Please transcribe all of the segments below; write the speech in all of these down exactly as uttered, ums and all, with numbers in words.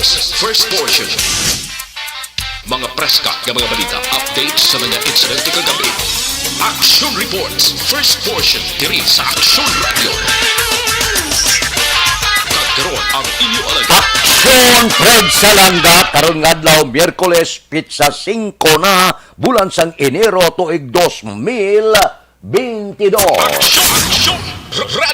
First portion. Mga preska nga mga balita, updates sa mga insidente kagabi. Action Reports, first portion, diri sa Action Radio. Kag karon ang inyo alagad. Action Fred Salanga, karon nga adlaw, Miyerkules, pitsa singko na, bulan sang Enero, tuig dos mil bentidós. Action, Action Radio.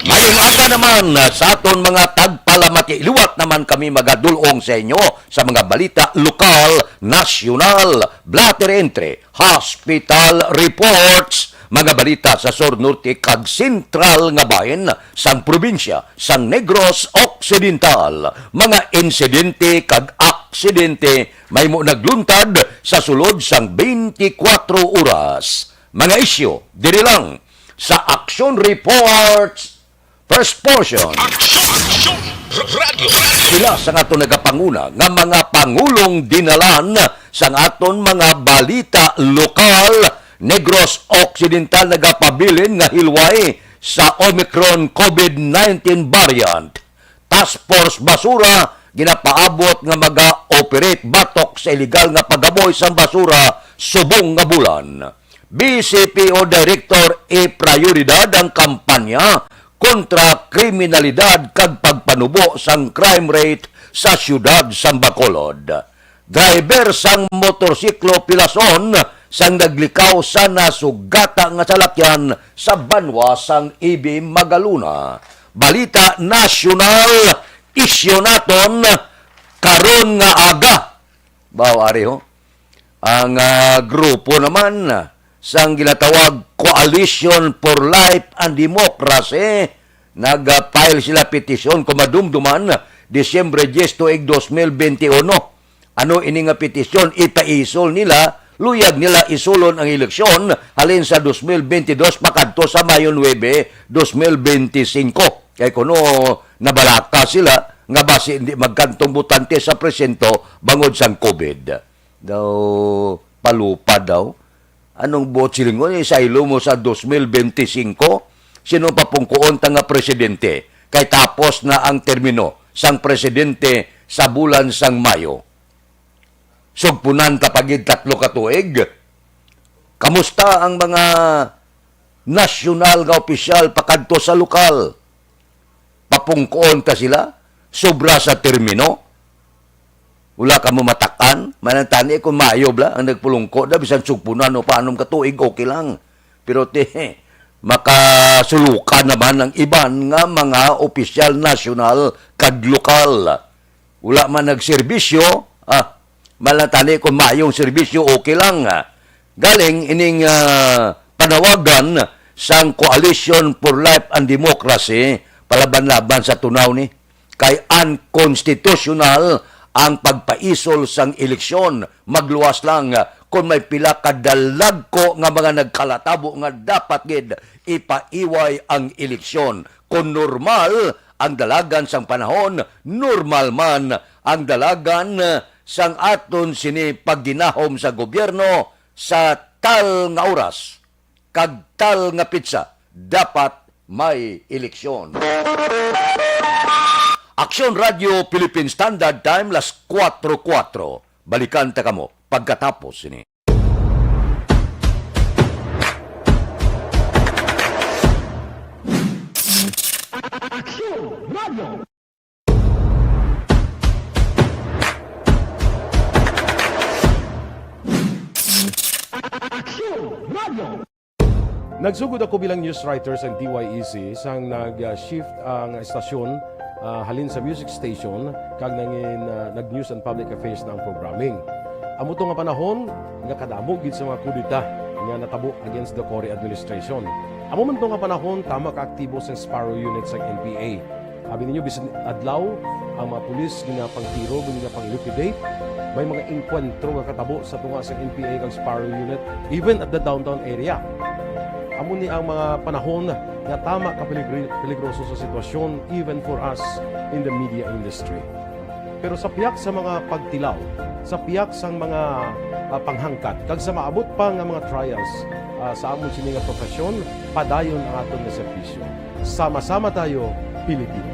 Mayong aga naman, ah, sa aton mga tagpalamati. Liwat naman kami magadul-ong sa inyo sa mga balita lokal, nasyonal, blotter entry, hospital reports, mga balita sa sur, norte, kag sentral nga bahin sang probinsya sang Negros Occidental, mga insidente kag aksidente may mo nagluntad sa sulod sang twenty-four oras. Mga isyu diri lang sa Action Reports, first portion. Action, Action Radio. Pila sang aton nagapanguna nga mga pangulong dinalan sang aton mga balita lokal, Negros Occidental nagapabilin nga hilway sa Omicron COVID nineteen variant. Task Force Basura ginapaabot nga maga-operate batok sa iligal nga paggaboy sang basura subong nga bulan. B C P O Director, iprayoridad ang kampanya kontra kriminalidad kag pagpanubo sang crime rate sa siyudad sang Bacolod. Driver sang motorsiklo pilason sang naglikaw sa nasugata nga salakyan sa banwa sang Ibi, Magalona. Balita nasyonal, isyu naton karon nga aga. Baw, ari ho. Ang, ah, grupo naman, ah, sang ginatawag Coalition for Life and Democracy, nag-file sila petisyon kung madumduman, Disyembre diyes, tuig dos mil benti uno. Ano ini nga petisyon? Ipaisol nila, luyag nila isulon ang eleksyon halin sa dos mil benti dos pakadto sa Mayo nuebe, dos mil benti singko. Kay kuno nabalaka sila nga basi hindi magkantong botante sa presinto bangod sang COVID. Daw, palupad daw. Anong buot silingon, isaylo mo sa dos mil benti singko? Sino papungkuon ta nga presidente? Kay tapos na ang termino sang presidente sa bulan sang Mayo. Sugpunan ta pa gid tatlo ka tuig. Kamusta ang mga nasyonal nga opisyal pakadto sa lokal? Papungkuon ta sila? Sobra sa termino? Wala ka mo matak-an? Manantani kung maayo bala ang nagpulungko na, bisan sugpunan o paanom ka tuig, okay lang. Pero ti, makasulukan naman ang iban nga mga opisyal nasyonal kag lokal. Wala man nagserbisyo, ah, manantani kung maayong serbisyo, okay lang, ah. Galing ining, ah, panawagan sang Coalition for Life and Democracy palaban-laban sa tunaw ni. Kay unconstitutional ang pagpaisol sang eleksyon. Magluwas lang, ah, kung may pila ka dalagko nga mga nagkalatabo nga dapat gid ipaiway ang eleksyon. Kung normal ang dalagan sang panahon, normal man ang dalagan, ah, sang aton sini pagginahom sa gobyerno sa tal nga oras kag tal nga petsa dapat may eleksyon. Aksyon Radio Philippine Standard Time, las kuwatro kuwatro. Balikan ta kamo pagkatapos sini. Aksyon Radio. Aksyon Radio. Nagsugod ako bilang news writer sa D Y E C sang nag-shift ang estasyon, ah, halin sa music station kag nangin, ah, nag-news and public affairs na ang programming. Amo to nga panahon nga kadamo gid sa mga kudeta nga natabo against the Cory administration. Amo man to nga panahon tama ka aktibo sang Sparrow Unit sang N P A. Abi ninyo, bisan adlaw, ang mga pulis ginapangtiro, ginapang-liquidate. May mga engkwentro nga katabo sa tunga sa N P A kag Sparrow Unit, even at the downtown area. Amo ni ang mga panahon nga tama ka peligri-, peligroso sa sitwasyon, even for us in the media industry. Pero sa pihak sa mga pagtilaw, sa pihak sang mga, ah, panghangkat, kag sa maabot pa nga mga trials, ah, sa amon sini nga profesyon, padayon ang aton nga serbisyo. Sama-sama tayo, Pilipino.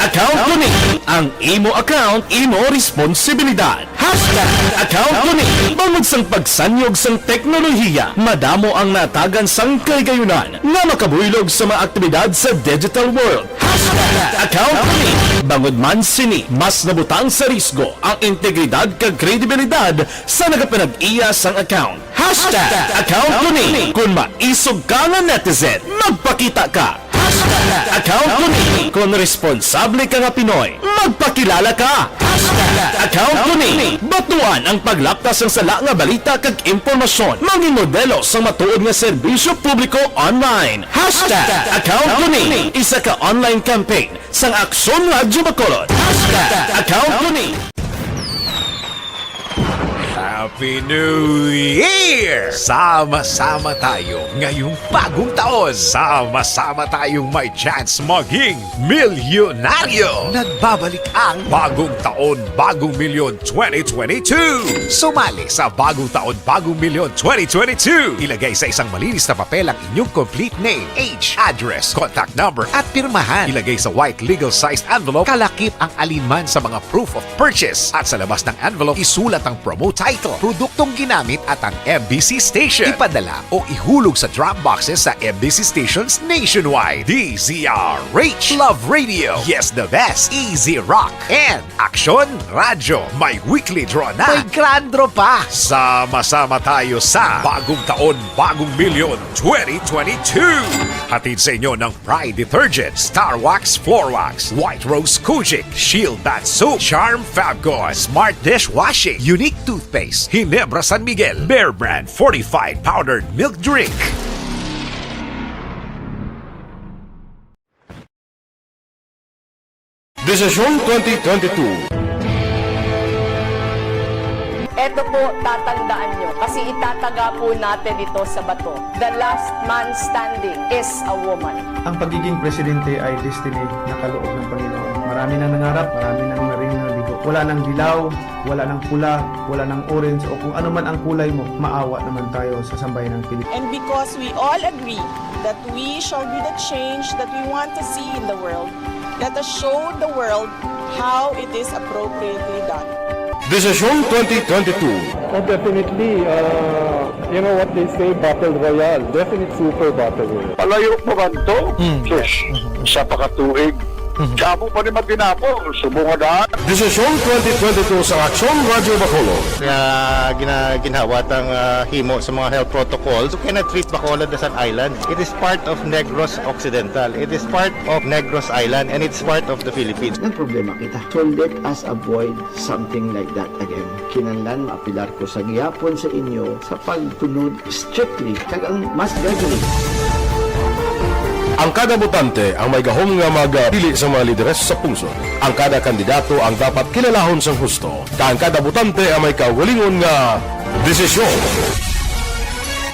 Account ko ni. Ang imo account, imo responsibilidad. Hashtag Account ko ni. Bangod sang pagsanyog sang teknolohiya, madamo ang natagan sang kahigayonan nga makabuylog sa mga aktibidad sa digital world. Hashtag Account ko ni. Bangod man sini, mas nabutang sa risgo ang integridad kag kredibilidad sa nagapanag-iya sang account. Hashtag Account ko ni. Kung maisog ka nga netizen, magpakita ka. Hashtag Account ko ni. Kung responsable ka nga Pinoy, magpakilala ka. Hashtag Account ko ni. Batuan ang paglapta sang sala nga balita kag impormasyon. Mangin modelo sang matuod nga serbisyo publiko online. Hashtag Account ko ni. Isa ka online campaign sang Aksyon Radyo Bacolod. Hashtag Account ko ni. Happy New Year! Sama-sama tayo ngayong bagong taon. Sama-sama tayong may chance maging milyonaryo. Nagbabalik ang Bagong Taon, Bagong Milyon twenty twenty-two. Sumali sa Bagong Taon, Bagong Milyon twenty twenty-two. Ilagay sa isang malinis na papel ang inyong complete name, age, address, contact number, at pirmahan. Ilagay sa white legal-sized envelope, kalakip ang alinman sa mga proof of purchase. At sa labas ng envelope, isulat ang promo title, produktong ginamit, at ang M B C station. Ipadala o ihulog sa drop boxes sa M B C stations nationwide. D Z R H. Love Radio. Yes, the best. Easy Rock. And Aksyon Radyo. May weekly draw na. May grand draw pa. Sama-sama tayo sa Bagong Taon, Bagong Milyon twenty twenty-two. Hatid sa inyo ng Pride Detergent, Star Wax Floor Wax, White Rose Kojic, Shield Bath Soap, Charm Fabcon, Smart Dishwashing, Unique Toothpaste, Ginebra San Miguel, Bear Brand Fortified Powdered Milk Drink. Desisyon twenty twenty-two. Eto po, tatandaan nyo, kasi itataga po natin ito sa bato. The last man standing is a woman. Ang pagiging presidente ay destiny na kaloob ng Panginoon. Marami nang nangarap, marami nang naring nabigo. Wala nang dilaw, wala nang pula, wala nang orange, o kung ano man ang kulay mo, maawa naman tayo sa sambayan ng Pilipinas. And because we all agree that we shall be the change that we want to see in the world, let us show the world how it is appropriately done. Desisyon twenty twenty-two. Oh, definitely, uh, you know what they say, battle royale. Definite super battle royale. Palayo pa man to? Mm. Sus, isa pa ka tuig. Mhm. Damo pa ni matinapon, subong nga daan. Desisyon twenty twenty-two sa Aksyon Radyo Bacolod. Nga gina-, ginhawat ang, ah, himo sa mga health protocols. You cannot treat Bacolod as an island. It is part of Negros Occidental. It is part of Negros Island, and it's part of the Philippines. Nagproblema kita. So let us avoid something like that again. Kinahanglan maapelar ko sa gihapon sa inyo sa pagsunod strictly kag ang mas gagawin. Ang kada botante ang may gahom nga magpili sa mga lideres sa pungsod. Ang kada kandidato ang dapat kilalahon sang husto, kag ang kada botante ang may kaugalingon nga desisyon.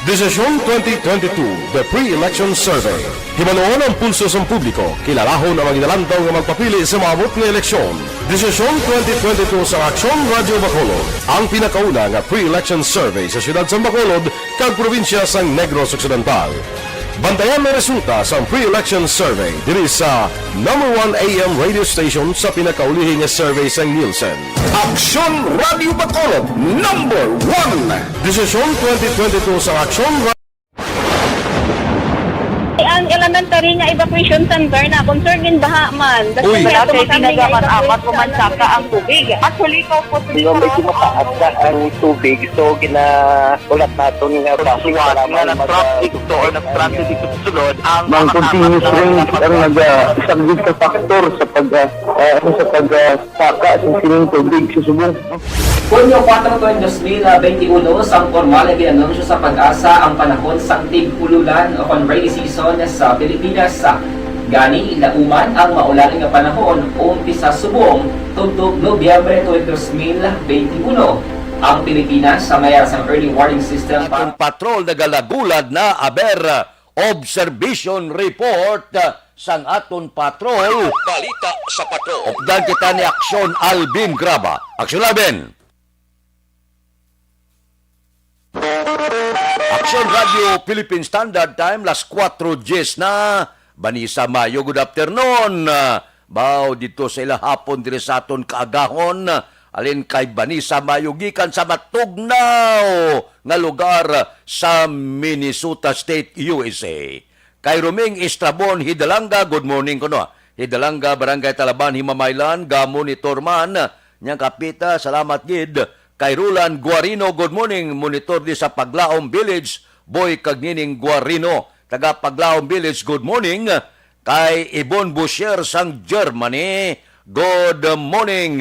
Desisyon twenty twenty-two, The Pre-Election Survey. Hibaluon ang pulso sang publiko, kilalahon ang mga ginalantaw nga magpapili sa maabot nga eleksyon. Desisyon twenty twenty-two sa Aksyon Radyo Bacolod, ang pinakauna nga pre-election survey sa siyudad sang Bacolod kag probinsya sang Negros Occidental. Bantayan ang resulta sang pre-election survey diri sa number one A M radio station sa pinakaulihi nga survey sang Nielsen. Aksyon Radyo Bacolod, number one. Desisyon twenty twenty-two sa Aksyon Ang elementary nga evacuation center na concern in baha man. Basta Uy. Wala kay ato kami nga ginagamat-amat evacuation ko man center saka ang tubig. Actually, ko po Di ba, medyo mataas na ang tubig, so ginaulat naton nga traffic, salamat nga mag-, nag-traffic to or nag-transit dito sa sulod, ang Mang mga continuous tama rain ang naga-, isang big factor sa pag, ah, ah, ano, sa pag, ah, saka sa sining tubig sa subong. Hunyo kuwatro, dos mil benti uno, sang pormal nga gin-anunsyo sa PAGASA ang panahon sang tig-ululan o kon rainy season sa Pilipinas. Gani, lauman ang maulan nga panahon umpisa subong tubtob Nobyembre tuig dos mil benti uno. Ang Pilipinas sa mayar sang early warning system. Aton patrol nagalagulad na, aber, observation report, ah, sang aton patrol. Balita sa patrol. Updan kita ni Aksyon Alvin Graba. Aksyon Alvin! Aksyon Radio Philippine Standard Time, las kuwatro diyes na. Vanessa Mayo, good afternoon. Ah, Bao dito sa ila hapon diri sa aton kaagahon, alin kay Vanessa Mayo gikan sa matugnaw nga lugar sa Minnesota State, U S A. Kay Roming Estrabon Hidalanga, good morning kuno. Hidalanga, Barangay Talaban, Himamaylan, gamonitor man. Niyang kapita, salamat gid. Kay Roland Guarino, good morning. Monitor di sa Paglaom Village, Boy kag Nining Guarino. Taga Paglaom Village, good morning. Kay Ibon Boucher sang Germany, good morning.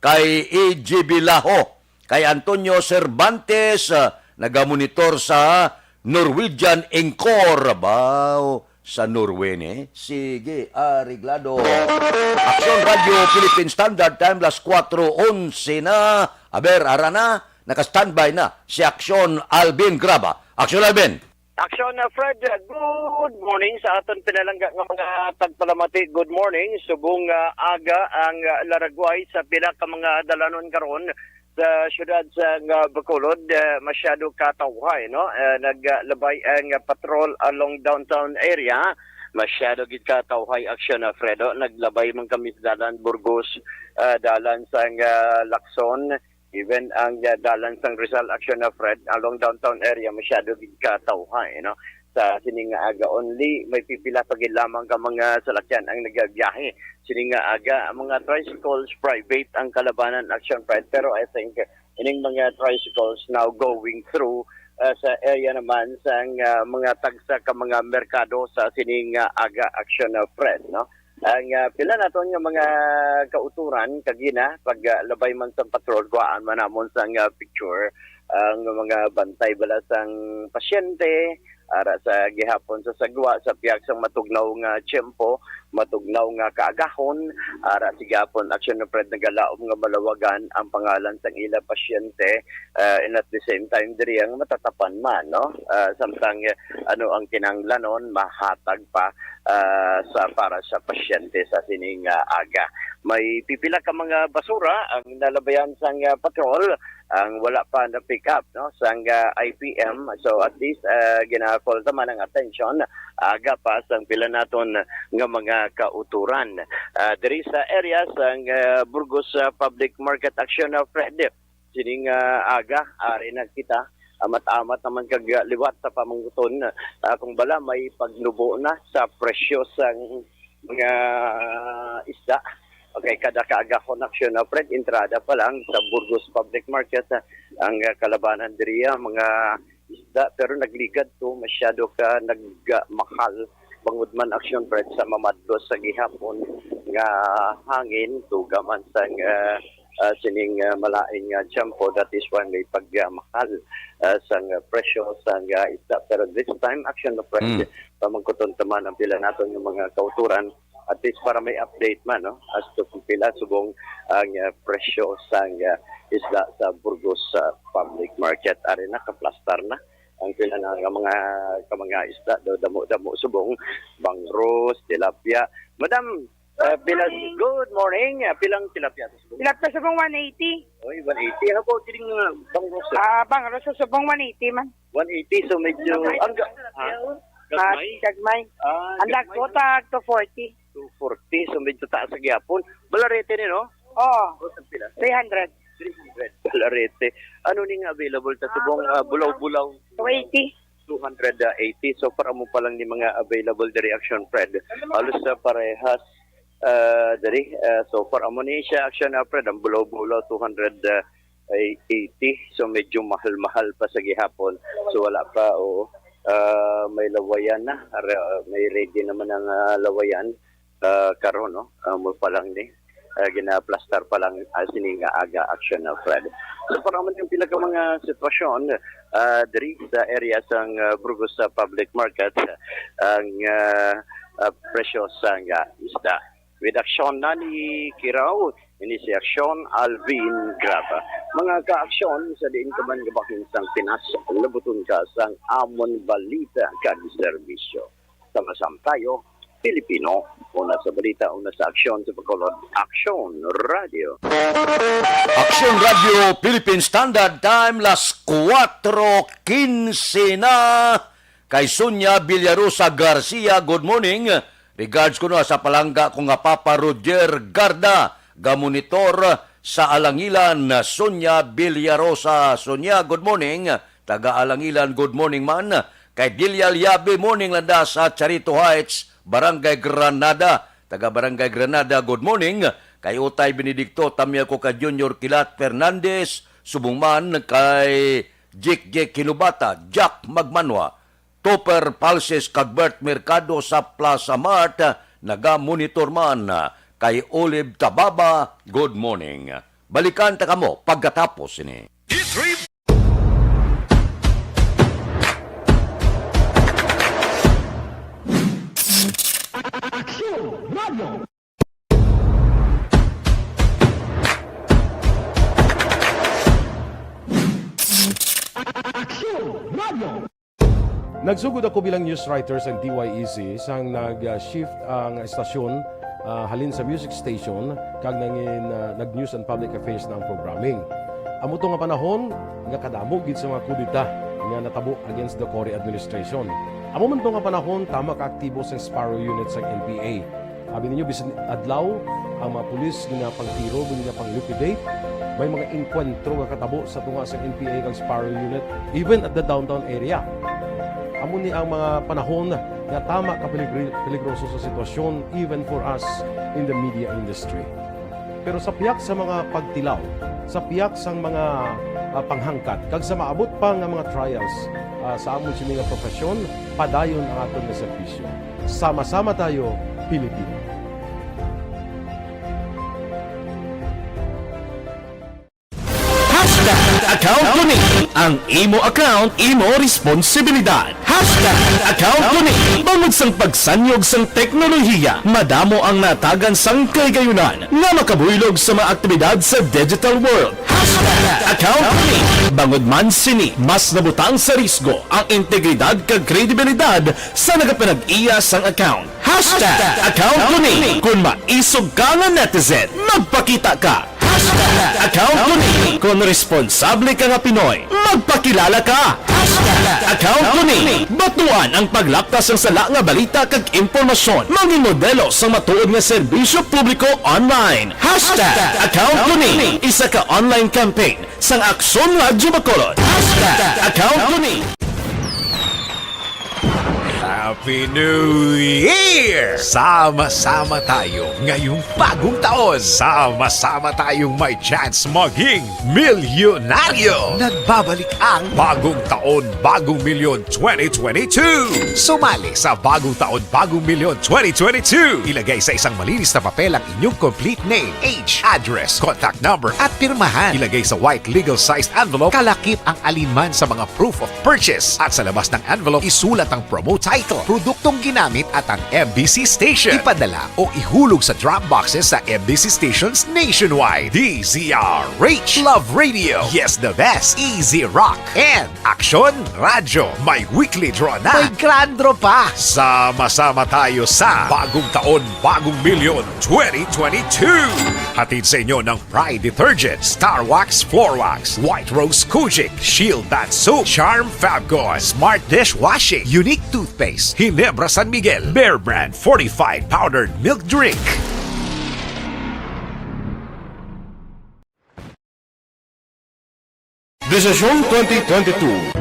Kay E G Bilaho, kay Antonio Cervantes, ah, nagamonitor sa Norwegian Encore. Bao sa Norway ni. Sige, areglado. Aksyon Radio Philippine Standard Time, las kuwatro onse na. Aber, ara na, naka-standby na si Aksyon Alvin Graba. Aksyon Alvin. Aksyon, uh, Fred, uh, good morning sa aton pinalangga nga mga tagpalamati. Good morning. Subong, uh, aga ang, uh, laragway sa pila ka mga dalanon karon sa siyudad sa, uh, Bacolod. Uh, masyado ka tawhay, no? Uh, naglabay ang, uh, patrol along downtown area. Masyado gid ka tawhay, Aksyon, uh, Fredo. Naglabay man kami sa dalan Burgos, uh, dalan sa, uh, Lacson. Even ang, uh, dalan sang Rizal, Aksyon, uh, Fred, along downtown area, masyado gid ka tawhay, no? Sa sining nga aga only, may pipila pa gid lamang ka mga salakyan ang nagabiyahe. Sining nga aga, ang mga tricycles, private ang kalabanan, Aksyon, Fred. Pero I think, uh, ining mga tricycles now going through, uh, sa area naman sang, uh, mga tagsa ka mga merkado sa sining nga aga, Aksyon, uh, Fred, no? Ang, ah, pila naton nga mga kauturan kagina, pag, ah, labay man sa patrol, kuhaan man namon sang, ah, picture ang mga bantay bala sang pasyente, ara sa gihapon sa sagwa, sa pihak sang matugnaw nga tiyempo, matugnaw nga kaagahon, ara sa gihapon, Aksyon, Fred, nagalaom nga malawagan ang pangalan sang ila pasyente, ah, and at the same time, diri ang matatapan man, no? Ah, samtang, eh, ano ang kinahanglanon, mahatag pa ah, sa, para sa pasyente sa sining, ah, aga. May pipila ka mga basura ang nalabayan sang, ah, patrol, ang wala pa na pick up, no, sang, ah, I P M. So at least, ah, gina-call naman ang atensyon aga pa sang pila naton nga mga kauturan. Ah, diri sa area sang, ah, Burgos, ah, Public Market, Aksyon, ah, Fred, sining, ah, aga, ari na kita. Amat-amat naman kag, ah, liwat sa pamangkuton, ah, kung bala may pagnubo na sa presyo sang mga isda. Okay, kada kaagahon, Aksyon, ah, Fred, entrada pa lang sa Burgos Public Market, ah, ang, ah, kalabanan diriya, mga isda, pero nagligad to, masyado ka nagmahal. Bangod man, Aksyon, Fred, sa mamadlos sa gihapon nga hangin, tuga man sang, ah, ah, sining, ah, malain nga tiyempo, that is why may pagmahal, ah, sang presyo sang, ah, isda. Pero this time, Aksyon, Fred, Mm. pamangkuton ta man ang pila naton nga mga kauturan, at least para may update man, no, as to kung pila subong ang, ah, presyo sang, ah, isda sa Burgos, ah, Public Market. Ari na, kaplastar na ang pila na nga mga, ka mga isda, daw damo-damo subong, bangros, tilapia. Madam, ah, pila, Good morning. Good morning. Ah, pilang tilapia to subong? Tilapia subong one eighty. Oy, one eighty. How about kining, ah, bangros, sir? Ah, bangros sa subong one eighty man. One eighty, so medyo, ang ga-, ha? Ah, Gagmay? Gagmay. Ah, Ang gagmay, dagko no? Tag two forty. Two forty, so medyo taas sa gihapon. Balarete ni, no? Oo. O, tag pila? Three hundred. Three hundred. Balarete. Ano ni nga available ta subong, ah, bulaw-bulaw? Two eighty. Two hundred eighty. So, para mo pa lang ni mga available diri, Aksyon, Fred. Halos sa parehas, ah, diri. Ah, so, para mo ni siya, Aksyon, ah, Fred, ang bulaw-bulaw, two hundred, ah, ay eighty. So, medyo mahal-mahal pa sa gihapon. So, wala pa, oo. Ah, may lawayan na. Ara, may ready naman ang, ah, lawayan. Ah, karon, no? Ah, mo pa lang ni. Ah, ginaplastar pa lang, ah, sini nga aga, Aksyon, ah, Fred. So, para man yung pila ka mga sitwasyon, ah, diri sa area sang, ah, Burgos sa public market, ang, ah, ah, presyo sang, ah, isda. With aksyon na ni Kiraw, ini si Aksyon Alvin Graba. Mga kaaksyon, sa diin ka man gabahin sang Pinas, labuton ka sang amon balita kag serbisyo. Sama-sama tayo, Pilipino. Una sa balita, una sa aksyon, sa Bacolod, Aksyon Radio. Aksyon Radio Philippine Standard Time, las kuwatro kinse na. Kay Sonia Villarosa Garcia, good morning. Regards kuno sa palangga ko nga Papa Roger Garda, gamonitor sa Alangilan, Sonia Villarosa. Sonia, good morning. Taga Alangilan, good morning man. Kay Delia Liabe, morning lang da sa Charito Heights, Barangay Granada. Taga Barangay Granada, good morning. Kay Utay Benedicto, tamya ko kay Junior Kilat Fernandez, subong man kay Jik Jik Kinubata, Jack Magmanwa, Topper Pulses kag Bert Mercado sa Plaza Mart, naga-monitor man kay Olive Tababa, good morning. Balikan ta kamo pagkatapos sini. Nagsugod ako bilang news writer sa D Y E C sang nag-shift ang estasyon, ah, halin sa music station kag nangin, ah, nag-news and public affairs na ang programming. Amo to nga panahon nga kadamo gid sa mga kudeta nga natabo against the Cory administration. Amo man to nga panahon tama ka aktibo sang Sparrow Unit sang N P A. Abi ninyo, bisan adlaw, ang mga pulis ginapangtiro, ginapang-liquidate. May mga engkwentro nga katabo sa tunga sang N P A kag Sparrow Unit, even at the downtown area. Amo ni ang mga panahon nga tama ka peligri-, peligroso sa sitwasyon, even for us in the media industry. Pero sa pihak sa mga pagtilaw, sa pihak sang mga, ah, panghangkat, kag sa maabot pa nga mga trials, ah, sa amon sini nga profesyon, padayon ang aton nga serbisyo. Sama-sama tayo, Pilipino. Hashtag account ko ni. Ang imo account, imo responsibilidad. Hashtag account ko ni. Bangod sang pagsanyog sang teknolohiya, madamo ang natagan sang kahigayunan nga makabuylog sa mga aktibidad sa digital world. Hashtag account ko ni. Bangod man sini, mas nabutang sa risgo ang integridad kag kredibilidad sa nagapanag-iya sang account. Hashtag account ko ni. Kung maisog ka nga netizen, magpakita ka. Hashtag account ko ni. Kung responsable ka nga Pinoy, magpakilala ka. Hashtag account ko ni. Batuan ang paglapkas sang sala nga balita kag impormasyon. Mangin modelo sang matuod nga serbisyo publiko online. Hashtag account ko ni. Isa ka online campaign sang Aksyon Radyo Bacolod. Hashtag account ko ni. Happy New Year! Sama-sama tayo ngayong bagong taon. Sama-sama tayong may chance maging milyonaryo. Nagbabalik ang Bagong Taon, Bagong Milyon twenty twenty-two. Sumali sa Bagong Taon, Bagong Milyon twenty twenty-two. Ilagay sa isang malinis na papel ang inyong complete name, age, address, contact number, at pirmahan. Ilagay sa white legal-sized envelope, kalakip ang alinman sa mga proof of purchase. At sa labas ng envelope, isulat ang promo title, produktong ginamit, at ang M B C station. Ipadala o ihulog sa drop boxes sa M B C stations nationwide. D Z R H, Love Radio, Yes the Best, Easy Rock, and Aksyon Radyo. May weekly draw na. May grand draw pa. Sama-sama tayo sa Bagong Taon, Bagong Milyon twenty twenty-two. Hatid sa inyo ng Pride Detergent, Star Wax Floor Wax, White Rose Kojic, Shield Bath Soap, Charm Fabcon, Smart Dishwashing, Unique Toothpaste, Ginebra San Miguel, Bear Brand Fortified Powdered Milk Drink. Desisyon twenty twenty-two.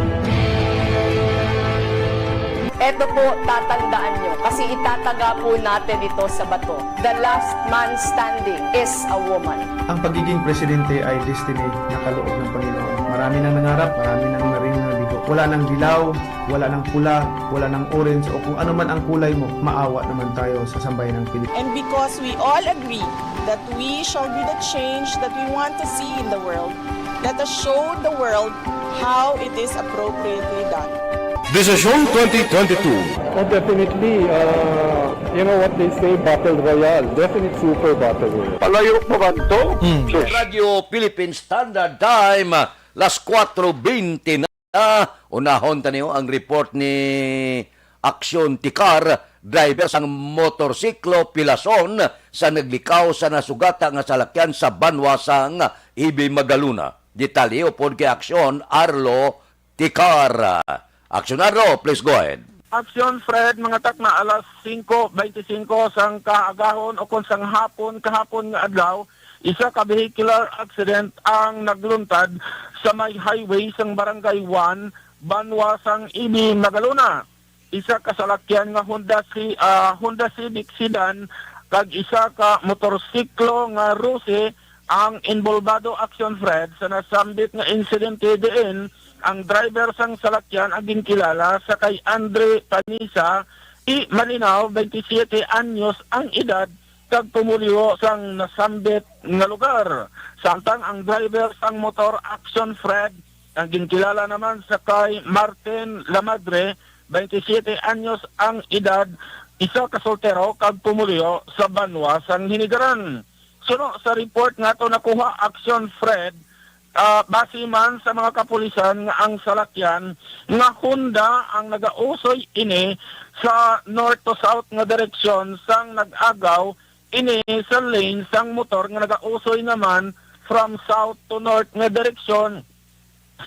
Eto po, tatandaan nyo, kasi itataga po natin ito sa bato. The last man standing is a woman. Ang pagiging presidente ay destiny na kaloob ng Panginoon. Marami nang nangarap, marami nang naring nabigo. Wala nang dilaw, wala nang pula, wala nang orange, o kung ano man ang kulay mo, maawa naman tayo sa sambayan ng Pilipinas. And because we all agree that we shall be the change that we want to see in the world, let us show the world how it is appropriately done. Desisyon twenty twenty-two. Oh, definitely. Uh, you know what they say, battle royale. Definite super battle royale. Palayo pa man to? Hmm. Sus. Radyo Philippine Standard Time, las kuwatro bente na. Unahon ta niyo ang report ni Aksyon Tikar, driver sang motorsiklo pilason sa naglikaw sa nasugata nga salakyan sa banwa sang Ibay, Magalona. Detalye upod kay Aksyon Arlo Tikar. Aksyon Arlo, please go ahead. Action Fred, mga takna, alas singko beintisinko sang kaagahon o kon sang hapon, kahapon nga adlaw, isa ka vehicular accident ang nagluntad sa may highway sang Barangay one, banwa sang Ibi, Magalona. Isa ka salakyan nga Honda Ci-, ah, Honda Civic sedan kag isa ka motorsiklo nga Rusi ang inbolbado, Action Fred, sa nasambit nga insidente, diin ang driver sang salakyan ang ginkilala sa kay Andre Panisa I. Malinaw, twenty-seven anyos ang edad, kag pumuluyo sang nasambit nga lugar. Samtang ang driver sang motor, Action Fred, ang ginkilala naman sa kay Martin Lamadre, twenty-seven anyos ang edad, isa ka soltero kag pumuluyo sa banwa sang Hinigaran. Suno sa report nga ato nakuha, Action Fred, ah, base man sa mga kapulisan nga ang salakyan nga Honda ang nagausoy ini sa north to south nga direksyon sang nag-agaw ini sa lane sang motor nga nagausoy naman from south to north nga direksyon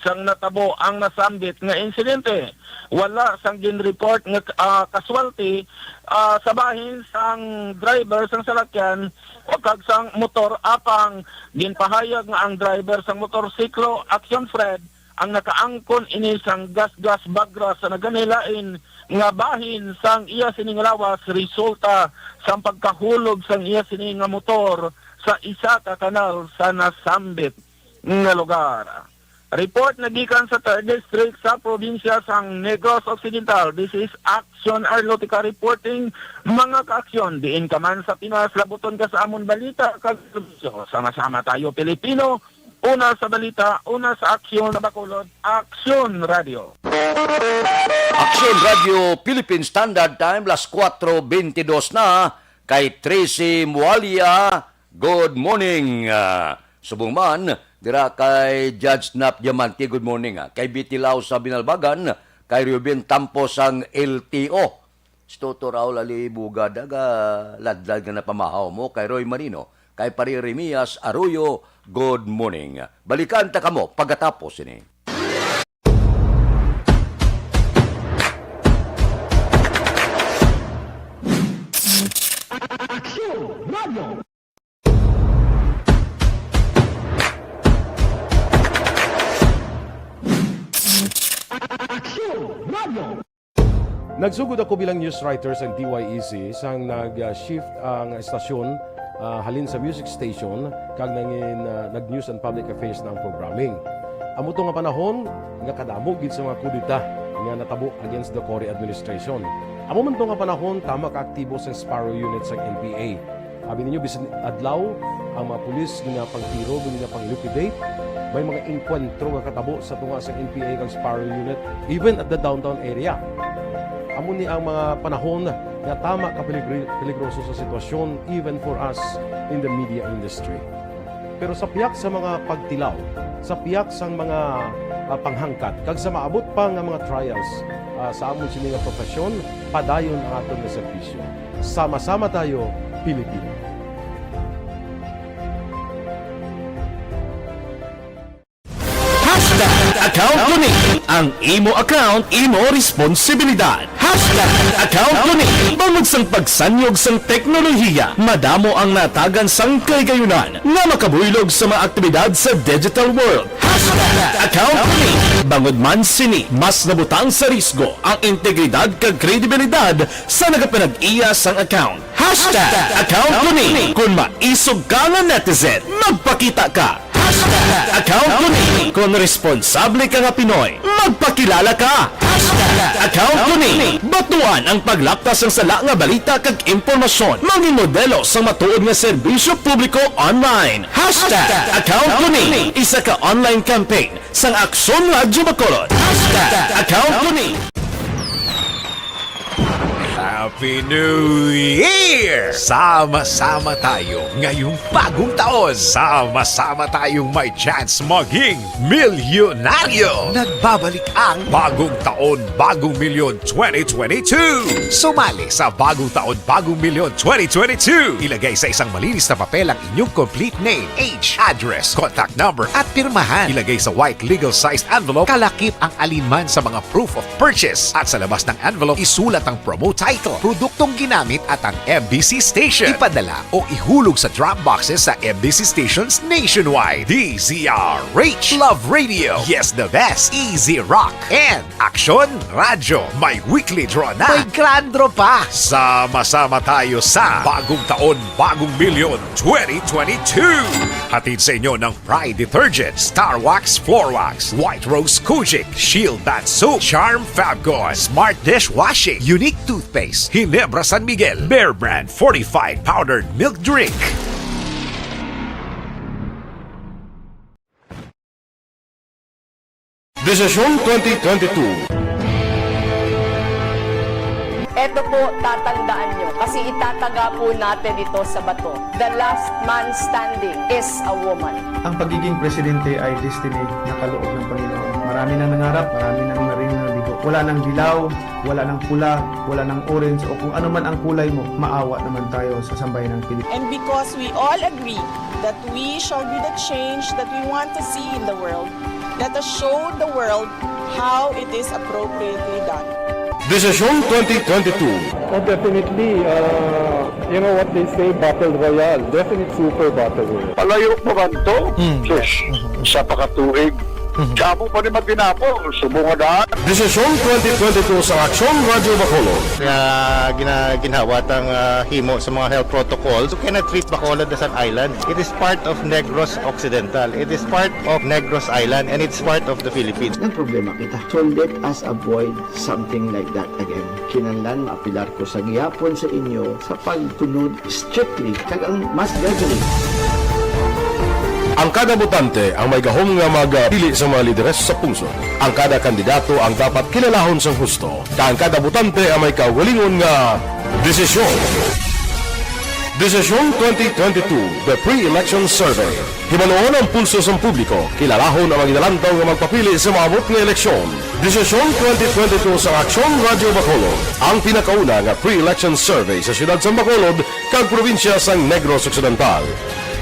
sang natabo ang nasambit nga insidente. Wala sang ginreport nga, ah, casualty, ah, sa bahin sang driver sang salakyan o kag sang motor, apang ginpahayag nga ang driver sang motorsiklo, Action Fred, ang nakaangkon ini sang gasgas bagra sa nagkalain-lain nga bahin sang iya sini nga lawas resulta sang pagkahulog sang iya sini nga motor sa isa ka kanal sa nasambit nga lugar. Report nagikan sa third District sa probinsya sang Negros Occidental. This is Action Arlotica reporting, mga ka-aksyon. Diin ka man sa Pinas, labuton ka sa amon balita kag serbisyo. Sama-sama tayo, Pilipino. Una sa balita, una sa aksyon, sa Bacolod, Aksyon Radio. Aksyon Radio Philippine Standard Time, las kuwatro beintidos na, kay Tracy Mualia. Good morning. Ah, subong man, dira kay Judge Nap Diamante, good morning, ah. Kay Betty Lau sa Binalbagan, kay Ruben Tampo sang L T O. Si Toto Raul Ali Bugad, aga ladlad nga napamahaw mo, kay Roy Marino, kay Pare Remias Arroyo, good morning. Balikan ta kamo pagkatapos ini. Aksyon Radio. Aksyon Radio. Nagsugod ako bilang news writer sa T Y E C sang nag-shift ang estasyon, ah, halin sa music station kag nangin, ah, nag-news and public affairs na ang programming. Amo to nga panahon nga kadamo gid sa mga kudeta nga natabo against the Cory administration. Amo man to nga panahon tama ka aktibo sang Sparrow Unit sang N P A. Abi ninyo, bisan adlaw, ang mga pulis ginapangtiro, ginapang-liquidate. May mga engkwentro nga katabo sa tunga sa N P A kag Sparrow Unit, even at the downtown area. Amo ni ang mga panahon nga tama ka peligri-, peligroso sa sitwasyon, even for us in the media industry. Pero sa piyak sa mga pagtilaw, sa piyak sang mga, ah, panghangkat, kag sa maabot pa nga mga trials, ah, sa amon sini nga profesyon, padayon ang aton nga serbisyo. Sama-sama tayo, Pilipino. Hashtag account ko ni. Ang imo account, imo responsibilidad. Hashtag account ko ni. Bangod sang pagsanyog sang teknolohiya, madamo ang natagan sang kahigayunan nga makabuylog sa mga aktibidad sa digital world. Hashtag account ko ni. Bangod man sini, mas nabutang sa risgo ang integridad kag kredibilidad sa nagapanag-iya sang account. Hashtag account ko ni. Kung maisog ka nga netizen, magpakita ka. Hashtag account ko ni. Kung responsable ka nga Pinoy, magpakilala ka. Hashtag account ko ni. Batuan ang paglaptas sang sala nga balita kag impormasyon. Mangin modelo sang matuod nga serbisyo publiko online. Hashtag account ko ni. Isa ka online campaign sang Aksyon Radyo Bacolod. Hashtag account ko ni. Happy New Year! Sama-sama tayo ngayong bagong taon. Sama-sama tayong may chance maging milyonaryo. Nagbabalik ang Bagong Taon, Bagong Milyon twenty twenty-two. Sumali sa Bagong Taon, Bagong Milyon twenty twenty-two. Ilagay sa isang malinis na papel ang inyong complete name, age, address, contact number, at pirmahan. Ilagay sa white legal-sized envelope, kalakip ang alinman sa mga proof of purchase. At sa labas ng envelope, isulat ang promo title, produktong ginamit at ang M B C station. Ipadala o ihulog sa drop boxes sa M B C stations nationwide. D Z R H, Love Radio. Yes, the best. Easy Rock. And Aksyon Radyo. May weekly draw na. May grand draw pa. Sama-sama tayo sa Bagong Taon, Bagong Milyon twenty twenty-two. Hatid sa inyo ng Pride Detergent, Star Wax Floor Wax, White Rose Kojic, Shield Bath Soap, Charm Fabcon, Smart Dishwashing, Unique Toothpaste, Ginebra San Miguel, Bear Brand Fortified Powdered Milk Drink. Desisyon twenty twenty-two. Eto po, tatandaan nyo, kasi itataga po natin ito sa bato. The last man standing is a woman. Ang pagiging presidente ay destiny na kaloob ng Panginoon. Marami nang nangarap, marami nang narinig na bigo. Wala nang dilaw, wala nang pula, wala nang orange, o kung ano man ang kulay mo, maawa naman tayo sa sambayan ng Pilipinas. And because we all agree that we shall be the change that we want to see in the world, let us show the world how it is appropriately done. Desisyon twenty twenty-two. Oh, definitely. Uh, you know what they say, battle royale. Definite super battle royale. Palayo pa man to? Mm. Sus, isa pa ka tuig. Mhm. Kamo pa ni matinapol, subong nga daan. Desisyon twenty twenty-two sa Aksyon Radyo Bacolod. Nga gina-, ginhawat ang, ah, himo sa mga health protocols. You cannot treat Bacolod as an island. It is part of Negros Occidental. It is part of Negros Island, and it's part of the Philippines. Ang problema kita, so let us avoid something like that again. Kinahanglan maapilar ko sa gihapon sa inyo sa pagtunod strictly kag ang mas gathering. Ang kada botante ang may gahom nga magpili sa mga lideres sa pungsod. Ang kada kandidato ang dapat kilalahon sang husto, kag ang kada botante ang may kaugalingon nga desisyon. Desisyon twenty twenty-two, The Pre-Election Survey. Hibaluon ang pulso sang publiko, kilalahon ang mga ginalantaw nga magpapili sa maabot nga eleksyon. Desisyon twenty twenty-two sa Aksyon Radyo Bacolod, ang pinakauna nga pre-election survey sa siyudad sang Bacolod kag probinsya sang Negros Occidental.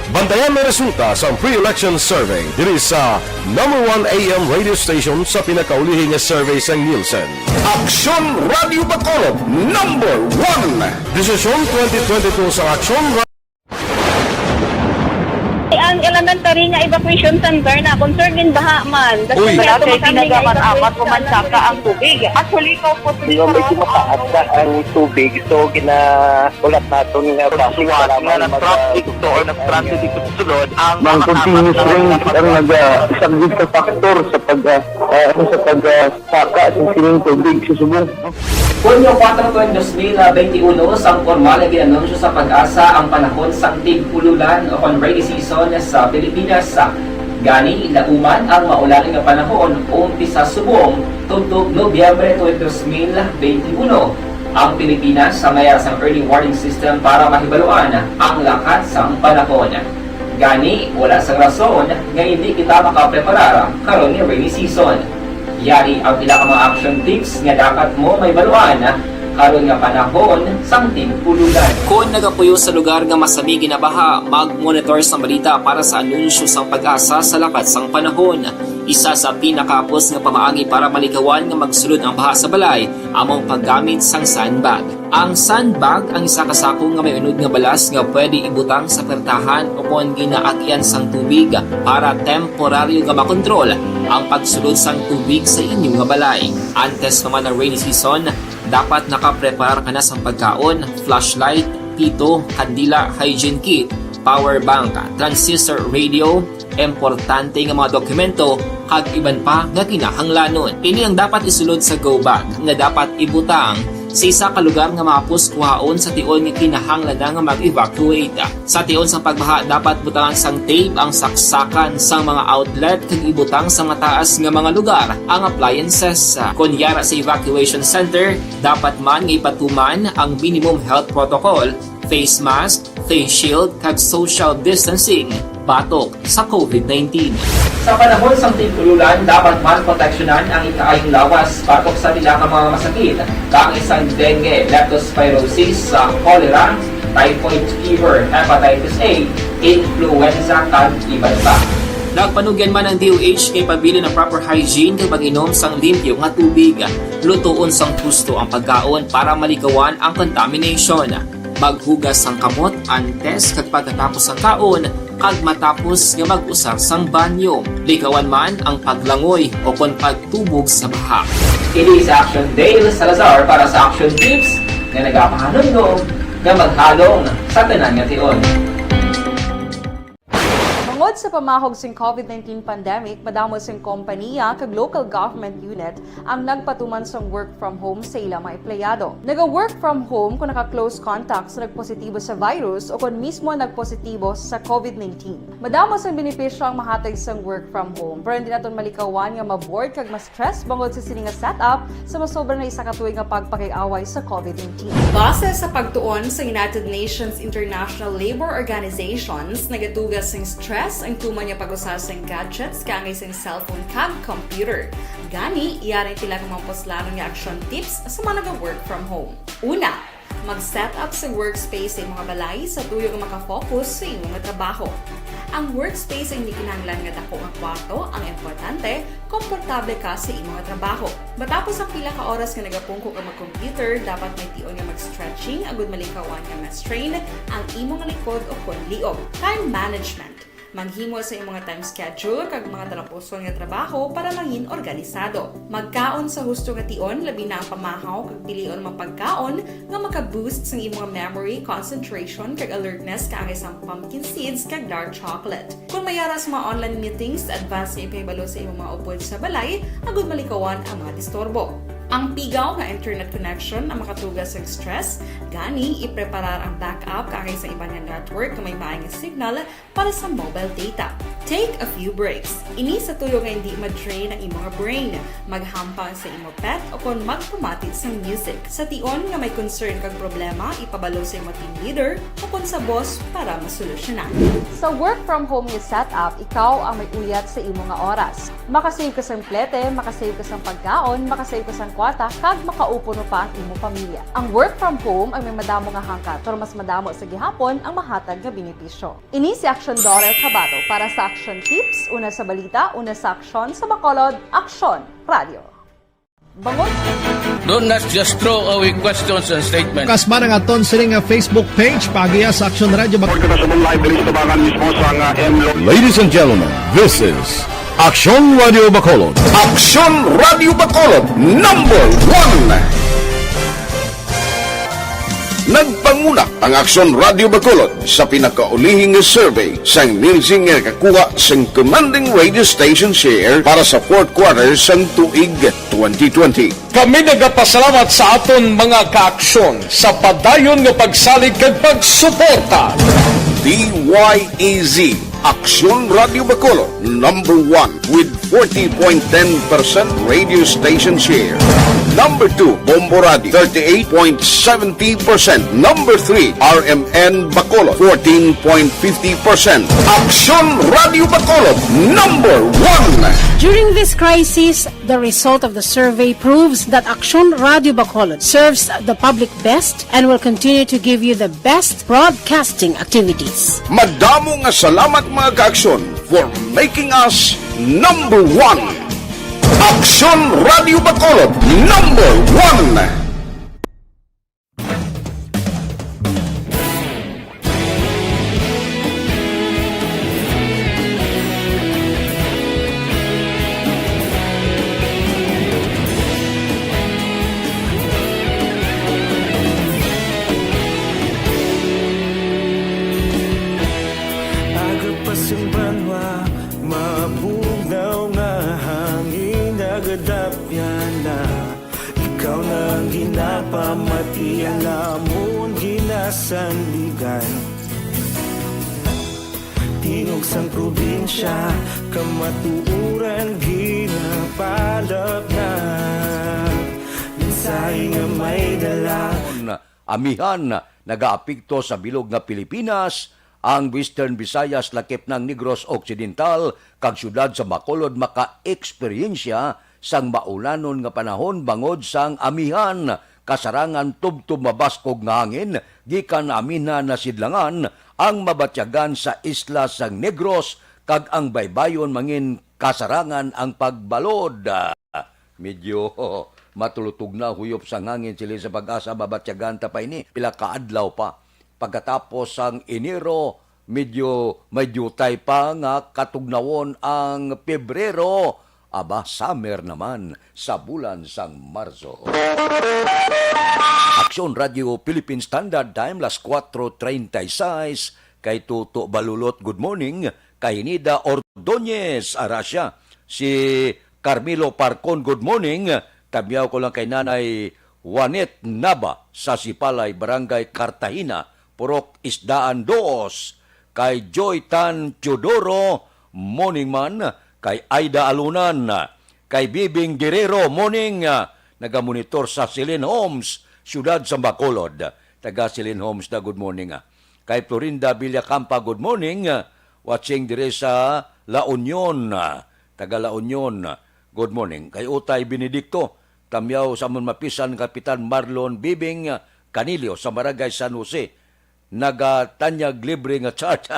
Bantayan ang resulta sang pre-election survey diri sa number one A M radio station sa pinakaulihi nga survey sang Nielsen. Aksyon Radyo Bacolod, number one. Desisyon twenty twenty-two sa Aksyon Ang elementary nga evacuation center na concerned in baha man. Uy. Wala Wala kay kami nga pinagaman-amat o mansaka ang tubig. Actually, ikaw po, Hindi, medyo mataas na ang tubig. So, gina-, ulat naton nga Pagsuwat nga nag-traffic to or nag-transit dito sa sulod, ang Mang mga continuous apat na rain ang mga naga-, isa gid ka factor sa pag, ah, ah, ano, sa pag, ah, saka sa sining tubig sa subong. Hunyo kuwatro tuig dos mil benti uno, sang pormal nga gin-anunsyo sa PAGASA ang panahon sang tig-ululan o kon rainy season sa Pilipinas. Gani, lauman ang maulan nga panahon, umpisa subong tubtob Nobyembre tuig dos mil benti uno. Ang Pilipinas sa mayara sang early warning system para mahibaluan ang lakat sang panahon. Gani, wala sang rason nga indi kita makapreparar karon nga rainy season. Yari ang pila ka mga action tips nga dapat mo mahibaluan karon nga panahon sang tig-ululan. Kon nagapuyo sa lugar nga masami ginabaha, mag-monitor sang balita para sa anunsyo sang PAGASA sa lakat sang panahon. Isa sa pinakahapos nga pamaagi para malikawan nga magsulod ang baha sa balay amo ang paggamit sang sandbag. Ang sandbag ang isa ka sako nga may unod nga balas nga pwede ibutang sa pertahan o kon ginaagyan sang tubig para temporaryo nga makontrol ang pagsulod sang tubig sa inyo nga balay. Antes pa man ang rainy season, dapat nakapreparar ka na sang pagkaon, flashlight, pito, kandila, hygiene kit, power bank, transistor radio, importante nga mga dokumento, kag iban pa nga kinahanglanon. Ini ang dapat isulod sa go bag nga dapat ibutang Sa isa ka lugar nga mahapos kuhaon sa tion nga kinahanglan na nga mag-evacuate. Sa tion sang pagbaha, dapat butangan sang tape ang saksakan sang mga outlet kag ibutang sa mataas nga mga lugar ang appliances. Kon yara sa evacuation center, dapat man nga ipatuman ang minimum health protocol, face mask, face shield, kag social distancing batok sa COVID nineteen. Sa panahon sang tig-ululan, dapat man proteksyonan ang ikaayong lawas batok sa pila ka mga masakit, kaangay sang dengue, leptospirosis, sa cholera, typhoid fever, hepatitis A, influenza, kag iban pa. Nagpanugyan man ang D O H nga ipabilin ang proper hygiene kag pag-inom sang limpyo nga tubig. Lutoon sang husto ang pagkaon para malikawan ang contamination. Maghugas sang kamot antes kag pagkatapos sang kaon kag matapos nga mag-usar sang banyo. Likawan man ang paglangoy o kon pagtubog sa baha. Ini si Action Dale Salazar para sa Action Tips nga nagapahanumdom nga maghalong sa tanan nga tion. Bangod sa pamahog sing COVID nineteen pandemic, madamo sing kompanya kag local government unit ang nagpatuman sang work from home sa ila mga empleyado. Naga-work from home kung naka-close contact sa nagpositibo sa virus o kon mismo nagpositibo sa COVID nineteen. Madamo sang benepisyo ang mahatag sang work from home, pero hindi naton malikawan nga ma-bored kag ma-stress bangod sa sini nga setup sa masobra na isa ka tuig nga pagpakiaway sa COVID nineteen. Base sa pagtuon sa United Nations International Labour Organizations, nagatuga sing stress ang tuman nga pag-usa sing gadgets kaangay sing cellphone kag computer. Gani, yari ang pila ka mga puslanon nga action tips sa mga naga-work from home. Una, mag-set up sa workspace sa imong balay sa tuyo nga makafocus sa imo nga trabaho. Ang workspace ang hindi kinahanglan nga dako nga kwarto, ang importante, komportable ka sa imo nga trabaho. Matapos ang pila ka oras nga nagapungko ka mag-computer, dapat may tion nga mag-stretching agud malikawan nga ma-strain ang imo nga likod o kon liog. Time management. Maghimo sa imong time schedule kag mga talapuson nga trabaho para mangin organisado. Magkaon sa husto nga tion, labi na ang pamahaw kag pilion mga pagkaon nga maka-boost sang imong memory, concentration, kag alertness, kaangay sang pumpkin seeds kag dark chocolate. Kung may ara sa mga online meetings, advance nga ipahibalo sa imong mga upod sa balay agud malikawan ang mga disturbo. Ang pigaw nga internet connection ang makatuga sang stress, gani ipreparar ang backup kaangay sa iban nga network nga may maay nga signal para sa mobile data. Take a few breaks. Ini sa tuyo nga hindi ma-drain ang imo nga brain. Maghampang sa imo pet o kon magpamati sang music. Sa tion nga may concern kag problema, ipabalo sa imo team leader o kon sa boss para masolusyonan. Sa work from home nga setup, ikaw ang may uyat sa imo nga oras. Makasave ka sang plete, makasave ka sang pagkaon, makasave ka sang kwarta, kag makaupod pa ang imo pamilya. Ang work from home ang may madamo nga hangkat, pero mas madamo sa gihapon ang mahatag nga benepisyo. Ini si Action Dorel Cabato para sa Action Tips, una sa balita, una sa aksyon, sa Bacolod, Aksyon Radio. Bangon. Do not just throw away questions and statements. Kasma ang aton sini nga Facebook page, paagiha sa Action Radio Bac- Report ko na sa mong live diri sa tubangan mismo sa nga M Lo- Ladies and gentlemen, this is Action Radio Bacolod. Action Radio Bacolod, number one. Nagpanguna ang Aksyon Radio Bacolod sa pinakaulihi nga survey sang Nielsen nga nakakuha sang commanding radio station share para sa fourth quarter sang tuig twenty twenty. Kami nagapasalamat sa aton mga kaaksyon sa padayon nga pagsalig kag pagsuporta. D Y E Z, Aksyon Radio Bacolod, number one with forty point ten percent radio station share. Number two, Bombo Radio, thirty-eight point seventy percent. Number three, R M N Bacolod, fourteen point fifty percent. Aksyon Radio Bacolod, number one. During this crisis, the result of the survey proves that Aksyon Radio Bacolod serves the public best and will continue to give you the best broadcasting activities. Madamo nga salamat, mga kaaksyon, for making us number one. Aksyon Radio Bacolod, number one. Aga pa sing banwa, mabugnaw nga hangin, nagadapyan na. Ikaw Ikaw nang ginapamati, alamon ginasandigan. Tingog sang probinsya, kamatuoran ginapalapnag. Mensahe nga may dala. Amihan nagaapekto sa bilog nga Pilipinas, ang Western Visayas, lakip na ang Negros Occidental, kag siyudad sa Bacolod makaeksperyensya sang maulanon nga panahon bangod sang amihan, kasarangan tubtob mabaskog nga hangin gikan amihan na sidlangan ang mabatyagan sa isla sang Negros, kag ang baybayon mangin kasarangan ang pagbalod. Medyo matulutog na huyop sang hangin, siling sa PAGASA, mabatyagan ta pa ini pila ka adlaw pa. Pagkatapos sang Enero, medyo may diutay pa nga katugnawon ang Pebrero. Aba, summer naman sa bulan sang Marso. Aksyon Radio Philippine Standard Time, las kuwatro treinta y seis. Kay Toto Balulot, good morning. Kay Nida Ordonez, ara siya. Si Carmelo Parcon, good morning. Tamyaw ko lang kay Nanay Juanet Nava sa Sipalay, Barangay Cartagena, Purok Isdaan dos. Kay Joy Tan Teodoro, morning man. Kay Aida Alunan, kay Bibing Guerrero, morning. Ah, nagamonitor sa Silin Homes, siyudad sa Bacolod. Taga Silin Homes na, good morning, ah. Kay Florinda Villacampa, good morning. Ah, watching dire sa La Union, ah, taga La Union, ah, good morning. Kay Utay Benedicto, tamyaw sa amon mapisan, Kapitan Marlon Bibing, ah, Canilio sa Barangay San Jose. Nagatanyag libre nga charge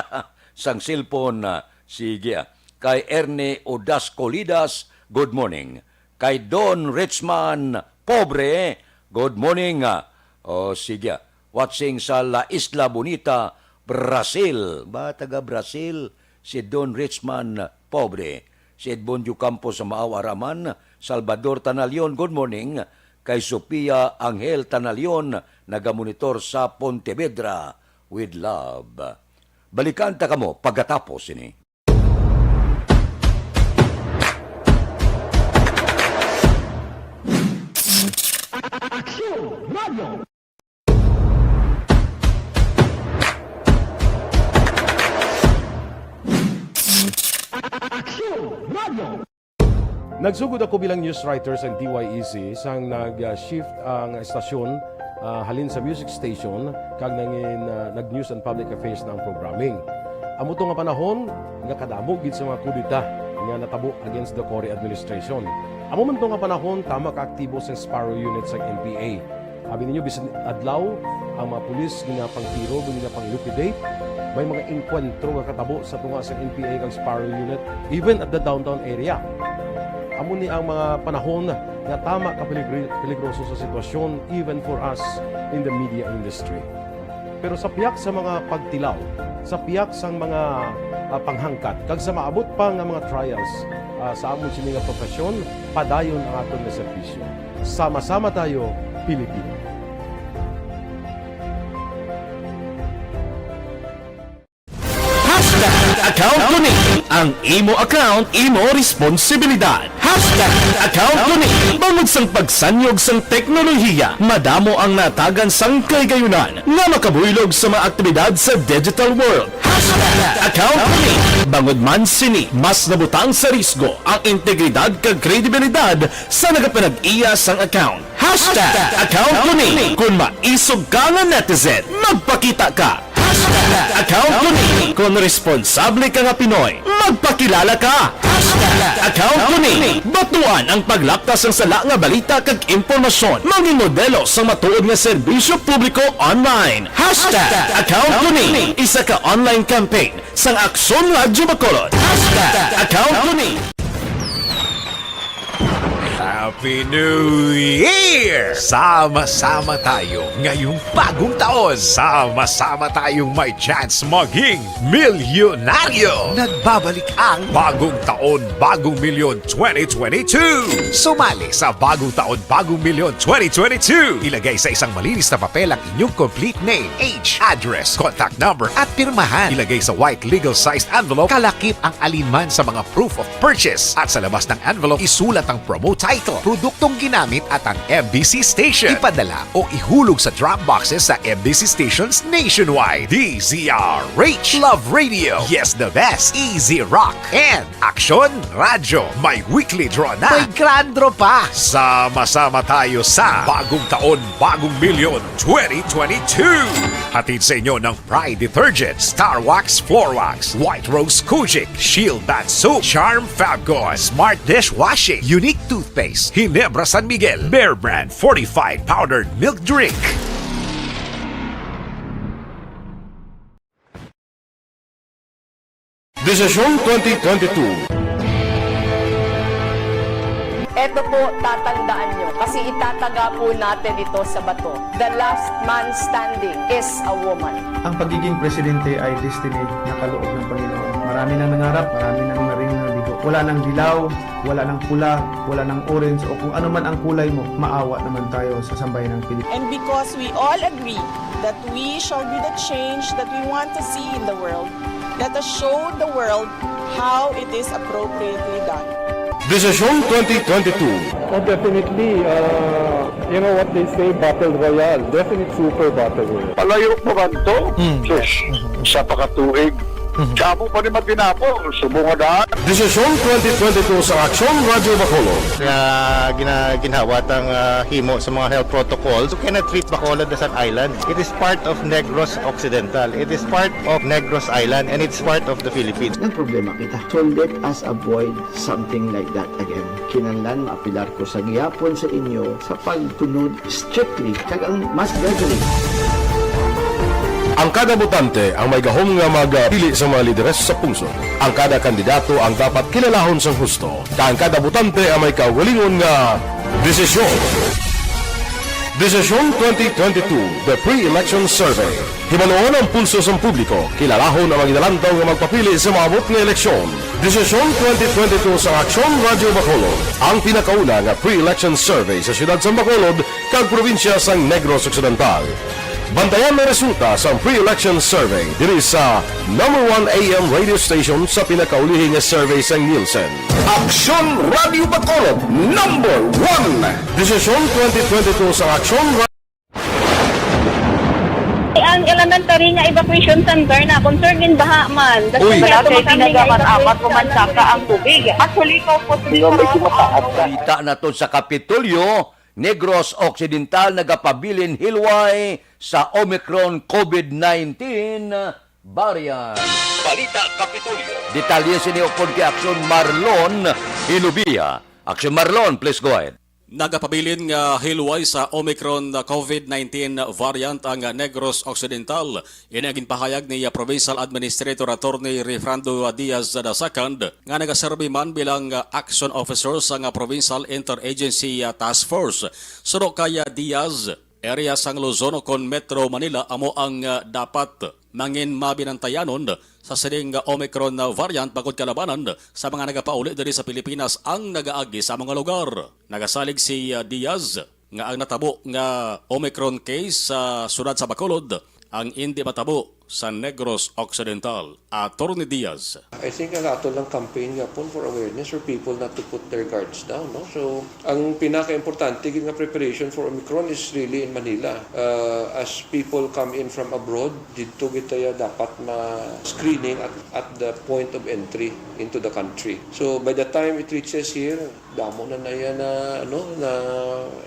sang cellphone. Ah, sige, ah. Kay Ernie Odas Colidas, good morning. Kay Don Richman Pobre, good morning, ah. O, sige, ah. Watching sa La Isla Bonita, Brazil. Ba, taga Brazil si Don Richman Pobre. Si Edbondio Campos sa Maaw, ara man. Salvador Tanalion, good morning. Kay Sofia Angel Tanalion, nagamonitor sa Pontevedra. With love. Balikan ta kamo pagkatapos sini. Aksyon Radio. Aksyon Radio. Nagsugod ako bilang news writer sa D Y E C sang nag-shift ang estasyon, ah, halin sa music station kag nangin, ah, nag-news and public affairs na ang programming. Amo to nga panahon nga kadamo gid sa mga kudeta nga natabo against the Cory administration. Amo man to nga panahon tama ka aktibo sang Sparrow Unit sang N P A. Abi ninyo, bisan adlaw, ang mga pulis ginapangtiro, ginapang-liquidate. May mga engkwentro nga katabo sa tunga sa N P A kag Sparrow Unit, even at the downtown area. Amo ni ang mga panahon nga tama ka peligri-, peligroso sa sitwasyon, even for us in the media industry. Pero sa pihak sa mga pagtilaw, sa pihak sang mga, ah, panghangkat, kag sa maabot pa nga mga trials, ah, sa amon sini nga profesyon, padayon ang aton nga serbisyo. Sama-sama tayo, Pilipino. Hashtag account ko ni. Ang imo account, imo responsibilidad. Hashtag account ko ni. Bangod sang pagsanyog sang teknolohiya, madamo ang natagan sang kahigayunan nga makabuylog sa mga aktibidad sa digital world. Hashtag account ko ni. Bangod man sini, mas nabutang sa risgo ang integridad kag kredibilidad sa nagapanag-iya sang account. Hashtag account ko ni. Kung maisog ka nga netizen, magpakita ka. Hashtag account ko ni. Kung responsable ka nga Pinoy, magpakilala ka. Hashtag account ko ni. Batuan ang paglaptas sang sala nga balita kag impormasyon. Mangin modelo sang matuod nga serbisyo publiko online. Hashtag account ko ni. Isa ka online campaign sang Aksyon Radyo Bacolod. Hashtag account ko ni. Happy New Year! Sama-sama tayo ngayong bagong taon. Sama-sama tayong may chance maging milyonaryo. Nagbabalik ang Bagong Taon, Bagong Milyon twenty twenty-two. Sumali sa Bagong Taon, Bagong Milyon twenty twenty-two. Ilagay sa isang malinis na papel ang inyong complete name, age, address, contact number, at pirmahan. Ilagay sa white legal-sized envelope, kalakip ang alinman sa mga proof of purchase. At sa labas ng envelope, isulat ang promo title. Produktong ginamit at ang M B C station. Ipadala o ihulog sa drop boxes sa M B C stations nationwide. D Z R H Love Radio. Yes, the best. Easy Rock. And Aksyon Radyo. May weekly draw na. May grand draw pa. Sama-sama tayo sa Bagong Taon, Bagong Milyon twenty twenty-two. Hatid sa inyo ng Pride Detergent, Star Wax Floor Wax, White Rose Kojic, Shield Bath Soap, Charm Fabcon, Smart Dishwashing, Unique Toothpaste, Ginebra San Miguel, Bear Brand Fortified Powdered Milk Drink. Desisyon twenty twenty-two. Eto po, tatandaan nyo, kasi itataga po natin ito sa bato. The last man standing is a woman. Ang pagiging presidente ay destiny na kaloob ng Panginoon. Marami nang nangarap, marami nang naring nabigo. Wala nang dilaw, wala nang pula, wala nang orange, o kung ano man ang kulay mo, maawa naman tayo sa sambayan ng Pilipinas. And because we all agree that we shall be the change that we want to see in the world, let us show the world how it is appropriately done. Desisyon twenty twenty-two. Oh, definitely. Uh, you know what they say, battle royale. Definite super battle royale. Palayo pa man to? Sus, sa pakatuig. Damo pa ni matinapon, subong nga daan. Desisyon twenty twenty-two sa Aksyon Radyo Bacolod. Nga gina, ginhawat ang ah, himo sa mga health protocols. You cannot treat Bacolod as an island. It is part of Negros Occidental. It is part of Negros Island and it's part of the Philippines. Nagproblema kita. So let us avoid something like that again. Kinahanglan maapilar ko sa gihapon sa inyo sa pagtunod strictly kag ang mass gathering. Ang kada botante ang may gahom nga magpili sa mga lideres sa pungsod. Ang kada kandidato ang dapat kilalahon sang husto, kag ang kada botante ang may kaugalingon nga desisyon. Desisyon twenty twenty-two, The Pre-Election Survey. Hibaluon ang pulso sang publiko, kilalahon ang mga ginalantaw nga magpapili sa maabot nga eleksyon. Desisyon twenty twenty-two sa Aksyon Radyo Bacolod, ang pinakauna nga pre-election survey sa siyudad sang Bacolod kag probinsya sang Negros Occidental. Bantayan ang resulta sang pre-election survey diri sa number one A M radio station sa pinakaulihi nga survey sang Nielsen. Aksyon Radyo Bacolod, number one. Desisyon twenty twenty-two sa Aksyon Ra- Ang elementary nga evacuation center na concern gin baha man. Uy. Wala kay tinaga man apat o man saka ang tubig. Actually, ko po. Balita naton sa Kapitolyo, Negros Occidental nagapabilin hilway sa Omicron COVID nineteen variant. Balita Kapitolyo. Detalye sini upod kay Aksyon Marlon Hilubia. Aksyon Marlon, please go ahead. Nagapabilin nga hilway sa Omicron COVID nineteen variant ang Negros Occidental. Ini ang ginpahayag ni Provincial Administrator Attorney Refrando Diaz the second, nga nagaserbi man bilang action officer sang Provincial Interagency Task Force. Suno kay Diaz, area sang Luzon ukon Metro Manila amo ang dapat mangin mabinantayanon sa sining Omicron variant, bangod kalabanan sa mga nagapauli diri sa Pilipinas ang nagaagi sa mga lugar. Nagasalig si, ah, Diaz nga ang natabo nga Omicron case sa siyudad sa Bacolod ang indi matabo sa Negros Occidental. Attorney Diaz. I think ang aton lang campaign gapon for awareness for people not to put their guards down, no? So, ang pinaka-importante gid nga preparation for Omicron is really in Manila. Uh, as people come in from abroad, didto gid tayo dapat ma-screening at, at the point of entry into the country. So, by the time it reaches here, damo na na iya na, ano, na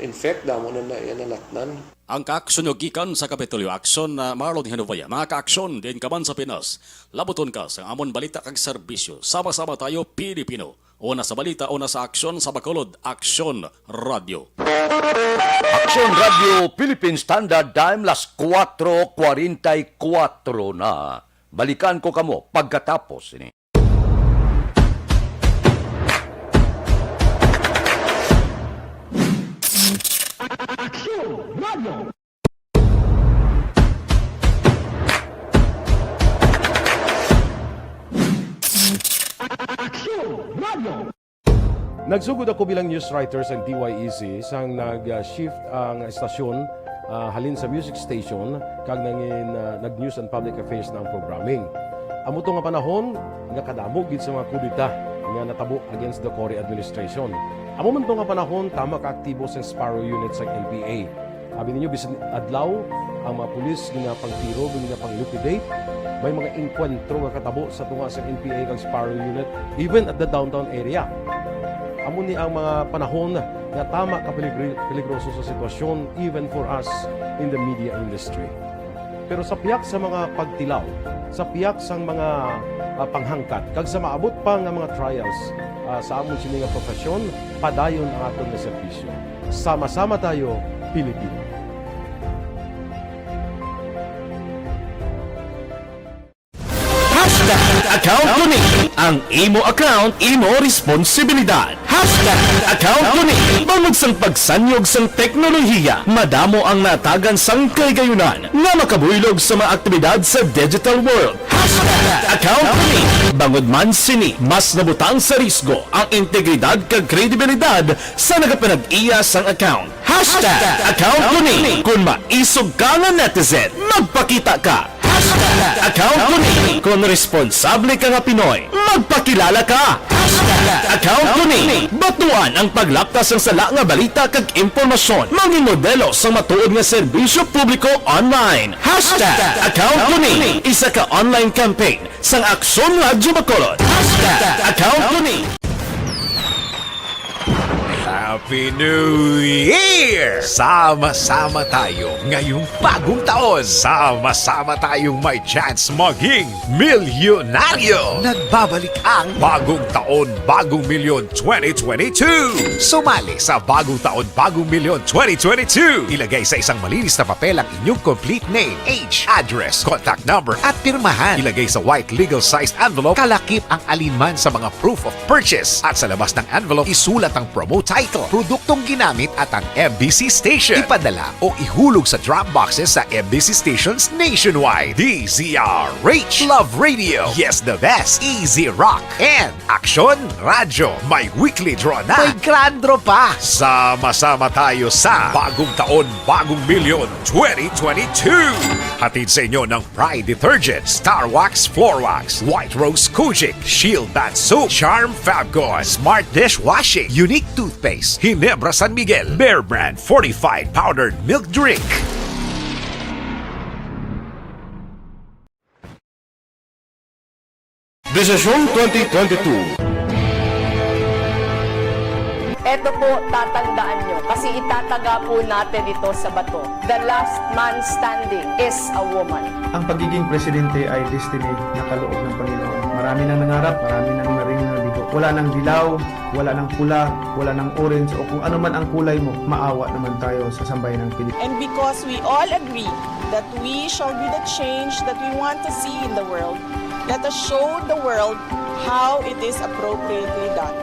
infect, damo na na iya nalatnan. Ang kaaksyon nyo gikan sa Kapitolyo Aksyon na Marlon Hinubaya. Mga kaaksyon, diin ka man sa Pinas, labuton ka sa amon balita kag serbisyo. Sama-sama tayo, Pilipino. Una sa balita, una sa aksyon sa Bacolod, Aksyon Radyo. Aksyon Radyo Philippine Standard Time, las kuwatro kwarenta y kuwatro na. Balikan ko kamo pagkatapos ini. Aksyon Radyo. Aksyon Radyo. Nagsugod ako bilang news writer sa D Y E C sang nag-shift ang estasyon, ah, halin sa music station kag nangin, ah, nag-news and public affairs na ang programming. Amo to nga panahon nga kadamo gid sa mga kudeta nga natabo against the Cory administration. Amo man to nga panahon, tama ka aktibo sa Sparrow Unit sa N P A. Abi ninyo, bisan adlaw, ang mga pulis ginapangtiro, ginapang-liquidate. May mga engkwentro nga katabo sa tunga sa N P A kag Sparrow Unit, even at the downtown area. Amo ni ang mga panahon nga tama ka peligri-, peligroso sa sitwasyon, even for us in the media industry. Pero sa pihak sa mga pagtilaw, sa pihak sang mga, ah, panghangkat, kag sa maabot pa nga mga trials, ah, sa amon sini nga profesyon, padayon ang aton nga serbisyo. Sama-sama tayo, Pilipino. Hashtag account ko ni. Ang imo account, imo responsibilidad. Hashtag account ko ni. Bangod sang pagsanyog sang teknolohiya, madamo ang natagan sang kahigayunan nga makabuylog sa mga aktibidad sa digital world. Hashtag account ko ni. Bangod man sini, mas nabutang sa risgo ang integridad kag kredibilidad sa nagapanag-iya sang account. Hashtag account ko ni. Kung maisog ka nga netizen, magpakita ka. Hashtag account ko ni. Kung responsable ka nga Pinoy, magpakilala ka. Hashtag account ko ni. Batuan ang paglapta sang sala nga balita kag impormasyon. Mangin modelo sang matuod nga serbisyo publiko online. Hashtag account ko ni. Isa ka online campaign sang Aksyon Radyo Bacolod. Hashtag account ko ni. Happy New Year! Sama-sama tayo ngayong bagong taon. Sama-sama tayong may chance maging milyonaryo. Nagbabalik ang Bagong Taon, Bagong Milyon twenty twenty-two. Sumali sa Bagong Taon, Bagong Milyon twenty twenty-two. Ilagay sa isang malinis na papel ang inyong complete name, age, address, contact number, at pirmahan. Ilagay sa white legal sized envelope, kalakip ang alinman sa mga proof of purchase. At sa labas ng envelope, isulat ang promo title, produktong ginamit at ang M B C station. Ipadala o ihulog sa drop boxes sa M B C stations nationwide. D Z R H, Love Radio, Yes the Best, Easy Rock, and Aksyon Radyo. May weekly draw na. May grand draw pa. Sama-sama tayo sa Bagong Taon, Bagong Milyon twenty twenty-two. Hatid sa inyo ng Pride Detergent, Star Wax Floor Wax, White Rose Kojic, Shield Bath Soap, Charm Fabcon, Smart Dishwashing, Unique Toothpaste, Ginebra San Miguel, Bear Brand Fortified Powdered Milk Drink. Desisyon twenty twenty-two. Eto po, tatandaan nyo, kasi itataga po natin ito sa bato. The last man standing is a woman. Ang pagiging presidente ay destiny na kaloob ng Panginoon. Marami nang nangarap, marami nang naring nabigo. Wala nang dilaw, wala nang pula, wala nang orange, o kung ano man ang kulay mo, maawa naman tayo sa sambayanang Pilipinas. And because we all agree that we shall be the change that we want to see in the world, let us show the world how it is appropriately done.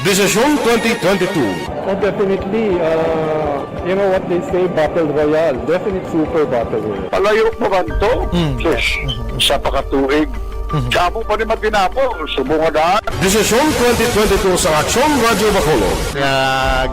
Desisyon twenty twenty-two. Oh, definitely. Uh, you know what they say, battle royale. Definite super battle royale. Palayo pa man to? Mm. Sus, isa pa ka tuig. Mhm. Damo pa ni matinapo, subong nga daan. Desisyon twenty twenty-two sa Aksyon Radyo Bacolod. Nga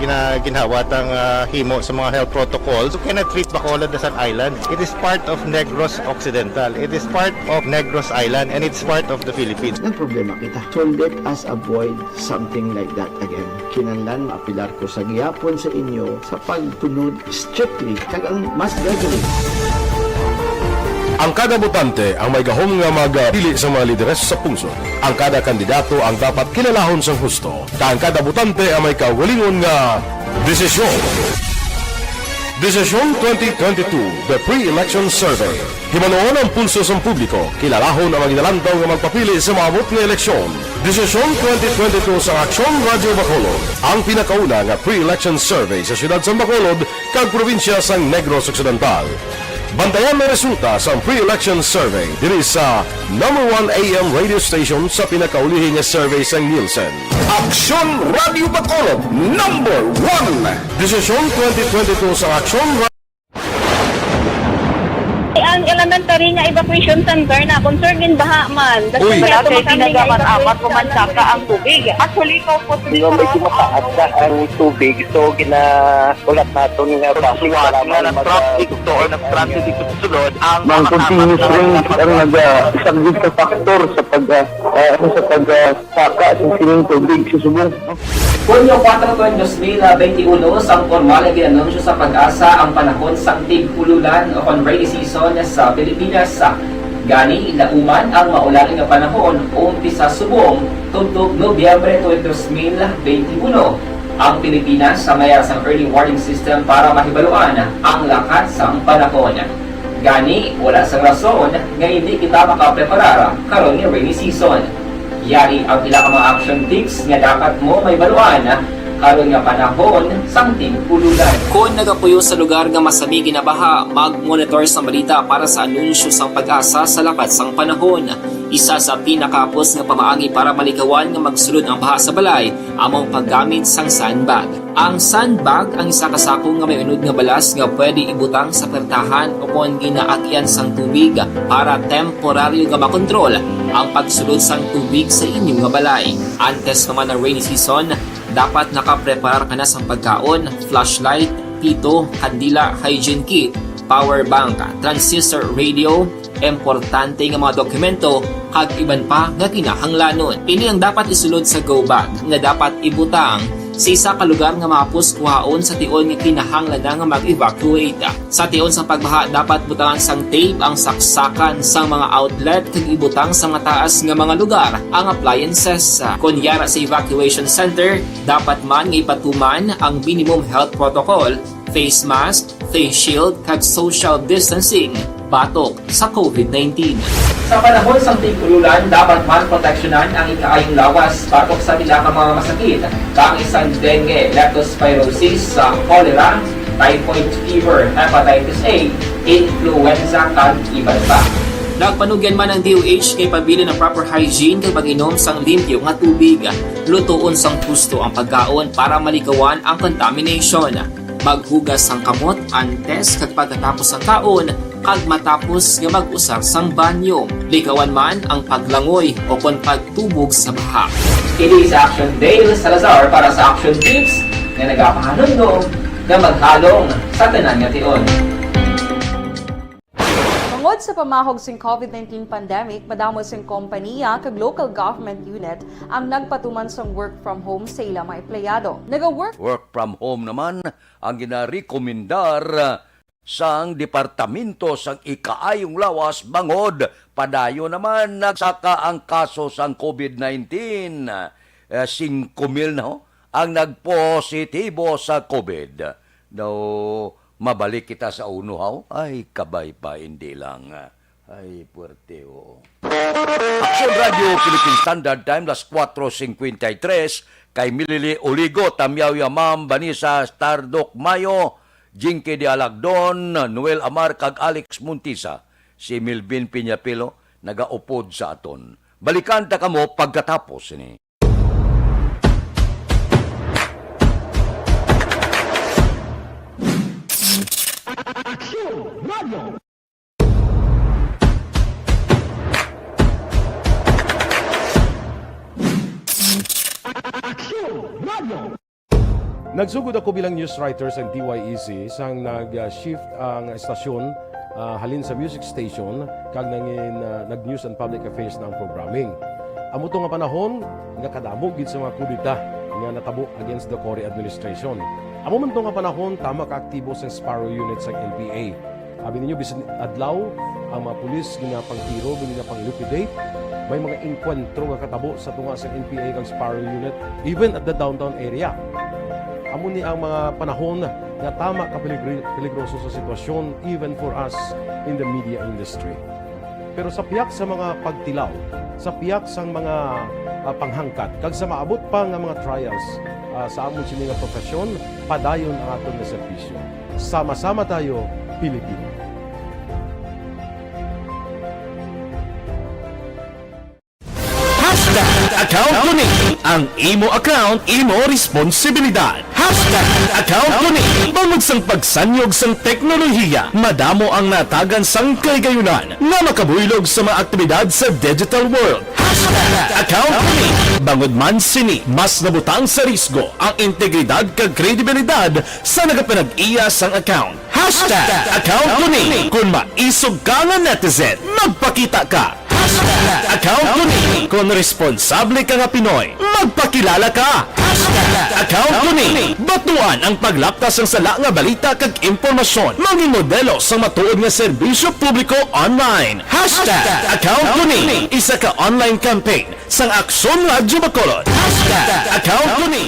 gina-, ginhawa tang, ah, himo sa mga health protocols. You cannot treat Bacolod as an island. It is part of Negros Occidental. It is part of Negros Island, and it's part of the Philippines. Nagproblema kita. So let us avoid something like that again. Kinahanglan maapelar ko sa gihapon sa inyo sa pagtunod strictly kag ang mas gagawin. Ang kada botante ang may gahom nga magpili sa mga lideres sa pungsod. Ang kada kandidato ang dapat kilalahon sang husto, kag ang kada botante ang may kaugalingon nga desisyon. Desisyon twenty twenty-two, The Pre-Election Survey. Hibaluon ang pulso sang publiko, kilalahon ang mga ginalantaw nga magpapili sa maabot nga eleksyon. Desisyon twenty twenty-two sa Aksyon Radyo Bacolod, ang pinakauna nga pre-election survey sa siyudad sang Bacolod kag probinsya sang Negros Occidental. Bantayan ang resulta sang pre-election survey diri sa number one A M radio station sa pinakaulihi nga survey sang Nielsen. Aksyon Radyo Bacolod, number one. Desisyon twenty twenty-two sa Aksyon Ra- Ang Elementary nga evacuation center na, concern gid baha man. Basta Uy. Kaya Wala kay tumakang nga tinaga man, evacuate amat ko man sa saka ang tubig. Actually, ikaw po, Di ba, medyo mataas na ang tubig, so ginaulat naton nga bus para nga may nag-traffic mag-, to or nag-traffic dito sa sulod, ang Mang mga continuous tapat na rain ang nag-, ah, isang big factor sa pag, ah, ah, ano, sa pag, ah, saka sa sining tubig sa subong. Hunyo kuwatro, tuig dos mil benti uno, sang pormal nga gin-anunsyo sa PAGASA ang panahon sang tig-ululan o kon rainy season sa Pilipinas. Gani, lauman ang maulan nga panahon, umpisa subong tubtob Nobyembre tuig dos mil benti uno. Ang Pilipinas, sa may ara sang early warning system para mahibaluan ang lakat sang panahon. Gani, wala sang rason nga hindi kita makapreparar karon nga rainy season. Yari ang pila ka mga action tips nga dapat mo mahibaluan karon nga panahon sang tig-ululan. Kon nagapuyo sa lugar nga masami ginabaha, mag-monitor sa balita para sa anunsyo sang PAGASA sa lakat sang panahon. Isa sa pinakahapos nga pamaagi para malikawan nga magsulod ang baha sa balay amo ang paggamit sang sandbag. Ang sandbag ang isa ka sako nga may unod nga balas nga pwede ibutang sa pertahan o kon ginaagyan sang tubig para temporaryo nga makontrol ang pagsulod sang tubig sa inyo nga balay. Antes pa man ang rainy season, dapat nakapreparar ka na sang pagkaon, flashlight, pito, kandila, hygiene kit, power bank, transistor radio, importante nga mga dokumento, kag iban pa nga kinahanglanon. Ini ang dapat isulod sa go bag nga dapat ibutang sa isa ka lugar nga mahapos kuhaon sa tion nga kinahanglan na nga mag-evacuate. Sa tion sang pagbaha, dapat butangan sang tape ang saksakan sang mga outlet kag ibutang sa mataas nga mga lugar ang appliances. Kon yara sa evacuation center, dapat man nga ipatuman ang minimum health protocol, face mask, face shield, kag social distancing batok sa covid nineteen. Sa panahon sang tig-ululan, dapat man proteksyonan ang ikaayong lawas batok sa pila ka mga masakit, kaangay sang dengue, leptospirosis, sa cholera, typhoid fever, hepatitis A, influenza, kag iban pa. Nagpanugyan man ang D O H nga ipabilin ang proper hygiene kag mag-inom sang limpyo nga tubig. Lutoon sang husto ang pagkaon para malikawan ang contamination. Maghugas sang kamot antes kag pagkatapos sang kaon kag matapos nga mag-usar sang banyo. Likawan man ang paglangoy o kon pagtubog sa baha. Kini si Action Dale Salazar para sa Action Tips nga nagapahanumdom nga maghalong sa tanan nga tion. Tungod sa pamahog sing covid nineteen pandemic, madamo sing kompaniya kag local government unit ang nagpatuman sang work from home sa ila mga empleyado. Naga-work Work from home naman ang ginarekomendar sang Departamento sang Ikaayong Lawas bangod padayon naman nagsaka ang kaso sang covid nineteen. Eh, singko mil na, ho, ang nagpositibo sa covid. Daw mabalik kita sa uno, haw? Ay, kabay pa, hindi lang. Ay, puwerte, oo. Action Radio Philippine Standard Time, las kuwatro singkwenta y tres, kay Milili Oligo, Tamyaw Yamam, Vanessa Stardoc Mayo, Jinky de Alagdon, Noel Amar, kag Alex Montisa. Si Melvin Piñapilo nagaupod sa aton. Balikan ta kamo pagkatapos sini. Aksyon Radio. Aksyon Radio. Nagsugod ako bilang news writer sa D Y E C sang nag-shift ang estasyon, ah, halin sa music station kag nangin, ah, nag-news and public affairs na ang programming. Amo to nga panahon nga kadamo gid sa mga kudeta nga natabo against the Cory administration. Amo man to nga panahon tama ka aktibo sang Sparrow Unit sang N P A. Abi ninyo, bisan adlaw, ang mga pulis ginapangtiro, ginapang-liquidate. May mga engkwentro nga katabo sa tunga sa N P A kag Sparrow Unit, even at the downtown area. Amo ni ang mga panahon nga tama ka peligri-, peligroso sa sitwasyon, even for us in the media industry. Pero sa pihak sa mga pagtilaw, sa pihak sang mga, ah, panghangkat, kag sa maabot pa nga mga trials, ah, sa amon sini nga profesyon, padayon ang aton nga serbisyo. Sama-sama tayo, Pilipino. Hashtag account ko ni. Ang imo account, imo responsibilidad. Hashtag account ko ni. Bangod Sang pagsanyog sang teknolohiya, madamo ang natagan sang kahigayunan nga makabuylog sa mga aktibidad sa digital world. Hashtag account ko ni. Bangod man sini, mas nabutang sa risgo ang integridad kag kredibilidad sa nagapanag-iya sang account. Hashtag account ko ni. Kung maisog ka nga netizen, magpakita ka. Hashtag account ko ni. Kung responsable ka nga Pinoy, magpakilala ka. Hashtag account ko ni. Batuan ang paglapta sang sala nga balita kag impormasyon. Mangin modelo sang matuod nga serbisyo publiko online. Hashtag account ko ni. Isa ka online campaign sang Aksyon Radyo Bacolod. Hashtag account ko ni.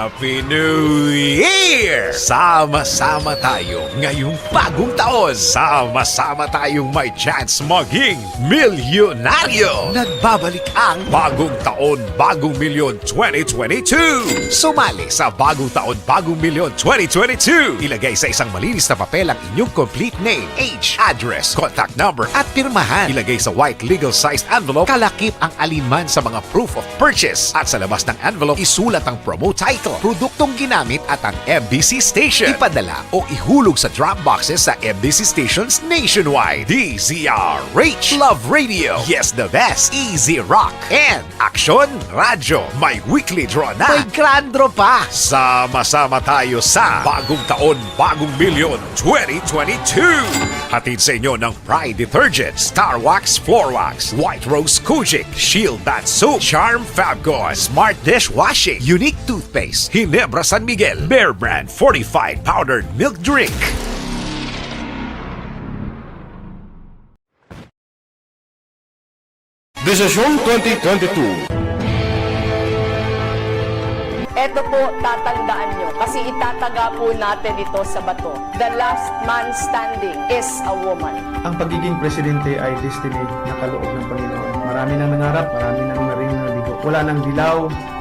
Happy New Year! Sama-sama tayo ngayong bagong taon. Sama-sama tayong may chance maging milyonaryo. Nagbabalik ang Bagong Taon, Bagong Milyon twenty twenty-two. Sumali sa Bagong Taon, Bagong Milyon twenty twenty-two. Ilagay sa isang malinis na papel ang inyong complete name, age, address, contact number, at pirmahan. Ilagay sa white legal-sized envelope. Kalakip ang alinman sa mga proof of purchase. At sa labas ng envelope, isulat ang promo title, produktong ginamit, at ang M B C station. Ipadala o ihulog sa drop boxes sa M B C stations nationwide. D Z R H, Love Radio, Yes the Best, Easy Rock, and Aksyon Radyo. May weekly draw na. May grand draw pa. Sama-sama tayo sa Bagong Taon, Bagong Milyon twenty twenty-two. Hatid sa inyo ng Pride Detergent, Star Wax Floor Wax, White Rose Kojic, Shield Bath Soap, Charm Fabcon, Smart Dishwashing, Unique Toothpaste, Ginebra San Miguel, Bear Brand Fortified Powdered Milk Drink. Desisyon twenty twenty-two. Eto po, tatandaan nyo, kasi itataga po natin ito sa bato. The last man standing is a woman. Ang pagiging presidente ay destiny na kaloob ng Panginoon. Marami nang nangarap, marami nang naring nabigo. Wala nang dilaw,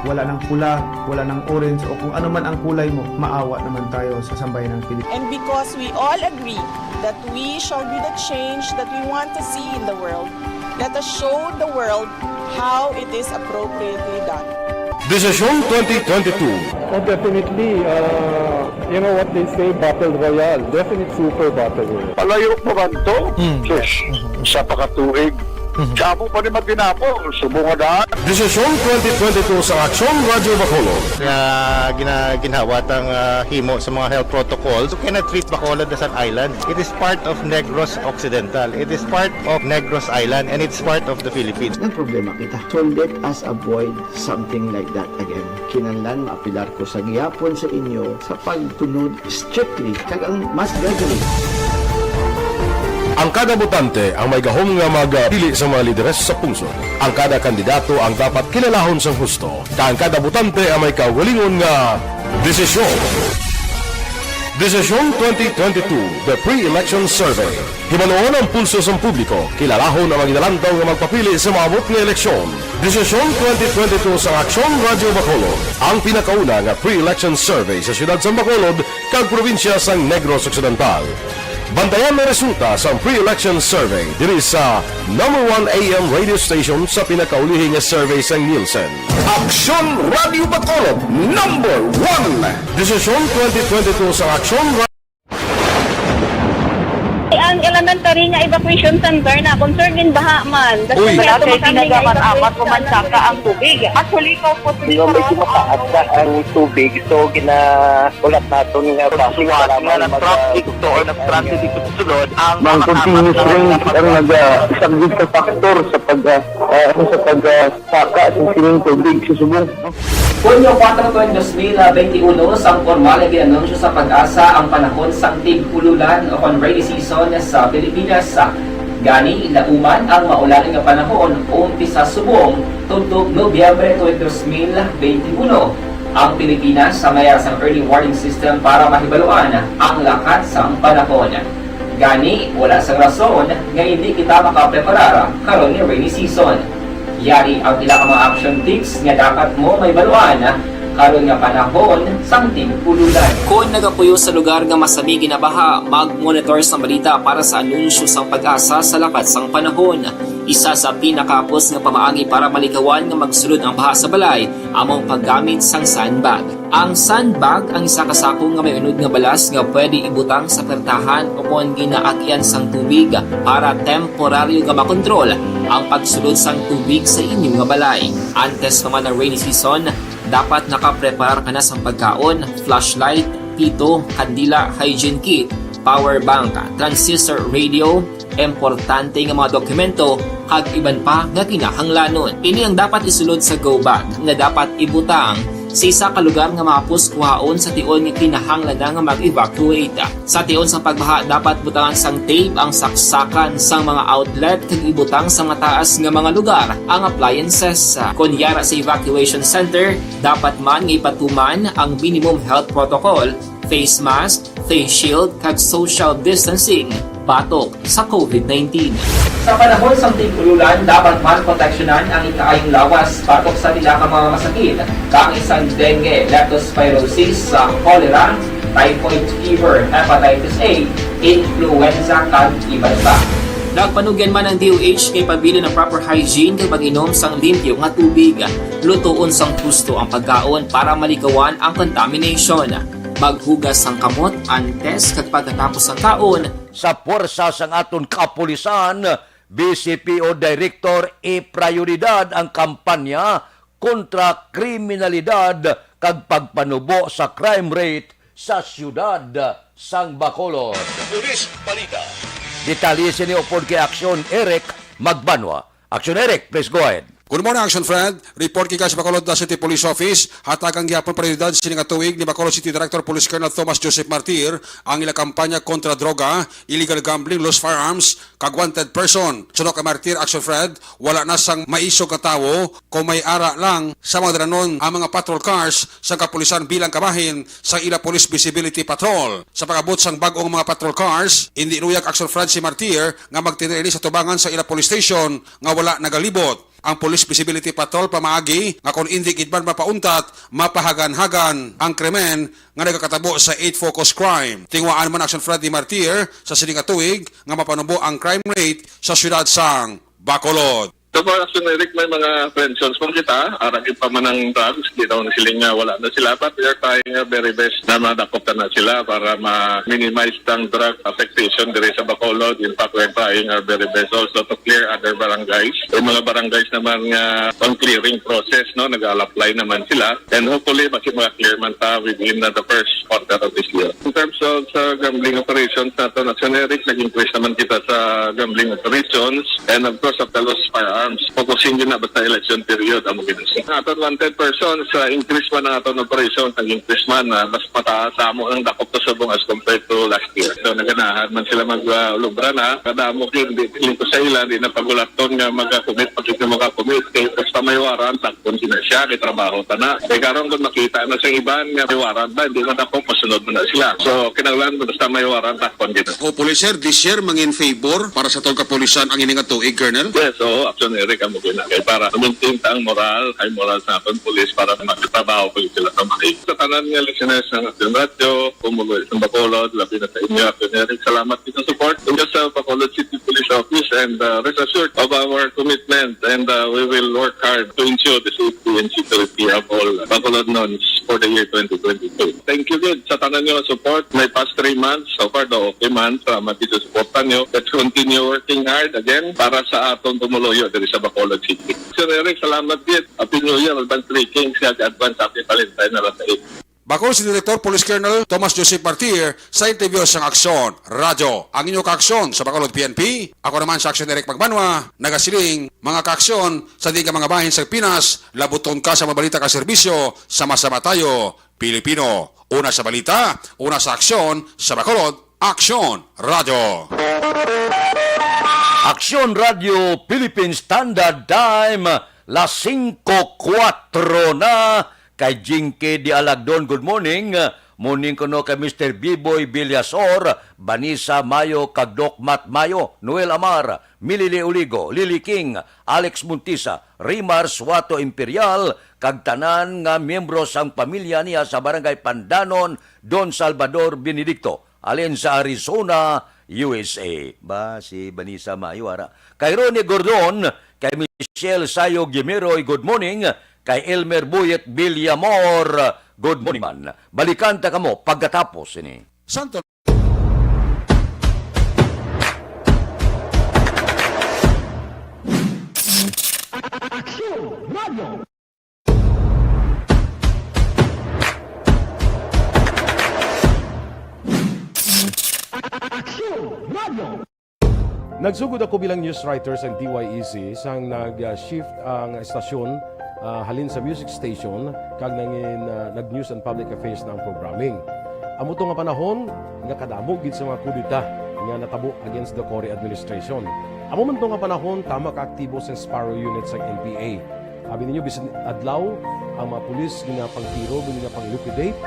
wala nang pula, wala nang orange, o kung ano man ang kulay mo, maawa naman tayo sa sambayan ng Pilipinas. And because we all agree that we shall be the change that we want to see in the world, let us show the world how it is appropriately done. Desisyon twenty twenty-two. Oh, definitely, uh, you know what they say, battle royale. Definite super battle royale. Palayo pa man to? Mm. Sus, sa pakatuig. Mhm. Damo pa ni matinapol, subong nga daan. Desisyon twenty twenty-two sa Aksyon Radyo Bacolod. Nga gina-, ginhawat ang, ah, himo sa mga health protocols. You cannot treat Bacolod as an island. It is part of Negros Occidental. It is part of Negros Island, and it's part of the Philippines. Nagproblema kita. So let us avoid something like that again. Kinahanglan maapilar ko sa gihapon sa inyo sa pagtunod strictly kag ang mas gagawin. Ang kada botante ang may gahom nga magpili sa mga lideres sa pungsod. Ang kada kandidato ang dapat kilalahon sang husto, kag ang kada botante ang may kaugalingon nga desisyon. Desisyon twenty twenty-two, The Pre-Election Survey. Hibaluon ang pulso sang publiko, kilalahon ang mga ginalantaw nga magpapili sa maabot nga eleksyon. Desisyon twenty twenty-two sa Aksyon Radyo Bacolod, ang pinakauna nga pre-election survey sa siyudad sang Bacolod kag probinsya sang Negros Occidental. Bantayan ang resulta sang pre-election survey diri sa number one A M radio station sa pinakaulihi nga survey sang Nielsen. Aksyon Radyo Bacolod, number one. Desisyon twenty twenty-two sa Aksyon Ra- Ang elementary nga evacuation center na concerned in baha man. Uy. Wala kay ginagamat-amat, umansaka ang tubig. Actually, ikaw po, medyo mataas na ang tubig, so gina-, ulat naton nga traffic, para nga mag-, traffic to or traffic dito sa sulod, ang mga continuous rain ang nag-, ah, isang big factor sa pag, ah, ah, ano, sa pag, ah, saka sa sining tubig sa subong. Hunyo kuwatro, dos mil benti uno, sang pormal nga gin-anunsyo sa PAGASA ang panahon sang tig-ululan o kon rainy season sa Pilipinas. Gani, lauman ang maulan nga panahon umpisa subong tudtog Nobyembre tuig dos mil benti uno. Ang Pilipinas may ara sang early warning system para mahibaluan ang lakat sang panahon. Gani, wala sang rason nga indi kita makapreparar karon nga rainy season. Yari ang pila ka mga action tips nga dapat mo mahibaluan karon nga panahon sang tig-ululan. Kon nagapuyo sa lugar nga masami ginabaha, mag-monitor sang balita para sa anunsyo sang PAGASA sa lakat sang panahon. Isa sa pinakahapos nga pamaagi para malikawan nga magsulod ang baha sa balay amo ang paggamit sang sandbag. Ang sandbag ang isa ka sako nga may unod nga balas nga pwede ibutang sa pertahan o kon ginaagyan sang tubig para temporaryo nga makontrol ang pagsulod sang tubig sa inyo nga balay. Antes pa man ang rainy season, dapat nakapreparar ka na sang pagkaon, flashlight, pito, kandila, hygiene kit, power bank, transistor radio, importante nga mga dokumento, kag iban pa nga kinahanglanon. Ini ang dapat isulod sa go bag nga dapat ibutang sa isa ka lugar nga mahapos kuhaon sa tion nga kinahanglan na nga mag-evacuate. Sa tion sa pagbaha, dapat butangan sang tape ang saksakan sang mga outlet kag ibutang sa mataas nga mga lugar ang appliances. Kon yara sa evacuation center, dapat man nga ipatuman ang minimum health protocol, face mask, face shield, kag social distancing batok sa covid nineteen. Sa panahon sang tig-ululan, dapat man proteksyonan ang ikaayong lawas batok sa pila ka mga masakit, kaangay sang dengue, leptospirosis, sa cholera, typhoid fever, hepatitis A, influenza, kag iban pa. Nagpanugyan man ang D O H kay pabilin ang proper hygiene kag pag-inom sang limpyo nga tubig. Lutoon sang husto ang pagkaon para malikawan ang contamination. Maghugas sang kamot antes kag pagkatapos sang kaon. Sa puwersa sang aton kapulisan, B C P O Director, iprayoridad ang kampanya kontra kriminalidad kag pagpanubo sa crime rate sa siyudad sang Bacolod. Police Balita. Detalye sini upod kay Aksyon Eric Magbanwa. Aksyon Eric, please go ahead. Good morning, Action Fred. Report gikan sa Bacolod City Police Office. Hatagan gihapon prioridad sini nga tuig ni Bacolod City Director Police Colonel Thomas Joseph Martir ang ila kampanya kontra droga, illegal gambling, loose firearms, kag wanted person. Suno kay Martir, Action Fred, wala na sang maisog nga tawo kung may ara lang sa mga dalanon ang mga patrol cars sang kapulisan bilang kabahin sang ila police visibility patrol. Sa pag-abot sang bag-ong mga patrol cars, indi luyag, Action Fred, si Martir nga magtinir ini sa tubangan sa ila police station nga wala nagalibot. Ang Police Visibility Patrol pamaagi nga kon indi gid man mapauntat, mapahagan-hagan ang krimen nga nagakatabo sa eight focus crime. Tinguhaan man, Action Fred, ni Martir sa sini nga tuig nga mapanubo ang crime rate sa siyudad sang Bacolod. So far, Action Eric, may mga apprehensions man kita. Arang pa man ang drugs, di daw na sila nga wala na sila. But we are trying our very best na madakop na sila para ma-minimize ang drug affectation diri sa Bacolod. In fact, we are trying our very best also to clear other barangays. Yung mga barangays naman nga pang clearing process, no, nag-apply naman sila. And hopefully, basi maka-clear man ta within uh, the first quarter of this year. In terms of sa gambling operations nato, Action Eric, nag-increase naman kita sa gambling operations. And of course, of the loose firearms. Focusing din na basta election period ang mga ginasa. Ang aton wanted persons, sa increase man ang aton operations, nag-increase man, ah, mas mataas sa amo ang dakop sa subong as compared to last year. So, naganahan man sila mag-, ah, ulobra na. Kadamo kay hindi, hindi ko sa ila, hindi na pagulaton nga mag-commit, pag hindi maka-commit. Kay basta may warrant, dakpon sila siya, kay trabaho ta na. Kay karon kung makita na sa iban nga may warrant na, hindi man ako, pasunod mo na sila. So, kinahanglan basta may warrant, dakpon gid. Hopefully, sir, this year, mangin favor para sa tong kapulisan ang ini nga tuig, Colonel? Yes, oo, Action Eric, amo gina. Kay para maintain ta ang moral, high moral sa aton pulis para magtrabaho pa sila sa maayos. Sa tanan nga listeners ng Action Radio, pumuloy sa Bacolod, labi na sa inyo, Action Eric, salamat sa support. Thank you sa Bacolod City Police Office and uh, rest assured of our commitment and uh, we will work hard to ensure the safety and security of all Bacolodnons for the year twenty twenty-two. Thank you gid sa tanan nga support. May past three months, so far daw okay man. Salamat gid sa suporta nyo. Let's continue working hard again para sa aton pumuluyo diri sa Bacolod City. Sir Eric, salamat gid. Happy New Year, advance greetings, kag advance Happy Valentine na lang sa inyo. Bacolod City Director Police Colonel Thomas Joseph Martir sa interview sang Aksyon Radyo. Ang inyo kaaksyon sa Bacolod P N P, ako naman sa Aksyon Eric Magbanwa, nagasiling, mga kaaksyon sa diin ka mga bahin sa Pinas, labuton ka sa mga balita kag serbisyo, sama-sama tayo, Pilipino. Una sa balita, una sa aksyon, sa Bacolod, Aksyon Radyo. Aksyon Radyo Philippine Standard Time, las singko kuwatro na. Kay Jinky Di Alagdon, good morning. Morning kuno kay Mister Biboy Villasor, Vanessa Mayo, kag Doc Matt Mayo, Noel Amar, Milili Oligo, Lily King, Alex Montisa, Rimar Suato Imperial, kag tanan nga miyembro sang pamilya niya sa Barangay Pandanon, Don Salvador Benedicto, halin sa Arizona, U S A. Ba, si Vanessa Mayo, ara. Kay Ronnie Gordon, kay Michelle Sayo Gimiroy, good morning. Kay Elmer Buyet Villamor, good morning man. Balikan ta kamo pagkatapos ini. Santo. Aksyon Radio. Aksyon Radio. Nagsugod ako bilang news writer sa D Y E C sang nag-shift ang estasyon, ah, halin sa music station kag nangin, ah, nag-news and public affairs na ang programming. Amo to nga panahon nga kadamo gid sa mga kudeta nga natabo against the Cory administration. Amo man to nga panahon, tama ka aktibo sa Sparrow Unit sa N P A. Abi ninyo, bisan adlaw, ang mga pulis ginapangtiro, ginapang-liquidate.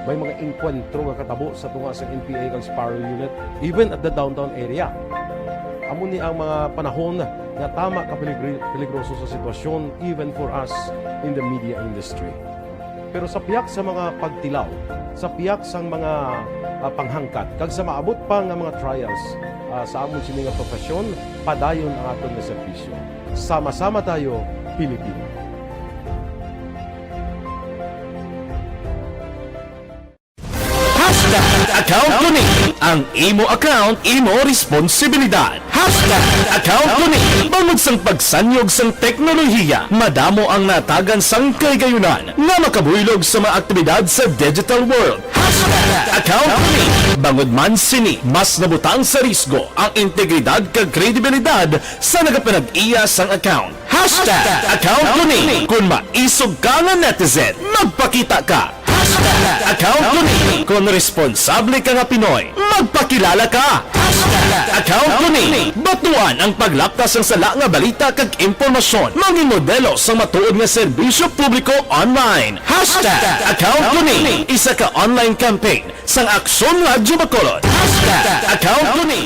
May mga engkwentro nga katabo sa tunga sa N P A kag Sparrow Unit, even at the downtown area. Amo ni ang mga panahon nga tama ka peligri-, peligroso sa sitwasyon, even for us in the media industry. Pero sa pihak sa mga pagtilaw, sa pihak sang mga, ah, panghangkat, kag sa maabot pa nga mga trials, ah, sa amon sini nga profesyon, padayon ang aton nga serbisyo. Sama-sama tayo, Pilipino. Hashtag account ko ni. Ang imo account, imo responsibilidad. Hashtag account ko ni. Bangod sang pagsanyog sang teknolohiya, madamo ang natagan sang kahigayunan nga makabuylog sa mga aktibidad sa digital world. Hashtag account ko ni. Bangod man sini, mas nabutang sa risgo ang integridad kag kredibilidad sa nagapanag-iya sang account. Hashtag account ko ni. Kung maisog ka nga netizen, magpakita ka. Hashtag account ko ni. Kung responsable ka nga Pinoy, magpakilala ka. Hashtag account ko ni. Batuan ang paglaptas sang sala nga balita kag impormasyon. Mangin modelo sa matuod nga serbisyo publiko online. Hashtag account ko ni. Isa ka online campaign sang Aksyon Radyo Bacolod. Hashtag account ko ni.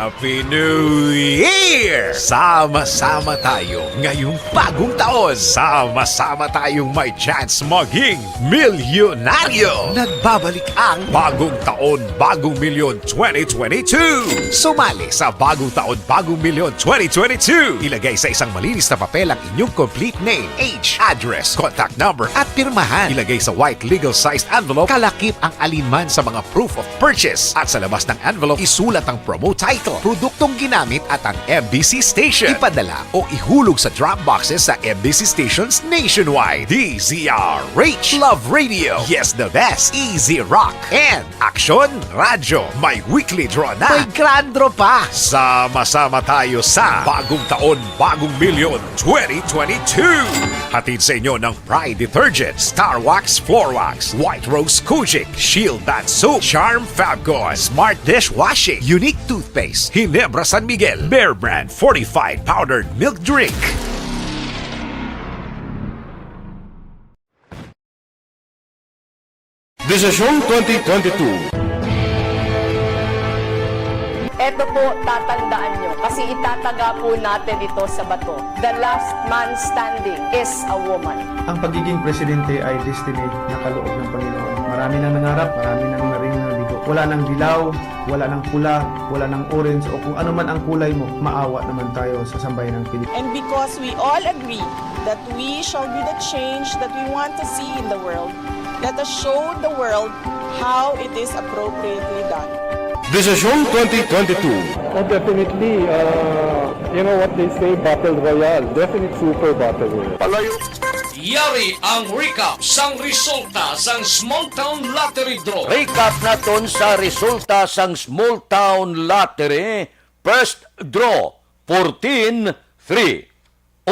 Happy New Year! Sama-sama tayo ngayong bagong taon. Sama-sama tayong may chance maging milyonaryo. Nagbabalik ang Bagong Taon, Bagong Milyon twenty twenty-two. Sumali sa Bagong Taon, Bagong Milyon twenty twenty-two. Ilagay sa isang malinis na papel ang inyong complete name, age, address, contact number, at pirmahan. Ilagay sa white legal-sized envelope, kalakip ang alinman sa mga proof of purchase. At sa labas ng envelope, isulat ang promo title, produktong ginamit, at ang M B C station. Ipadala o ihulog sa drop boxes sa M B C stations nationwide. D Z R H, Love Radio, Yes the Best, Easy Rock, and Aksyon Radyo. May weekly draw na. May grand draw pa. Sama-sama tayo sa Bagong Taon, Bagong Milyon twenty twenty-two. Hatid sa inyo ng Pride Detergent, Star Wax Floor Wax, White Rose Kojic, Shield Bath Soap, Charm Fabcon, Smart Dishwashing, Unique Toothpaste, Ginebra San Miguel, Bear Brand Fortified Powdered Milk Drink. Desisyon twenty twenty-two. Eto po, tatandaan nyo, kasi itataga po natin ito sa bato. The last man standing is a woman. Ang pagiging presidente ay destiny na kaloob ng Panginoon. Marami nang nangarap, marami nang naring nabigo. Wala nang dilaw, wala nang pula, wala nang orange, o kung ano man ang kulay mo, maawa naman tayo sa sambayan ng Pilipinas. And because we all agree that we shall be the change that we want to see in the world, let us show the world how it is appropriately done. Desisyon twenty twenty-two. Oh, definitely. Uh, you know what they say, battle royale. Definite super battle royale. Palayo. Yari ang recap sang resulta sang Small Town Lottery Draw. Recap naton sa resulta sang Small Town Lottery. First draw, fourteen three.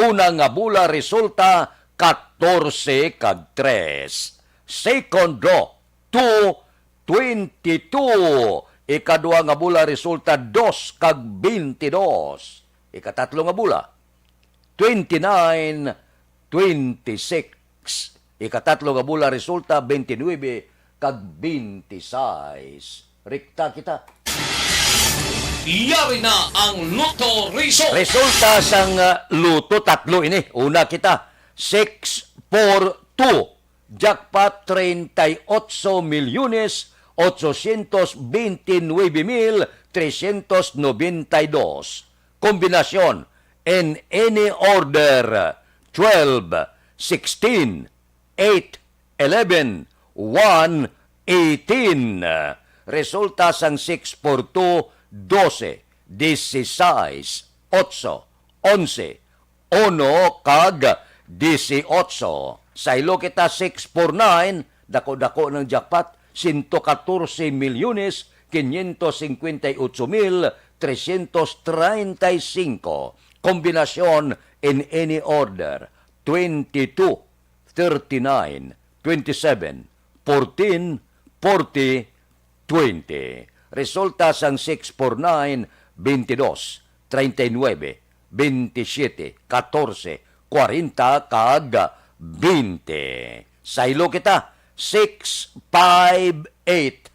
Una nga bola resulta, katorse kag tres. Second draw, two, twenty-two. Ikadua nga bola resulta, dos kag twenty-dos. Ikatatlo nga bola, twenty-nine, twenty-six. Ikatatlo nga bola resulta, twenty-nine kag twenty-six. Rekta kita. Yari na ang Lotto result. Resulta sang, uh, Lotto, tatlo ini. Una kita, six four two. Jackpot, treinta y ocho milyones ochocientos veintinuebe mil trescientos noventa y dos. Kombinasyon, in any order, twelve, sixteen, eight, eleven, one, eighteen. Resulta sang six four two, dose, disisais, otso, onse, uno, kag disiotso. Saylo kita, six four nine, dako-dako ng jackpot, sento katorse milyones, quinientos cincuenta y ocho mil trescientos treinta y cinco. Kombinasyon, in any order, twenty-two, thirty-nine, twenty-seven, fourteen, forty, twenty. Resulta sang six four nine, twenty-dos, treinta y nuebe, veintisiete, catorce, cuarenta, kag twenty. Saylo kita, six five eight.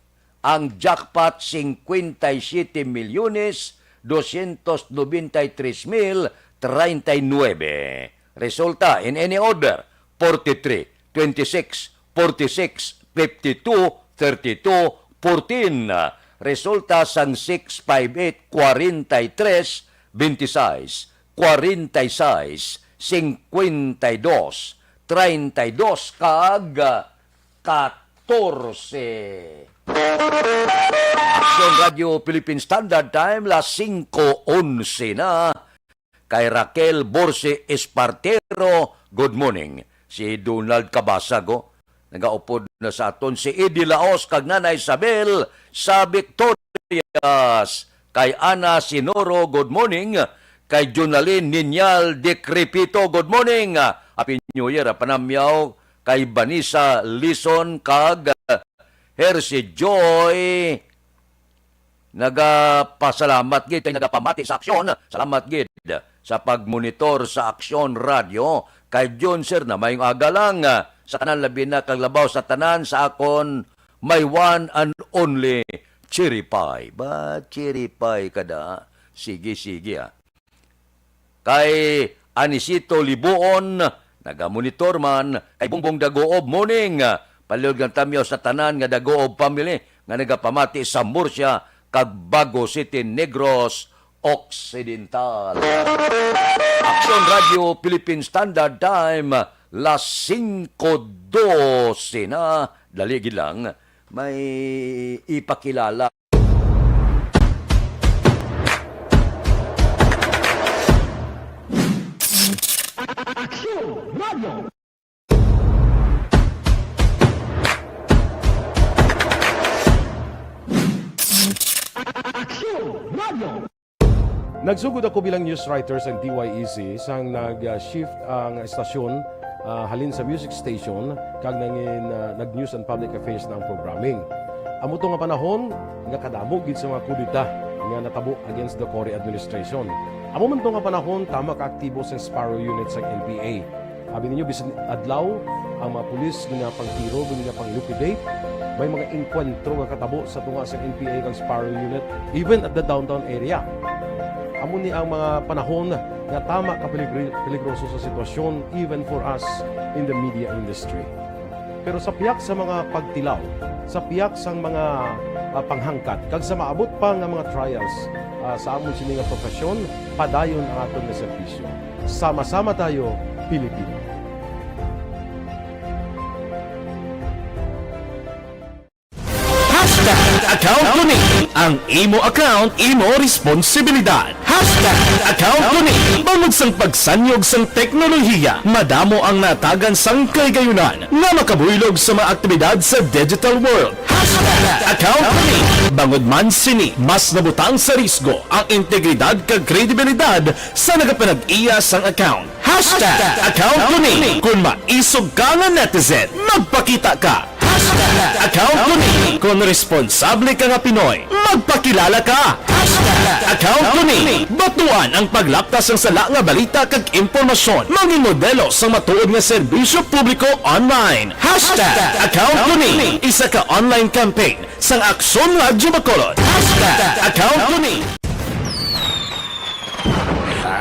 Ang jackpot, cincuenta y siete milyones, doscientos noventa y tres mil treinta y nuebe. Resulta, in any order, forty-three, twenty-six, forty-six, fifty-two, thirty-two, fourteen. Resulta sang six five eight, forty-three, twenty-six, forty-six, cincuenta y dos, treinta y dos, kag katorse. Aksyon Radio Philippine Standard Time, las singko onse na. Kay Raquel Borse Espartero, good morning. Si Donald Cabasag, oh, nagaupod na sa aton. Si Eddie Laos kag Nanay Isabel sa Victorias. Kay Ana Sinoro, good morning. Kay Jonalyn Niñal Decrepito, good morning. Happy New Year, ah, panamyaw kay Vanessa Lison kag, ah, Hersi Joy. Nagapasalamat gid kay nagapamati sa aksyon. Salamat gid sa pagmonitor sa Aksyon Radio. Kay Jun, sir, na mayong aga lang, ah, sa tanan, labi na kag labaw sa tanan sa akon my one and only Cherry Pie. Ba, Cherry Pie ka da? Sige, sige, ah. Kay Anisito Libuon, nagamonitor man. Kay Bongbong Daguob, morning. Palihog nga tamyaw sa tanan nga Daguob family nga nagapamati sa Murcia kag Bago City, Negros Occidental. Aksyon Radio Philippine Standard Time, las singko dose na. Dali gid lang, may ipakilala. Aksyon Radio. Aksyon Radio. Nagsugod ako bilang news writer sa D Y E C sang nag-shift ang estasyon, ah, halin sa music station kag nangin, ah, nag-news and public affairs na ang programming. Amo to nga panahon nga kadamo gid sa mga kudeta nga natabo against the Cory administration. Amo man to nga panahon, tama ka aktibo sang Sparrow Unit sang N P A. Abi ninyo, bisan adlaw, ang mga pulis ginapangtiro, ginapang-liquidate. May mga engkwentro nga katabo sa tunga sang N P A kag Sparrow Unit, even at the downtown area. Amo ni ang mga panahon nga tama ka peligri-, peligroso sa sitwasyon, even for us in the media industry. Pero sa pihak sa mga pagtilaw, sa pihak sang mga, ah, panghangkat, kag sa maabot pa nga mga trials, ah, sa amon sini nga profesyon, padayon ang aton nga serbisyo. Sama-sama tayo, Pilipino. Hashtag Account Ko Ni. Ang imo account, imo responsibilidad. Hashtag Account Ko Ni. Bangod sang pagsanyog sang teknolohiya, madamo ang natagan sang kahigayunan nga makabuylog sa mga aktibidad sa digital world. Hashtag Account Ko Ni. Bangod man sini, mas nabutang sa risgo ang integridad kag kredibilidad sa nagapanag-iya sang account. Hashtag Account Ko Ni. Kung maisog ka nga netizen, magpakita ka. Hashtag Account Ko Ni. Kung responsable ka nga Pinoy, magpakilala ka. Hashtag Account Ko Ni. Batuan ang paglaptas sang sala nga balita kag impormasyon. Mangin modelo sang matuod nga serbisyo publiko online. Hashtag Account Ko Ni. Isa ka online campaign sang Aksyon Radyo Bacolod. Hashtag Account Ko Ni.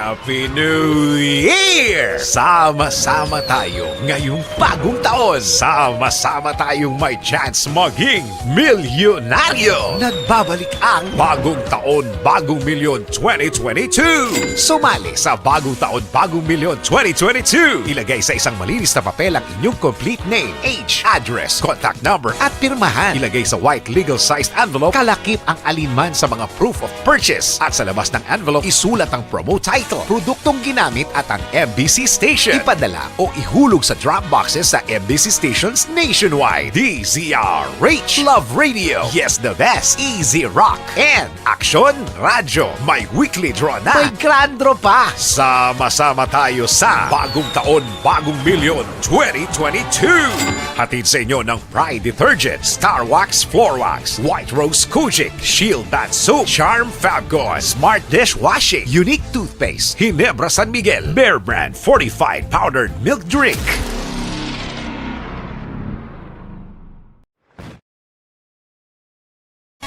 Happy New Year! Sama-sama tayo ngayong bagong taon. Sama-sama tayong may chance maging milyonaryo. Nagbabalik ang Bagong Taon, Bagong Milyon twenty twenty-two. Sumali sa Bagong Taon, Bagong Milyon twenty twenty-two. Ilagay sa isang malinis na papel ang inyong complete name, age, address, contact number, at pirmahan. Ilagay sa white legal-sized envelope, kalakip ang alinman sa mga proof of purchase. At sa labas ng envelope, isulat ang promo title, produktong ginamit at ang M B C station. Ipadala o ihulog sa drop boxes sa M B C stations nationwide. D Z R H, Love Radio, Yes the Best, Easy Rock, and Aksyon Radyo. May weekly draw na. May grand draw pa. Sama-sama tayo sa Bagong Taon, Bagong Milyon twenty twenty-two. Hatid sa inyo ng Pride Detergent, Star Wax Floor Wax, White Rose Kojic, Shield Bath Soap, Charm Fabcon, Smart Dishwashing, Unique Toothpaste, Ginebra San Miguel, Bear Brand Fortified Powdered Milk Drink.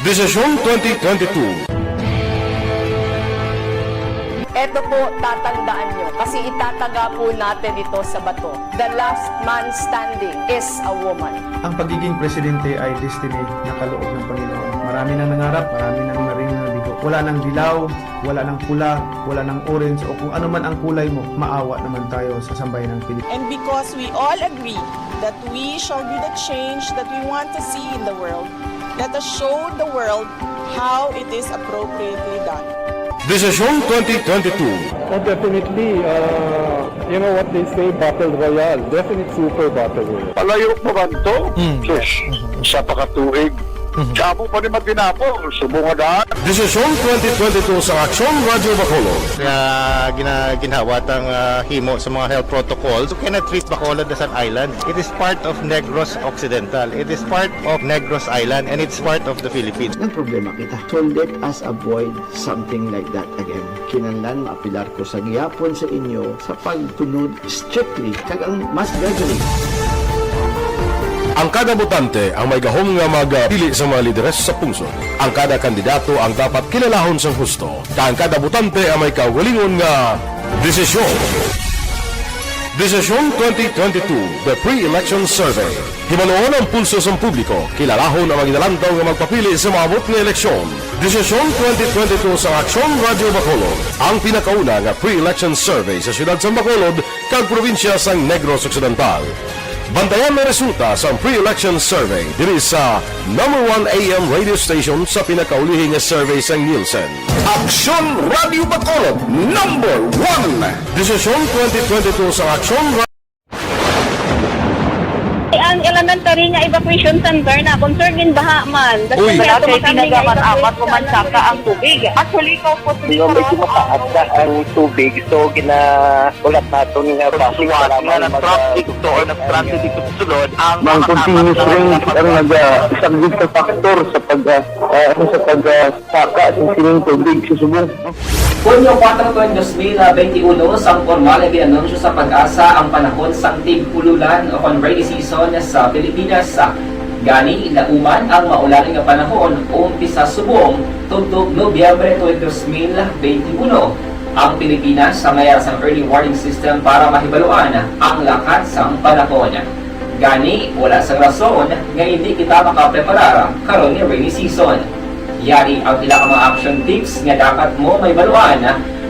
Desisyon twenty twenty-two. Eto po, tatandaan nyo, kasi itataga po natin ito sa bato. The last man standing is a woman. Ang pagiging presidente ay destiny na kaloob ng Panginoon. Marami nang nangarap, marami nang naring nabigo. Wala nang dilaw, wala nang pula, wala nang orange, o kung ano man ang kulay mo, maawa naman tayo sa sambayan ng Pilipinas. And because we all agree that we shall be the change that we want to see in the world, let us show the world how it is appropriately done. Desisyon twenty twenty-two. Oh, definitely. Uh, you know what they say, battle royale. Definite super battle royale. Palayo pa ba to? Mm. Sus, isa pa ka tuig. Mhm. Damo pa ni matinapo, subong nga daan. Desisyon twenty twenty-two sa Aksyon Radyo Bacolod. Nga gina-, ginhawa tang, ah, himo sa mga health protocols. You cannot treat Bacolod as an island. It is part of Negros Occidental. It is part of Negros Island, and it's part of the Philippines. Ang problema kita. So let us avoid something like that again. Kinahanglan maapilar ko sa gihapon sa inyo sa pagtunod strictly kag ang mas gagawin. Ang kada botante ang may gahom nga magpili sa mga lideres sa pungsod. Ang kada kandidato ang dapat kilalahon sang husto, kag ang kada botante ang may kaugalingon nga desisyon. Desisyon twenty twenty-two, The Pre-Election Survey. Hibaluon ang pulso sang publiko, kilalahon ang mga ginalantaw nga magpapili sa maabot nga eleksyon. Desisyon twenty twenty-two sa Aksyon Radyo Bacolod, ang pinakauna nga pre-election survey sa siyudad sang Bacolod kag probinsya sang Negros Occidental. Bantayan ang resulta sang pre-election survey diri sa number one A M radio station sa pinakaulihi nga survey sang Nielsen. Aksyon Radyo Bacolod, number one. Desisyon twenty twenty-two sa Aksyon Ang elementary nga evacuation center na concern gin baha man. Uy. Kasi Dati kami tinaga man, evacuation apat o man saka ang tubig. Actually, ikaw po, Di ba, medyo mataas na ang tubig, so ginaulat naton nga basi Suwat nga nagtraffic to or nagtraffic dito sa sulod, ang Mang mga continuous tama rain na ang nagasaglit sa factor sa pag, ah, ah, ano, sa pag, ah, saka sa sining tubig sa subong. Hunyo kuwatro, dos mil benti uno, sang pormal nga gin-anunsyo sa PAGASA ang panahon sang tig-ululan o kon rainy season sa Pilipinas. Gani, nauman ang maulan nga panahon umpisa subong tubtob Nobyembre tuig dos mil benti uno. Ang Pilipinas sangaya sang early warning system para mahibaluan ang lakat sang panahon. Gani, wala sang rason nga indi kita makapreparar karon nga rainy season. Yari ang pila ka mga action tips nga dapat mo mahibaluan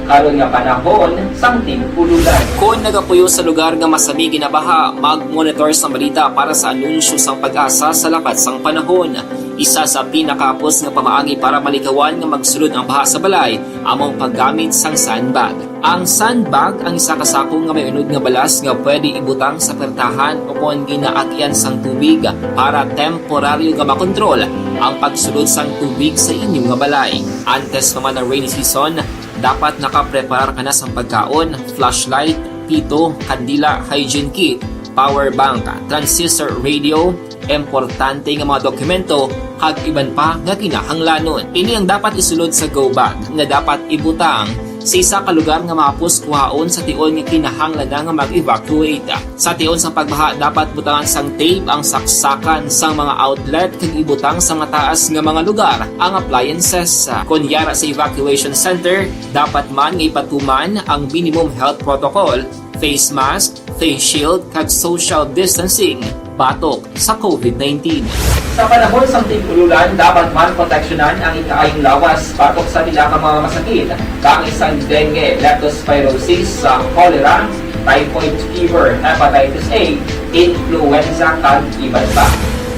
karon nga panahon sang tig-ululan. Kon nagapuyo sa lugar nga masami ginabaha, mag-monitor sang balita para sa anunsyo sang PAGASA sa lakat sang panahon. Isa sa pinakahapos nga pamaagi para malikawan nga magsulod ang baha sa balay amo ang paggamit sang sandbag. Ang sandbag ang isa ka sako nga may unod nga balas nga pwede ibutang sa pertahan o kon ginaagian sang tubig para temporaryo nga makontrol ang pagsulod sang tubig sa inyo nga balay. Antes pa man ang rainy season, dapat nakapreparar ka na sang pagkaon, flashlight, pito, kandila, hygiene kit, power bank, transistor radio, importante nga mga dokumento, kag iban pa nga kinahanglanon. Ini ang dapat isulod sa go bag nga dapat ibutang sa isa ka lugar nga mahapos kuhaon sa tion nga kinahanglan na nga mag-evacuate. Sa tion sang pagbaha, dapat butangan sang tape ang saksakan sang mga outlet kag ibutang sa mataas nga mga lugar ang appliances. Kon yara sa evacuation center, dapat man nga ipatuman ang minimum health protocol, face mask, face shield, kag social distancing batok sa covid nineteen. Sa panahon sang tig-ululan, dapat man proteksyonan ang ikaayong lawas batok sa pila ka mga masakit, kaangay sang dengue, leptospirosis, sa cholera, typhoid fever, hepatitis A, influenza, kag iban pa.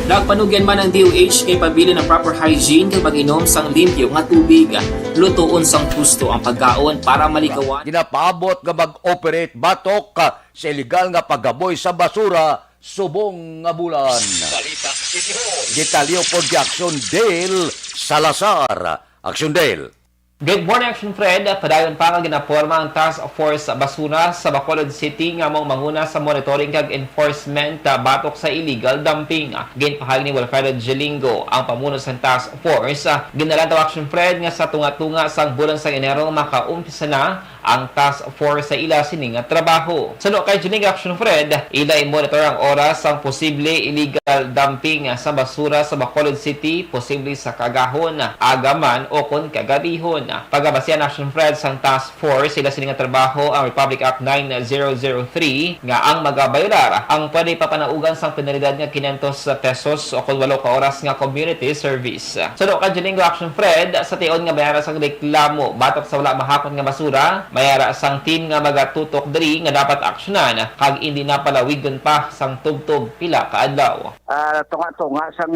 Nagpanugyan man ang D O H nga ipabilin ang proper hygiene kag pag-inom sang limpyo nga tubig. Lutoon sang husto ang pagkaon para maligawan. Ginapaabot nga mag-operate batok sa iligal nga paggaboy sa basura subong nga bulan. Balita City Hall. Detalye pod kay Action Dale Salazar. Action Dale. Good morning, Action Fred. Padayon pa nga ginaporma ang Task Force Basura sa Bacolod City nga amo ang manguna sa monitoring kag enforcement, ah, batok sa illegal dumping. Ginpahayag ni Wilfredo Gelingo, ang pamuno sang task force. Ah, ginalantaw, Action Fred, nga sa tunga-tunga sang bulan sang Enero makaumpisa na ang task force sa ila sini nga trabaho. Suno kay Juning Action Fred, ila i-monitor ang oras sang posible illegal dumping sa basura sa Bacolod City, posible sa kaagahon, agaman, o kon kagabihon. Pagabasihan, Action Fred, sang task force, ila sini nga trabaho ang Republic Act nine zero zero three, nga ang magabayolar ang pwede papanaugan sang penalidad nga quinientos pesos o kon walo ka oras nga community service. Suno kay Juningo Action Fred, sa tion nga mayara sang reklamo batok sa wala mahapon nga basura, mayara sang team nga magatutok diri nga dapat aksyonan kag indi na palawigon pa sang tubtob pila ka adlaw. Ah, tunga-tunga sang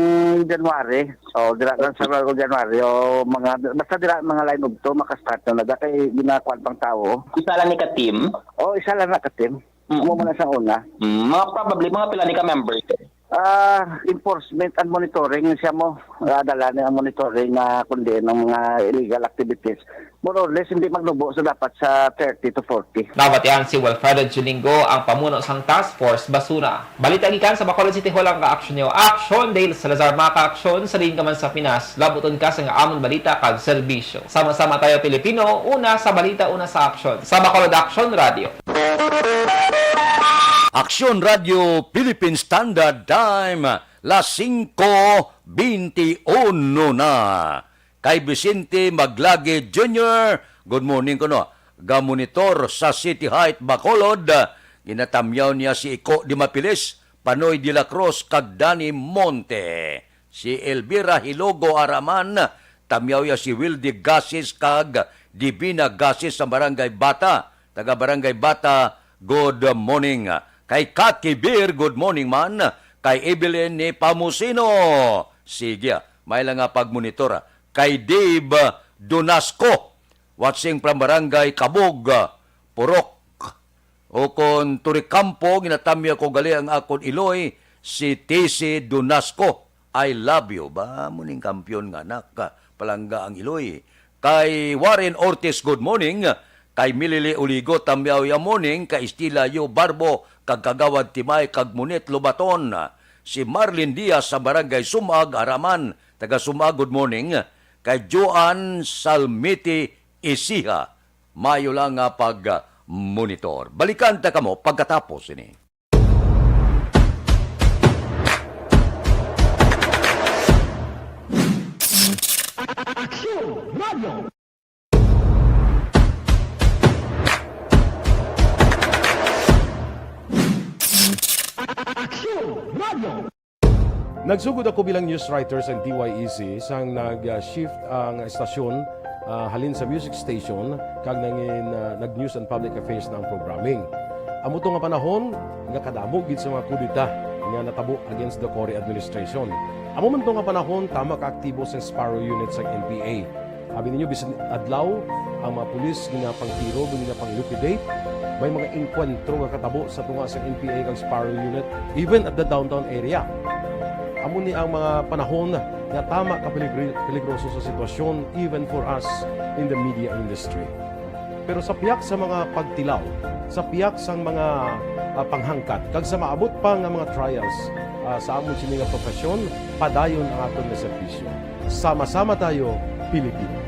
January, o dira lang sa January, o mga, basta dira mga line of two, makastart na na, kay ginakuan pang tawo. Isa lang ni ka team? O, isa lang na ka team. Mm. Amo man na sa una. Mm, mga probably, mga pila ni ka members? Ah, enforcement and monitoring siya mo. Ah, dala ni ang monitoring na kundi ng mga illegal activities. More or less, hindi magnubo sa dapat sa thirty to forty. Nabatian si Wilfredo Juningo, ang pamuno sang Task Force Basura. Balita gikan sa Bacolod City Hall ang kaaksyon niyo. Action Dale Salazar, mga kaaksyon, sa diin ka man sa Pinas, labuton ka sa nga amon balita kag serbisyo. Sama-sama tayo, Pilipino, una sa balita, una sa aksyon. Sa Bacolod Action Radio. Aksyon Radio Philippine Standard Time, las singko beinti uno na. Kay Vicente Maglagi Junior, good morning kuno. Gamonitor sa City Height, Bacolod. Ginatamyaw niya si Iko Dimapilis, Panoy de la Cruz, kag Danny Monte. Si Elvira Hilogo Araman, tamyaw ya si Wilde Gasis kag Divina Gasis sa Barangay Bata. Taga Barangay Bata, good morning. Kay Kat Kibir, good morning man. Kay Evelyn ni Pamusino. Sige, may lang nga pagmonitor, ah. Kay Dave Donasco, watching from Barangay Kabog, ah, Purok. O kon Turicampo, ginatamyaw ko gali ang akon iloy, si T C Donasco. I love you. Ba, muning kampiyon nga anak, palangga ang iloy. Kay Warren Ortiz, good morning. Kay Milili Uligo, tamyaw ya morning. Kay Estila Yu Barbo, kag Kagawad Timay, kag Munit Lobaton. Si Marlin Diaz sa Barangay Sumag, Araman. Taga Sumag, good morning. Kay Joan Salmiti Isiha, mayo lang nga pag-monitor. Balikan ta kamo pagkatapos ini. Aksyon Radio. Aksyon Radio. Nagsugod ako bilang news writer sa D Y E C sang nag-shift ang estasyon, ah, halin sa music station kag nangin, ah, nag-news and public affairs na ang programming. Amo to nga panahon nga kadamo gid sa mga kudeta nga natabo against the Cory administration. Amo man to nga panahon tama ka aktibo sang Sparrow Unit sang N P A. Abi ninyo, bisan adlaw, ang mga pulis ginapangtiro, ginapang-liquidate. May mga engkwentro nga katabo sa tunga sa N P A kag Sparrow Unit, even at the downtown area. Amo ni ang mga panahon nga tama ka peligri-, peligroso sa sitwasyon, even for us in the media industry. Pero sa pihak sa mga pagtilaw, sa pihak sang mga, ah, panghangkat, kag sa maabot pa nga mga trials, ah, sa amon sini nga profesyon, padayon ang aton nga serbisyo. Sama-sama tayo, Pilipino.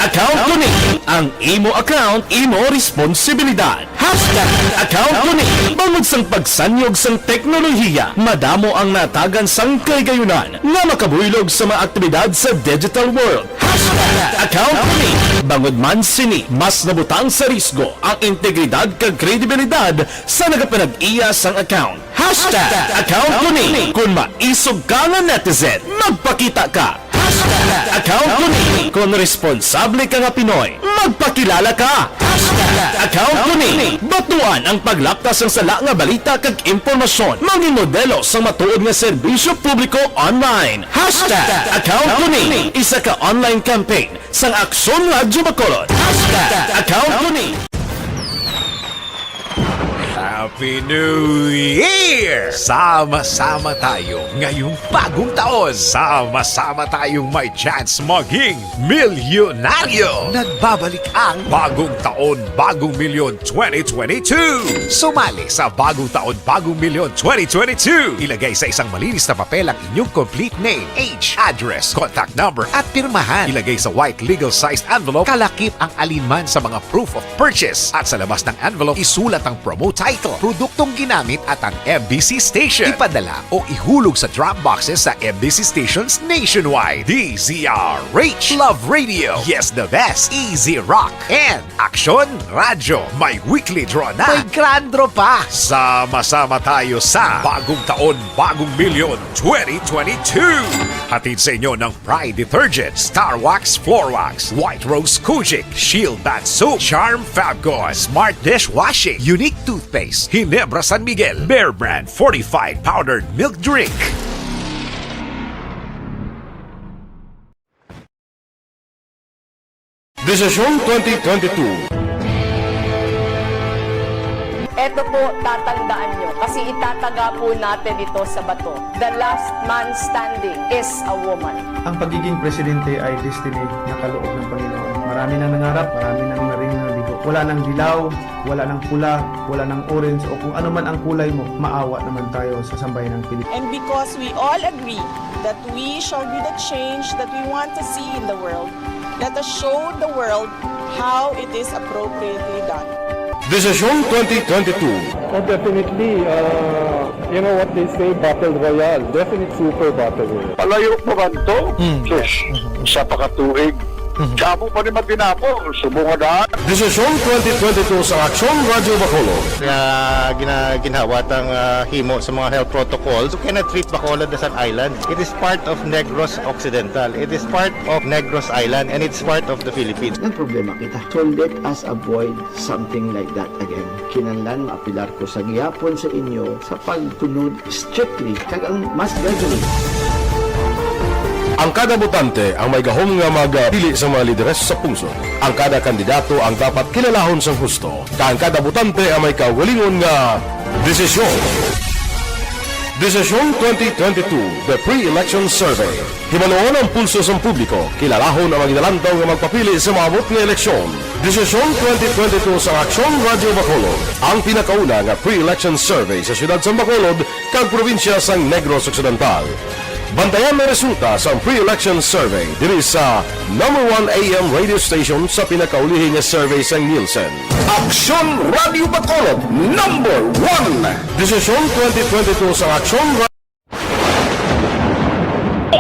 Account ko ni. Ang imo account, imo responsibilidad. Hashtag Account ko ni. Bangod sang pagsanyog sang teknolohiya, madamo ang natagan sang kahigayunan nga makabuylog sa mga aktibidad sa digital world. Hashtag Account ko ni. Bangod man sini, mas nabutang sa risgo ang integridad kag kredibilidad sa nagapanag-iya sang account. Hashtag Account ko ni. Kung maisog ka nga netizen, magpakita ka. Hashtag Account ko ni. Kung responsable ka nga Pinoy, magpakilala ka. Hashtag Account ko ni. Batuan ang paglapta sang sala nga balita kag impormasyon. Mangin modelo sang matuod nga serbisyo publiko online. Hashtag Account ko ni. Isa ka online campaign sang Aksyon Radyo Bacolod. Hashtag Account ko ni. Happy New Year! Sama-sama tayo ngayong bagong taon. Sama-sama tayong may chance maging milyonaryo. Nagbabalik ang Bagong Taon, Bagong Milyon twenty twenty-two. Sumali sa Bagong Taon, Bagong Milyon twenty twenty-two. Ilagay sa isang malinis na papel ang inyong complete name, age, address, contact number, at pirmahan. Ilagay sa white legal sized envelope, kalakip ang alinman sa mga proof of purchase. At sa labas ng envelope, isulat ang promo title, produktong ginamit at ang M B C station. Ipadala o ihulog sa drop boxes sa M B C stations nationwide. D Z R H. Love Radio. Yes, the best. Easy Rock. And Aksyon Radyo. May weekly draw na. May grand draw pa. Sama-sama tayo sa Bagong Taon, Bagong Milyon twenty twenty-two. Hatid sa inyo ng Pride Detergent, Star Wax Floor Wax, White Rose Kojic, Shield Bath Soap, Charm Fabcon, Smart Dishwashing, Unique Toothpaste, Ginebra San Miguel, Bear Brand Fortified Powdered Milk Drink. Desisyon twenty twenty-two. Eto po, tatandaan nyo, kasi itataga po natin ito sa bato. The last man standing is a woman. Ang pagiging presidente ay destiny na kaloob ng Panginoon. Marami nang nangarap, marami nang naring naligo. Wala nang dilaw, wala nang pula, wala nang orange, o kung ano man ang kulay mo, maawa naman tayo sa sambayanang Pilipinas. And because we all agree that we shall be the change that we want to see in the world, let us show the world how it is appropriately done. Desisyon twenty twenty-two. Oh, definitely. Uh, you know what they say, battle royale. Definite super battle royale. Palayo pa ba to? Mm. Sus, isa pa ka tuig. Mhm. Damo pa ni matinapo, subong nga daan. Desisyon twenty twenty-two sa Aksyon Radyo Bacolod. Nga gina-, ginhawa tang, ah, himo sa mga health protocols. You cannot treat Bacolod as an island. It is part of Negros Occidental. It is part of Negros Island, and it's part of the Philippines. Nagproblema kita. So let us avoid something like that again. Kinahanglan maapelar ko sa gihapon sa inyo sa pagtunod strictly kag ang mass gathering. Ang kada botante ang may gahom nga magpili sa mga lideres sa pungsod. Ang kada kandidato ang dapat kilalahon sang husto, kag ang kada botante ang may kaugalingon nga desisyon. Desisyon twenty twenty-two, The Pre-Election Survey. Hibaluon ang pulso sang publiko, kilalahon ang mga ginalantaw nga magpapili sa maabot nga eleksyon. Desisyon twenty twenty-two sa Aksyon Radyo Bacolod, ang pinakauna nga pre-election survey sa siyudad sang Bacolod kag probinsya sang Negros Occidental. Bantayan ang resulta sang pre-election survey diri sa number one A M radio station sa pinakaulihi nga survey sang Nielsen. Aksyon Radyo Bacolod, number one. Desisyon twenty twenty-two sa Aksyon Ra-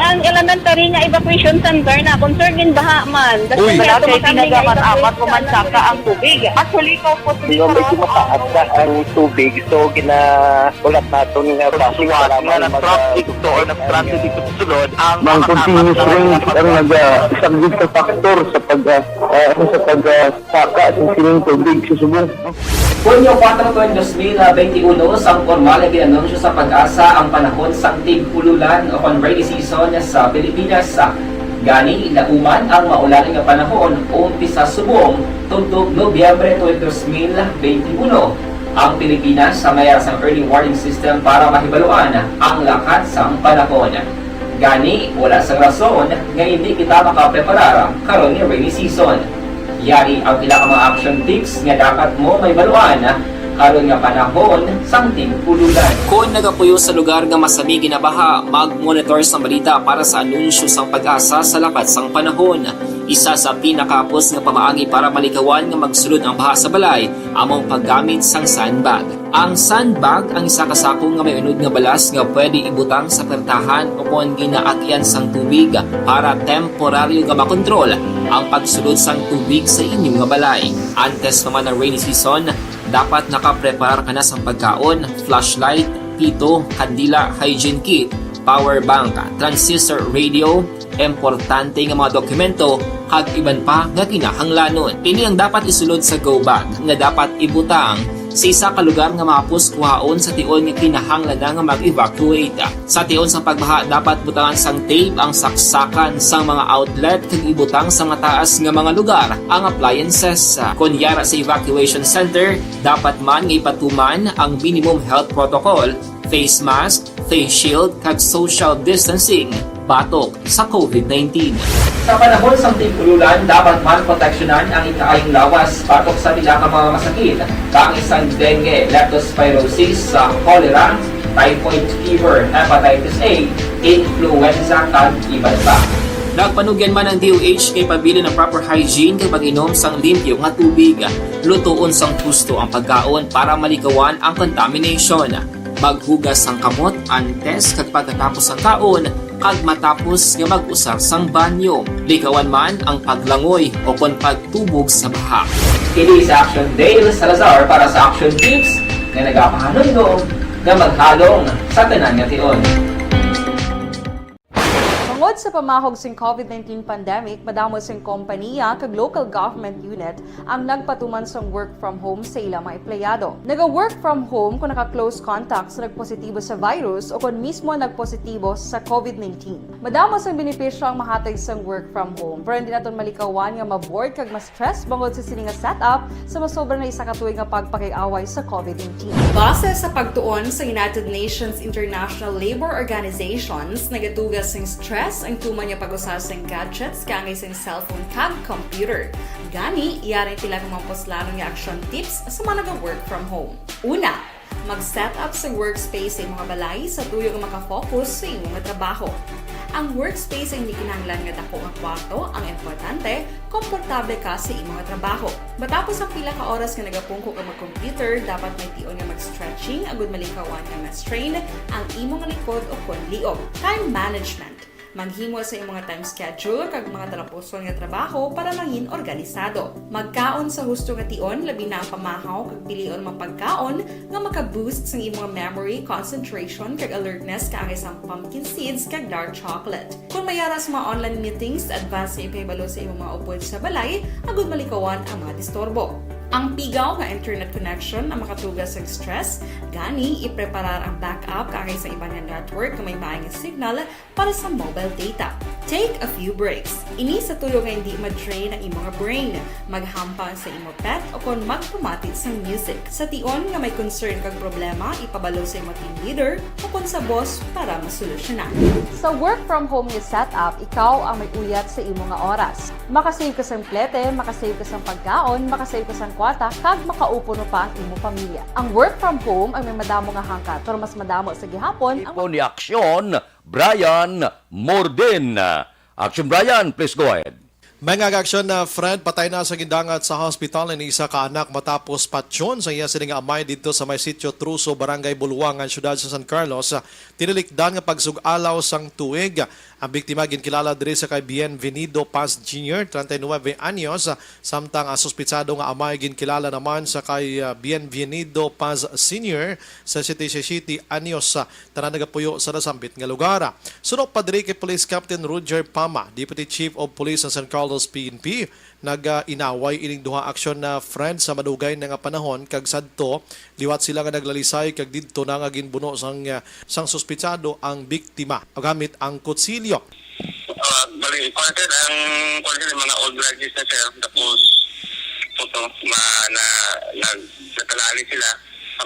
Ang elementary nga evacuation center na concern gin baha man. Uy. Dati kay tinaga man, amat ko man saka ang tubig. Actually, ikaw po, Di ba, medyo mataas na ang tubig, so ginaulat naton nga Suwat nga na-stranded to or na-stranded dito sa sulod ang Ang mga continuous kasama rain ang naga-, isa gid ka factor sa pag, ah, ah, ano, sa pag, ah, saka sa sining tubig sa subong. Hunyo kuwatro, dos mil benti uno, sang pormal nga gin-anunsyo sa PAGASA ang panahon sang tig-ululan o kon rainy season sa Pilipinas. Gani, nahuman ang maulan nga panahon, umpisa subong tubtob Nobyembre twenty, dos mil benti uno. Ang Pilipinas may ara sang early warning system para mahibaluan ang lakat sang panahon. Gani, wala sang rason nga indi kita makapreparar karon nga rainy season. Yari ang pila ka mga action tips nga dapat mo mahibaluan karon nga panahon sang tig-ululan. Kon nagapuyo sa lugar nga masami ginabaha, mag-monitor sang balita para sa anunsyo sang PAGASA sa lakat sang panahon. Isa sa pinakahapos nga pamaagi para malikawan nga magsulod ang baha sa balay amo ang paggamit sang sandbag. Ang sandbag ang isa ka sako nga may unod nga balas nga pwede ibutang sa pertahan o kon ginaagyan sang tubig para temporaryo nga makontrol ang pagsulod sang tubig sa inyo nga balay. Antes pa man ang rainy season, dapat nakapreparar ka na sang pagkaon, flashlight, pito, kandila, hygiene kit, power bank, transistor radio, importante nga mga dokumento, kag iban pa nga kinahanglanon. Ini ang dapat isulod sa go bag nga dapat ibutang sa isa ka lugar nga mahapos kuhaon sa tion nga kinahanglan na nga mag-evacuate. Sa tion sa pagbaha, dapat butangan sang tape ang saksakan sang mga outlet kag ibutang sa mataas nga mga lugar ang appliances. Kon yara sa evacuation center, dapat man nga ipatuman ang minimum health protocol, face mask, face shield, kag social distancing batok sa covid nineteen. Sa panahon sang tig-ululan, dapat man proteksyonan ang ikaayong lawas batok sa pila ka mga masakit, kaangay sang dengue, leptospirosis, sa cholera, typhoid fever, hepatitis A, influenza, kag iban pa. Nagpanugyan man ang D O H kay pabilin ang proper hygiene kag pag-inom sang limpyo nga tubig. Lutoon sang husto ang pagkaon para malikawan ang contamination. Maghugas sang kamot antes kag pagkatapos sang kaon, kag matapos nga mag-usar sang banyo. Likawan man ang paglangoy o kon pagtubog sa baha. Kini si Action Dale Salazar para sa Action Tips nga nagapahanumdom nga maghalong sa tanan nga tion. Tungod sa pamahog sing covid nineteen pandemic, madamo sing kompaniya kag local government unit ang nagpatuman sang work from home sa ila mga empleyado. Naga-work from home kung naka-close contact sa nagpositibo sa virus o kon mismo nagpositibo sa covid nineteen. Madamo sang benepisyo ang mahatag sang work from home, pero hindi naton malikawan nga ma-bored kag ma-stress bangod sa sini nga setup sa masobra na isa ka tuig nga pagpakig-away sa covid nineteen. Base sa pagtuon sa United Nations International Labor Organizations, nagatuga sing stress ang tuman nga pag-usa sing gadgets kaangay sing cellphone kag computer. Gani, yari tila nga mga puslanon nga action tips sa mga naga-work from home. Una, mag-set up sa workspace sa imo nga balay sa tuyo nga makafocus sa imo nga trabaho. Ang workspace ay hindi kinahanglan nga dako nga kwarto, ang importante, komportable ka sa imo nga trabaho. Matapos ang pila ka oras nga nagapungko ka mag-computer, dapat may tion nga mag-stretching agud malikawan nga ma-strain ang imo nga likod o kon liog. Time management. Maghimo sa imo nga time schedule kag mga talapuson nga trabaho para mangin organisado. Magkaon sa husto nga tion, labi na ang pamahaw kag pilion man pagkaon nga maka-boost sang imo nga memory, concentration, kag alertness kaangay sang pumpkin seeds kag dark chocolate. Kon may ara sa mga online meetings, advance nga ipahibalo sa imong mga upod sa balay agud malikawan ang mga disturbo. Ang pigaw nga internet connection ang makatuga sa stress, gani ipreparar ang backup kaangay sa iban nga network nga may maayong signal para sa mobile data. Take a few breaks. Ini sa tuyo nga hindi ma-drain ang imo nga brain. Maghampang sa imo pet o kon magpamati sang music. Sa tion nga may concern kag problema, ipabalo sa imo team leader o kon sa boss para masolusyonan. Sa work from home nga setup, ikaw ang may uyat sa imo nga oras. Makasave ka sang plete, makasave ka sang pagkaon, makasave ka sang kwarta, kag makaupo pa ang imo pamilya. Ang work from home ang may madamo nga hangkat, pero mas madamo sa gihapon ang Tipo ni Aksyon, Brian Morden. Action, Brian, please go ahead. May nga aksyon na, Fred, patay na sa gindangat sa hospital ang isa ka anak matapos patyon sa iya sini nga amay didto sa may sitio Truso, Barangay Buluangan, siyudad sa San Carlos. Tinilikdan nga pagsug-alaw sang tuig. Ang biktima ginkilala diri sa kay Bienvenido Paz Junior, treinta y nueve anyos, samtang ang suspitsado nga amay ginkilala naman sa kay, ah, Bienvenido Paz Senior, sesenta y siete anyos. Tanan nagapuyo sa nasambit nga lugar. Suno pa diri kay Police Captain Roger Pama, Deputy Chief of Police sa San Carlos P N P, nag-inaway ining duha aksyon na, Fred, sa madugay na nga panahon kag sadto liwat sila nga naglalisay kag didto na nga ginbuno sang, ah, sang suspitsado ang biktima gamit ang kutsilyo. Ah, bali, kuwan, sir, ang, kuwan, sir, mga old grudges na, sir. Tapos, puto, ma-, na, nag-, nagkalaali sila.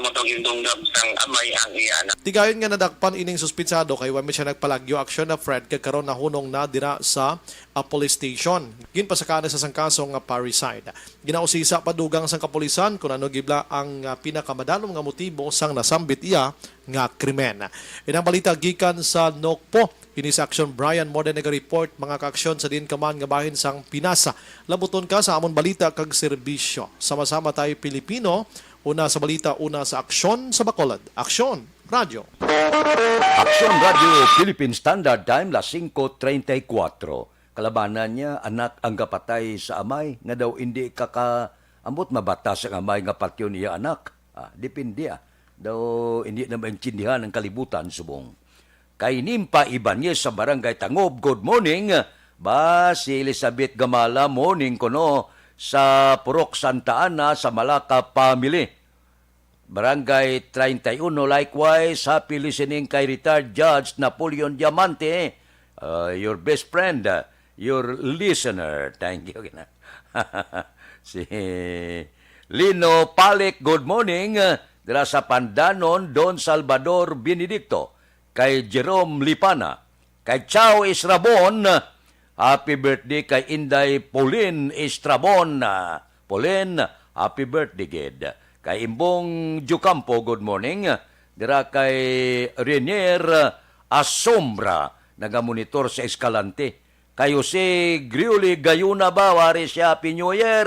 Amo to Gindunggab sang amay ang iya anak. Tigayon nga nadakpan ining suspitsado kay wa man siya nagpalagyo aksyon na Fred kag karon nahunong na dira sa, ah, police station. Ginpasakaan na sa sang kaso nga parricide. Ginausisa pa dugang sang kapulisan kung ano gid bala ang, ah, pinakamadalom nga motibo sang nasambit iya nga krimen. Inang balita gikan sa Nokpo. Ini sa Aksyon Brian Morden naga-report, mga kaaksyon sa diin ka man nga bahin sang Pinas. Labuton ka sa amon balita kag serbisyo. Sama-sama tayo Pilipino, una sa balita, una sa aksyon sa Bacolod. Aksyon, Radyo. Aksyon Radyo, Philippine Standard Time, las singko treinta y cuatro. Kalabanan niya, anak ang gapatay sa amay, nga daw indi kaka-, ambot mabatas ang amay nga patyon iya anak. Ah, depende, ah. Daw indi na maintindihan ang kalibutan subong. Kay Nimpa Ibanez sa Barangay Tangob, good morning. Ba, si Elizabeth Gamala, morning kuno sa Purok Santa Ana sa Malacca family. Barangay treinta y uno, likewise, happy listening kay retired Judge Napoleon Diamante, uh, your best friend, uh, your listener. Thank you. Si Lino Palik, good morning. Dira sa Pandanon, Don Salvador Benedicto, kay Jerome Lipana, kay Chao Israbon, happy birthday kay Inday Pauline Estrabon. Ah, Pauline, happy birthday gid. Kay Imbong Jucampo, good morning. Dira kay Renier Asombra, nagamonitor sa Escalante. Kay Jose Griuli Gayuna ba, wari siya, Happy New Year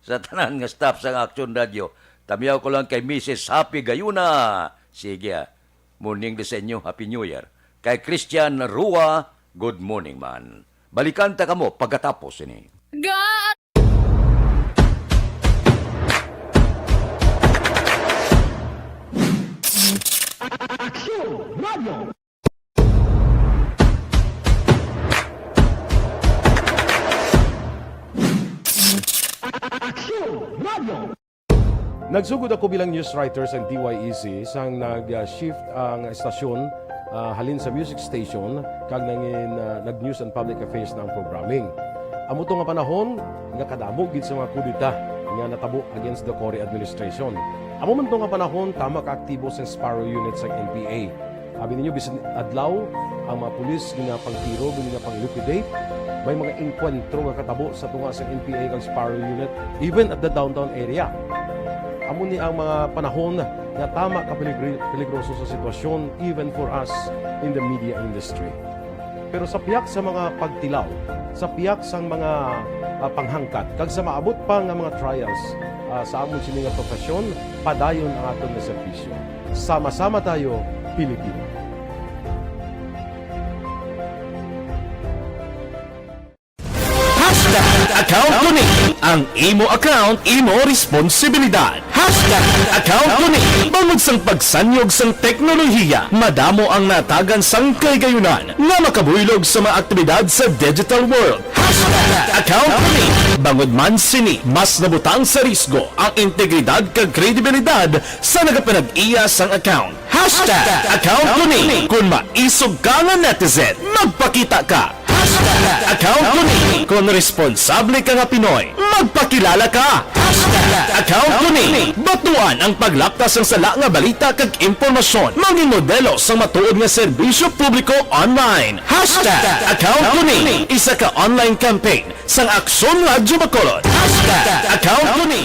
sa tanan nga staff sang Action Radio. Tamyaw ko lang kay Missus Happy Gayuna. Sige, ah. Morning din sa inyo. Happy New Year. Kay Christian Rua, good morning man. Balikan ta kamo pagkatapos ini. Ga- Aksyon Radio. Aksyon Radio. Nagsugod ako bilang news writer sa D Y E C sang nag-shift ang estasyon, ah, halin sa music station kag nangin, ah, nag-news and public affairs na ang programming. Amo to nga panahon nga kadamo gid sa mga kudeta nga natabo against the Cory administration. Amo man to nga panahon tama ka aktibo sa Sparrow Unit sa N P A. Abi ninyo, bisan adlaw, ang mga pulis ginapangtiro, ginapang-liquidate. May mga engkwentro nga katabo sa tunga sa N P A kag Sparrow Unit, even at the downtown area. Amo ni ang mga panahon nga tama ka peligri-, peligroso sa sitwasyon, even for us in the media industry. Pero sa pihak sa mga pagtilaw, sa pihak sang mga, ah, panghangkat, kag sa maabot pa nga mga trials, ah, sa amon sini nga profesyon, padayon ang aton nga serbisyo. Sama-sama tayo, Pilipino. Hashtag account ko ni. Ang imo account, imo responsibilidad. Hashtag account ko ni. Bangod sang pagsanyog sang teknolohiya, madamo ang natagan sang kahigayunan nga makabuylog sa mga aktibidad sa digital world. Hashtag account ko ni. Bangod man sini, mas nabutang sa risgo ang integridad kag kredibilidad sa nagapanag-iya sang account. Hashtag account ko ni. Kung maisog ka nga netizen, magpakita ka. Hashtag account ko ni. Kung responsable ka nga Pinoy, magpakilala ka. Hashtag account ko ni. Batuan ang paglapta sang sala nga balita kag impormasyon. Mangin modelo sang matuod nga serbisyo publiko online. Hashtag account ko ni. Isa ka online campaign sang Aksyon Radyo Bacolod. Hashtag account ko ni.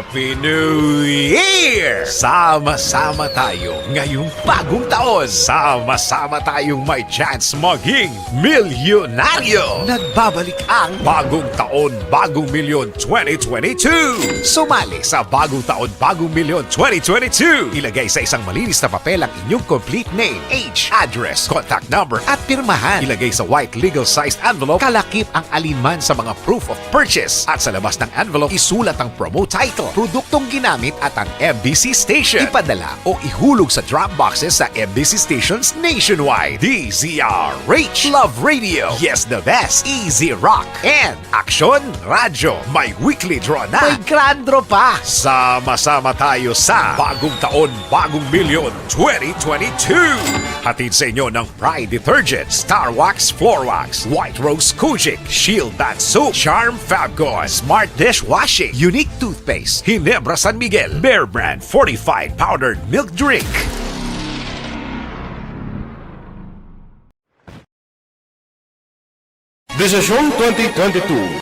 Happy New Year! Sama-sama tayo ngayong bagong taon. Sama-sama tayong may chance maging milyonaryo. Nagbabalik ang Bagong Taon, Bagong Milyon twenty twenty-two. Sumali sa Bagong Taon, Bagong Milyon twenty twenty-two. Ilagay sa isang malinis na papel ang inyong complete name, age, address, contact number, at pirmahan. Ilagay sa white legal-sized envelope, kalakip ang alinman sa mga proof of purchase. At sa labas ng envelope, isulat ang promo title, produktong ginamit, at ang M B C station. Ipadala o ihulog sa drop boxes sa M B C stations nationwide. D Z R H, Love Radio, Yes the Best, Easy Rock, and Aksyon Radyo. May weekly draw na. May grand draw pa. Sama-sama tayo sa Bagong Taon, Bagong Milyon twenty twenty-two. Hatid sa inyo ng Pride Detergent, Star Wax Floor Wax, White Rose Kojic, Shield Bath Soap, Charm Fabcon, Smart Dishwashing, Unique Toothpaste, Ginebra San Miguel, Bear Brand Fortified Powdered Milk Drink. Desisyon twenty twenty-two.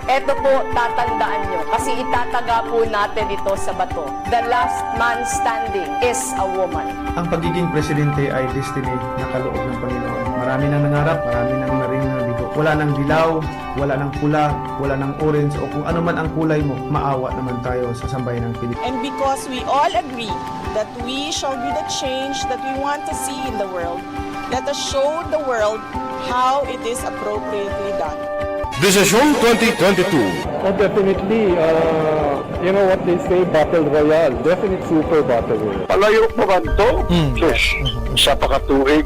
Eto po, tatandaan nyo, kasi itataga po natin ito sa bato. The last man standing is a woman. Ang pagiging presidente ay destiny na kaloob ng Panginoon. Marami nang nangarap, marami nang naring nabigo. Wala nang dilaw, wala nang pula, wala nang orange, o kung ano man ang kulay mo, maawa naman tayo sa sambayanang Pilipinas. And because we all agree that we shall be the change that we want to see in the world, let us show the world how it is appropriately done. Desisyon twenty twenty-two. Oh, definitely. Uh, you know what they say, battle royale. Definite super battle royale. Palayo pa man to? Sus, isa pa ka tuig.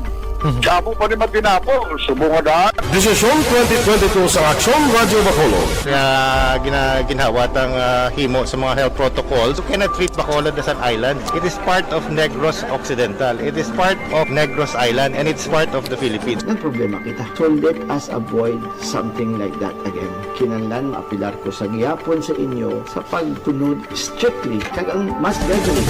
Damo pa ni maginapo, subong nga daan. Desisyon twenty twenty-two sa Aksyon Radyo Bacolod. Nga gina-, ginhawa tang ah, himo sa mga health protocols. You cannot treat Bacolod as an island. It is part of Negros Occidental. It is part of Negros Island and it's part of the Philippines. Nagproblema kita. So let us avoid something like that again. Kinahanglan maapilar ko sa gihapon sa inyo sa pagtunod strictly kag ang mass gathering.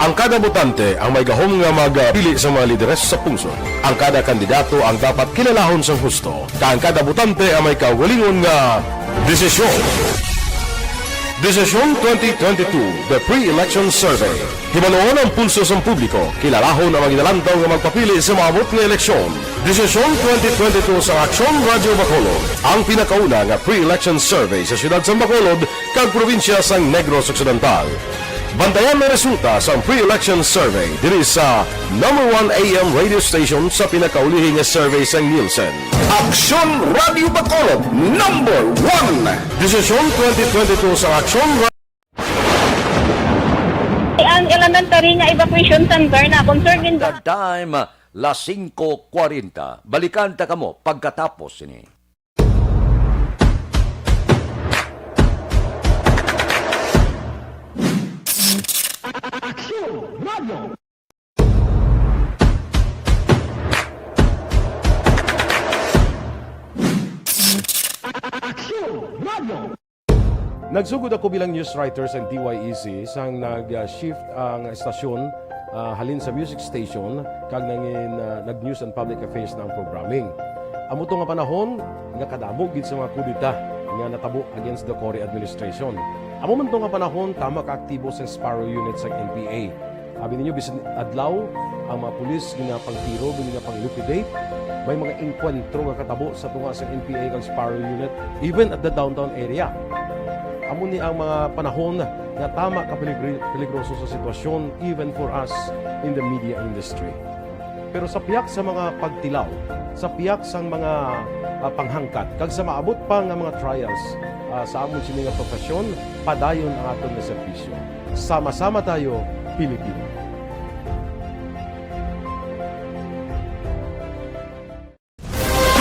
Ang kada botante ang may gahom nga magpili sa mga lideres sa pungsod. Ang kada kandidato ang dapat kilalahon sang husto, kag ang kada botante ang may kaugalingon nga desisyon. Desisyon twenty twenty-two, The Pre-Election Survey. Hibaluon ang pulso sang publiko, kilalahon ang mga ginalantaw nga magpapili sa maabot nga eleksyon. Desisyon twenty twenty-two sa Aksyon Radyo Bacolod, ang pinakauna nga pre-election survey sa siyudad sang Bacolod kag probinsya sang Negros Occidental. Bantayan ang resulta sang pre-election survey diri sa number one A M radio station sa pinakaulihi nga survey sang Nielsen. Aksyon Radyo Bacolod, number one. Desisyon twenty twenty-two sa Aksyon Ra- Ang elementary nga evacuation center na concerned in The time, las singko kwarenta. Balikan ta kamo pagkatapos sini. Nagsugod ako bilang news writer sang D Y E C sang nag-shift ang estasyon, ah, halin sa music station kag nangin, ah, nag-news and public affairs na ang programming. Amo to nga panahon nga kadamo gid sa mga kudeta nga natabo against the Cory administration. Amo man to nga panahon tama ka aktibo sang Sparrow Unit sang N P A. Abi ninyo, bisan adlaw, ang mga pulis ginapangtiro, ginapang-liquidate. May mga engkwentro nga katabo sa tunga sa N P A kag Sparrow Unit, even at the downtown area. Amo ni ang mga panahon nga tama ka peligri-, peligroso sa sitwasyon, even for us in the media industry. Pero sa pihak sa mga pagtilaw, sa pihak sang mga, ah, panghangkat, kag sa maabot pa nga mga trials, ah, sa amon sini nga profesyon, padayon ang aton nga serbisyo. Sama-sama tayo, Pilipino.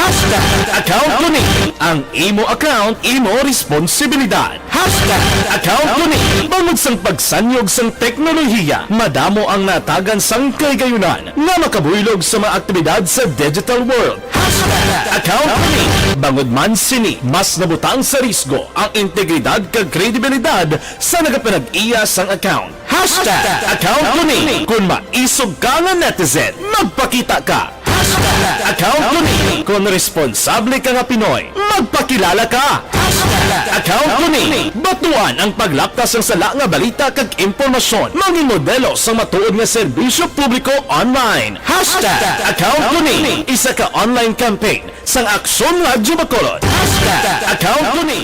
Hashtag account ko ni. Ang imo account, imo responsibilidad. Hashtag account ko ni. Bangod sang pagsanyog sang teknolohiya, madamo ang natagan sang kahigayunan nga makabuylog sa mga aktibidad sa digital world. Hashtag account ko ni. Bangod man sini, mas nabutang sa risgo ang integridad kag kredibilidad sa nagapanag-iya sang account. Hashtag account ko ni. Kung maisog ka nga netizen, magpakita ka. Hashtag account ko ni. Kung responsable ka nga Pinoy, magpakilala ka. Hashtag account ko ni. Batuan ang paglapkas sang sala nga balita kag impormasyon. Mangin modelo sang matuod nga serbisyo publiko online. Hashtag account ko ni. Isa ka online campaign sang Aksyon Radyo Bacolod. Hashtag account ko ni.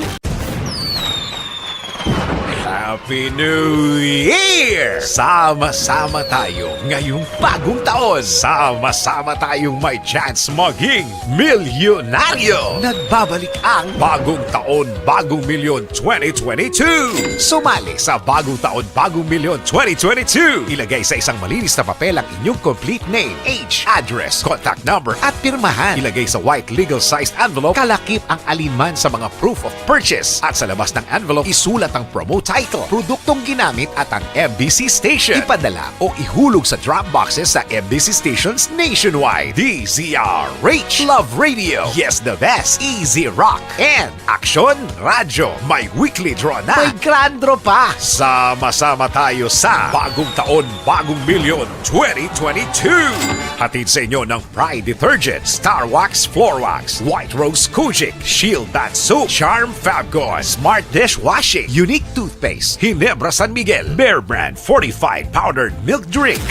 Happy New Year! Sama-sama tayo ngayong bagong taon. Sama-sama tayong may chance maging milyonaryo. Nagbabalik ang Bagong Taon, Bagong Milyon twenty twenty-two. Sumali sa Bagong Taon, Bagong Milyon twenty twenty-two. Ilagay sa isang malinis na papel ang inyong complete name, age, address, contact number, at pirmahan. Ilagay sa white legal-sized envelope, kalakip ang alinman sa mga proof of purchase. At sa labas ng envelope, isulat ang promo title, Produktong ginamit at ang M B C station. Ipadala o ihulog sa drop boxes sa M B C stations nationwide. D Z R H Love Radio. Yes, the best. Easy Rock. And Aksyon Radyo. May weekly draw na. May grand draw pa. Sama-sama tayo sa Bagong Taon, Bagong Milyon twenty twenty-two. Hatid sa inyo ng Pride Detergent, Star Wax Floor Wax, White Rose Kojic, Shield Bath Soap, Charm Fabcon, Smart Dishwashing, Unique Toothpaste, Ginebra San Miguel, Bear Brand Fortified Powdered Milk Drink.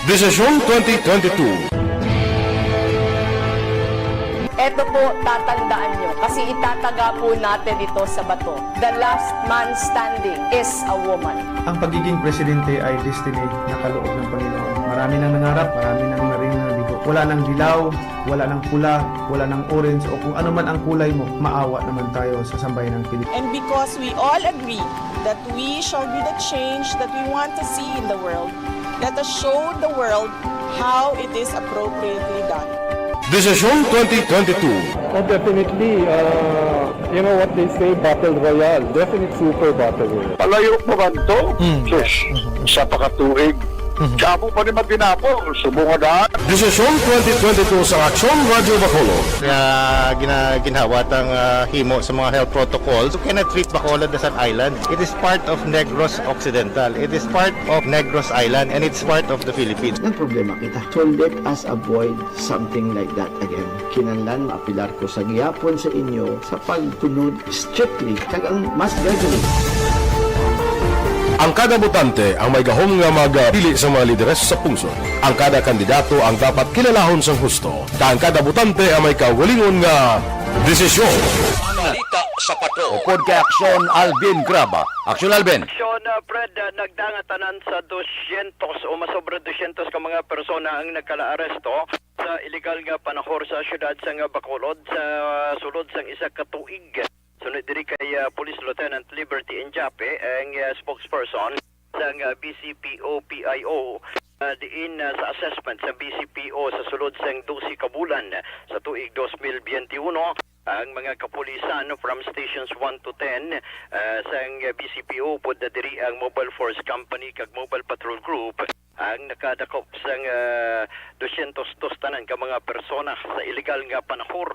Desisyon twenty twenty-two. Eto po, tatandaan nyo, kasi itataga po natin ito sa bato. The last man standing is a woman. Ang pagiging presidente ay destiny na kaloob ng Panginoon. Marami nang nangarap, marami nang naring nabigo. Wala nang dilaw, wala nang pula, wala nang orange, o kung ano man ang kulay mo, maawa naman tayo sa sambayan ng Pilipinas. And because we all agree that we shall be the change that we want to see in the world, let us show the world how it is appropriately done. Desisyon twenty twenty-two. Oh, definitely. Uh, you know what they say, battle royale. Definitely super battle royale. Palayo pa ba ito? Sus, isa pa ka tuig. Kamo pa ni matinapo, subong nga daan. Desisyon twenty twenty-two sa Aksyon Radyo Bacolod. Nga gina, ginhawa tang ah, himo sa mga health protocols, you cannot treat Bacolod as an island. It is part of Negros Occidental. It is part of Negros Island and it's part of the Philippines. Nagproblema kita. So let us avoid something like that again. Kinahanglan maapilar ko sa gihapon sa inyo sa pagtunod strictly kag ang mas gradually. Ang kada botante ang may gahom nga magpili sa mga lideres sa pungsod. Ang kada kandidato ang dapat kilalahon sang husto, kag ang kada botante ang may kaugalingon nga desisyon. Balita sa Patrol. Upod kay Aksyon Alvin Graba. Aksyon Alvin. Aksyon, uh, Fred, uh, nagdangat tanan sa dosyentos o masobra dosyentos ka mga persona ang nagkala-aresto sa iligal nga panahor sa siyudad sang Bacolod sa sulod sang isa ka tuig. Sunod diri kay ah, Police Lieutenant Liberty Enjape, ang ah, spokesperson sang ah, B C P O P I O, ah, diin ah, sa assessment sa B C P O sa sulod sang dose ka bulan sa tuig dos mil biyente uno, ang mga kapulisan from stations one to ten ah, sang B C P O, upod na diri ang Mobile Force Company kag Mobile Patrol Group, ang nakadakop sang ah, dosyentos dos tanan ka mga persona sa iligal nga panahor,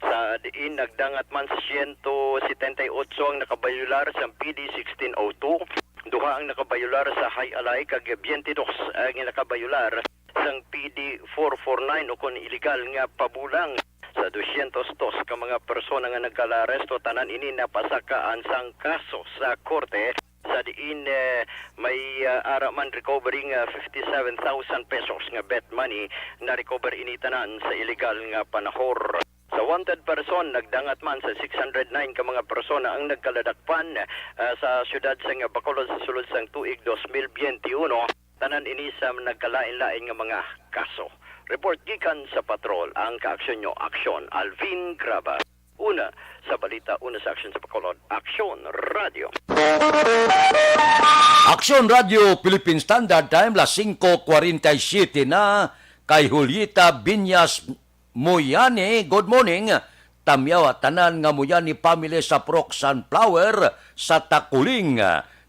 sa diin nagdangat man sa siyento setenta y otso ang nakabayular sang P D sixteen oh two, duha ang nakabayular sa High Alay, kag biyente dos ang nakabayular sang P D four four nine, ukon iligal nga pabulang. Sa dosyentos dos ka mga persona nga nagkala-aresto, tanan ini napasakaan sang kaso sa korte, sa diin eh, may ah, ara man recovery nga fifty-seven thousand pesos nga bet money. Na-recover ini tanan sa iligal nga panahor. Sa wanted person, nagdangat man sa six hundred nine ka mga persona ang nagkaladakpan ah, sa siyudad sang Bacolod sa sulod sang tuig dos mil biyente uno. Tanan ini sa nagkalain-lain nga mga kaso. Report gikan sa Patrol, ang kaaksyon nyo, Aksyon Alvin Graba. Una sa balita, una sa aksyon sa Bacolod, Aksyon Radyo. Aksyon Radyo Philippine Standard Time, las singko kwarenta y siyete na. Kay Julieta Viñas Muyani, good morning. Tamyaw tanan nga Muyani family sa Purok Sunflower sa Takuling.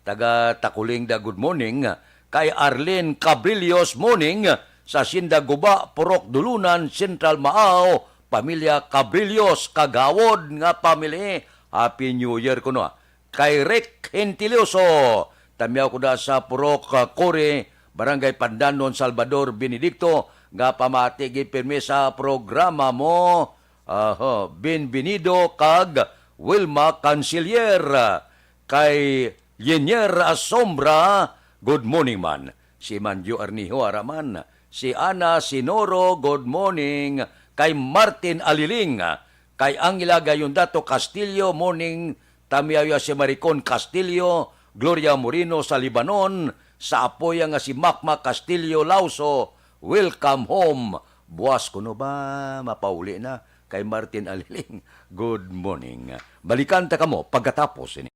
Taga Takuling da, good morning. Kay Arlene Cabrillos, morning. Sa Sinda Guba, Purok Dulunan, Central Maao, pamilya Cabrillos, kagawod nga family. Happy New Year kuno, ah. Kay Rick Gentilioso, tamyaw ko da sa Purok ah, Kuri, Barangay Pandanon, Salvador Benedicto, nga pamati gid pirmi sa programa mo. Aho, Bienvenido kag Wilma Canciller. Kay Linier Asombra, good morning man. Si Manjo Arnijo, ara man. Si Ana Sinoro, good morning. Kay Martin Aliling, kay Angela Gayondato Castillo, morning. Tamyaw ya si Maricon Castillo, Gloria Moreno sa Libanon, sa apoya nga si Makma Castillo Lauso, welcome home. Buas kuno ba mapauli na kay Martin Aliling? Good morning. Balikan ta kamo pagkatapos ini.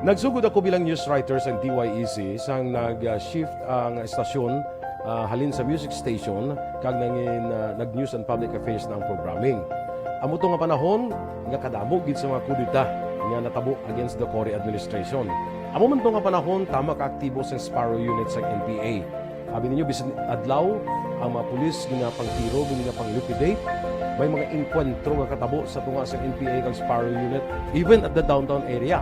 Nagsugod ako bilang news writer sa D Y E C sang nag-shift ang estasyon, ah, halin sa music station kag nangin, ah, nag-news and public affairs na ang programming. Amo to nga panahon nga kadamo gid sa mga kudeta nga natabo against the Cory administration. Amo man to nga panahon tama ka aktibo sang Sparrow Unit sang N P A. Abi ninyo, bisan adlaw, ang mga pulis ginapangtiro, ginapang-liquidate. May mga engkwentro nga katabo sa tunga sa N P A kag Sparrow Unit, even at the downtown area.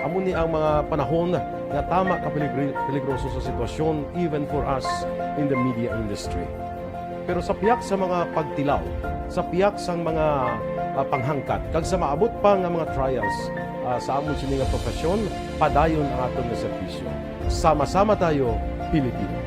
Amo ni ang mga panahon nga tama ka peligri-, peligroso sa sitwasyon, even for us in the media industry. Pero sa pihak sa mga pagtilaw, sa pihak sang mga, ah, panghangkat, kag sa maabot pa nga mga trials, ah, sa amon sini nga profesyon, padayon ang aton nga serbisyo. Sama-sama tayo, Pilipino.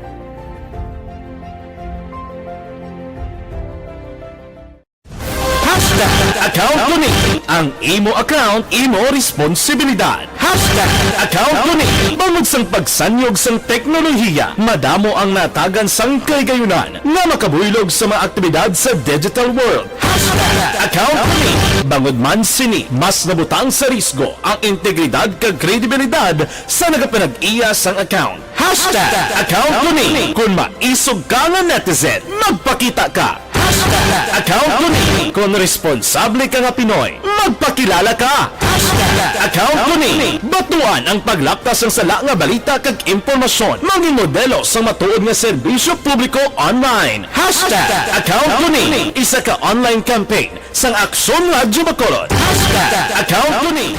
Hashtag account ko ni. Ang imo account, imo responsibilidad. Hashtag account ko ni. Bangod sang pagsanyog sang teknolohiya, madamo ang natagan sang kahigayunan nga makabuylog sa mga aktibidad sa digital world. Hashtag account ko ni. Bangod man sini, mas nabutang sa risgo ang integridad kag kredibilidad sa nagapanag-iya sang account. Hashtag account ko ni. Kung maisog ka nga netizen, magpakita ka. Hashtag account ko ni. Kung responsable ka nga Pinoy, magpakilala ka. Hashtag account ko ni. Batuan ang paglapta sang sala nga balita kag impormasyon. Maging modelo sang matuod nga serbisyo publiko online. Hashtag account ko ni. Isa ka online campaign sang Aksyon Radyo Bacolod. Hashtag account ko ni.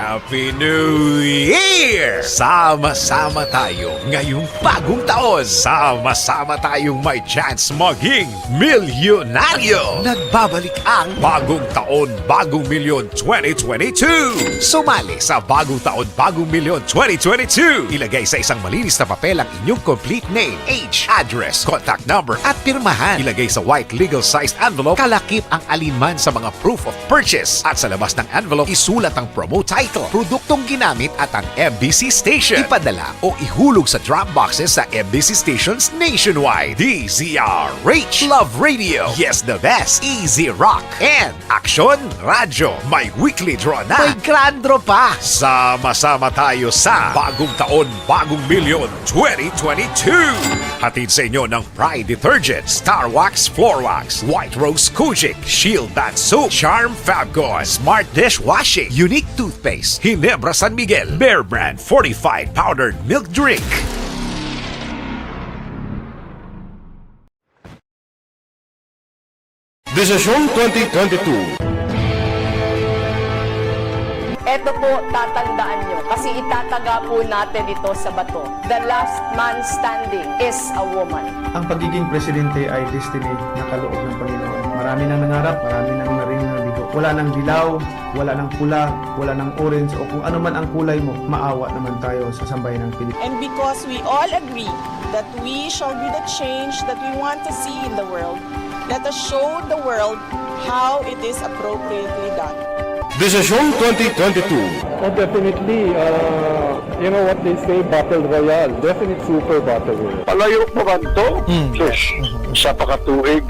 Happy New Year! Sama-sama tayo ngayong bagong taon. Sama-sama tayong may chance maging milyonaryo. Nagbabalik ang Bagong Taon, Bagong Milyon twenty twenty-two. Sumali sa Bagong Taon, Bagong Milyon twenty twenty-two. Ilagay sa isang malinis na papel ang inyong complete name, age, address, contact number, at pirmahan. Ilagay sa white legal-sized envelope, kalakip ang alinman sa mga proof of purchase. At sa labas ng envelope, isulat ang promo title, produktong ginamit, at ang M B C station. Ipadala o ihulog sa drop boxes sa M B C stations nationwide. D Z R H, Love Radio, Yes the Best, Easy Rock, and Aksyon Radyo. May weekly draw na. May grand draw pa. Sama-sama tayo sa Bagong Taon, Bagong Milyon twenty twenty-two. Hatid sa inyo ng Pride Detergent, Star Wax Floor Wax, White Rose Kojic, Shield Bath Soap, Charm Fabcon, Smart Dishwashing, Unique Toothpaste, Ginebra San Miguel, Bear Brand Fortified Powdered Milk Drink. Desisyon twenty twenty-two. Eto po, tatandaan nyo, kasi itataga po natin ito sa bato. The last man standing is a woman. Ang pagiging presidente ay destiny na kaloob ng Panginoon. Marami nang nangarap, marami nang naring nabigo. Wala nang dilaw, wala nang pula, wala nang orange, o kung ano man ang kulay mo, maawa naman tayo sa sambayan ng Pilipinas. And because we all agree that we shall be the change that we want to see in the world, let us show the world how it is appropriately done. Desisyon twenty twenty-two. Oh, definitely. Uh, you know what they say, battle royale. Definite super battle royale. Palayo pa ba to? Hmm. Sus, sa pakatuig.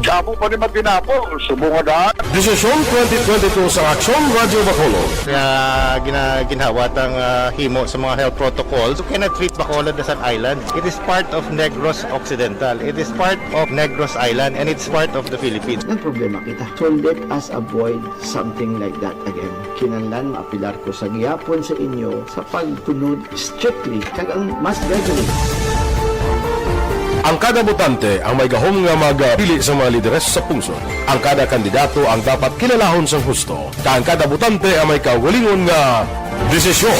Damo pa ni Matinapol, subong nga daan. Desisyon twenty twenty-two sa Aksyon Radyo Bacolod. Nga gina-, ginhawa tang, ah, himo sa mga health protocols. You cannot treat Bacolod as an island. It is part of Negros Occidental. It is part of Negros Island, and it's part of the Philippines. Nagproblema kita. Solve it as avoid something like that again. Kinahanglan maapilar ko sa gihapon sa inyo sa pagtunod strictly kag ang mass gathering. Ang kada botante ang may gahom nga magpili sa mga lideres sa pungsod. Ang kada kandidato ang dapat kilalahon sang husto, kag ang kada botante ang may kaugalingon nga desisyon.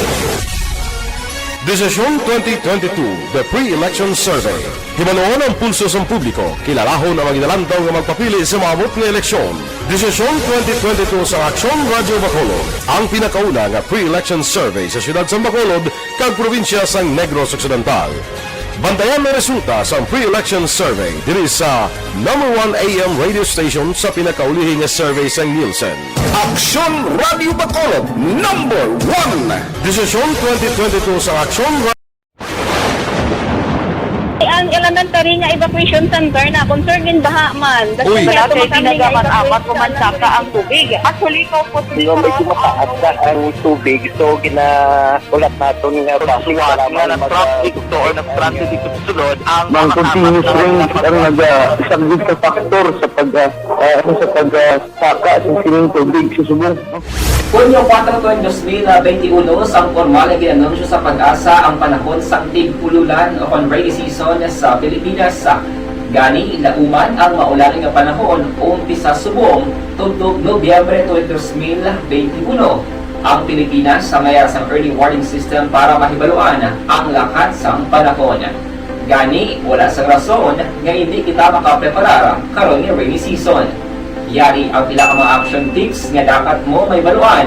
Desisyon twenty twenty-two, The Pre-Election Survey. Hibaluon ang pulso sang publiko, kilalahon ang mga ginalantaw nga magpapili sa maabot nga eleksyon. Desisyon twenty twenty-two sa Aksyon Radyo Bacolod, ang pinakauna nga pre-election survey sa siyudad sang Bacolod kag probinsya sang Negros Occidental. Bantayan ang resulta sang pre-election survey diri sa number one A M radio station sa pinakaulihi nga survey sang Nielsen. Aksyon Radyo Bacolod, number one! Desisyon twenty twenty-two sa Aksyon Ang elementary nga evacuation center na concern din baha man. Uy. Wala kay tinaga man apat o man saka ang tubig. Actually, ko po. Di ba, medyo mataas na ang tubig, so ginaulat naton nga basi nga nag-traffic to or nag-traffic dito sa sulod ang mga continuous rains ang nag-, ah, isang big factor sa pag, ah, ah, sa pag, ah, saka sa sining tubig sa subong. Hunyo kuwatro, dos mil benti uno, sang pormal nga gin-anunsyo sa PAGASA ang panahon sang tig-ululan o kon rainy season sa Pilipinas. Gani, nauman ang maulan nga panahon umpisa subong tubtob Nobyembre twenty, dos mil benti uno. Ang Pilipinas sa mayara sang early warning system para mahibaluan ang lakat sang panahon. Gani, wala sang rason nga hindi kita makapreparar karon nga rainy season. Yari ang pila ka mga action tips nga dapat mo mahibaluan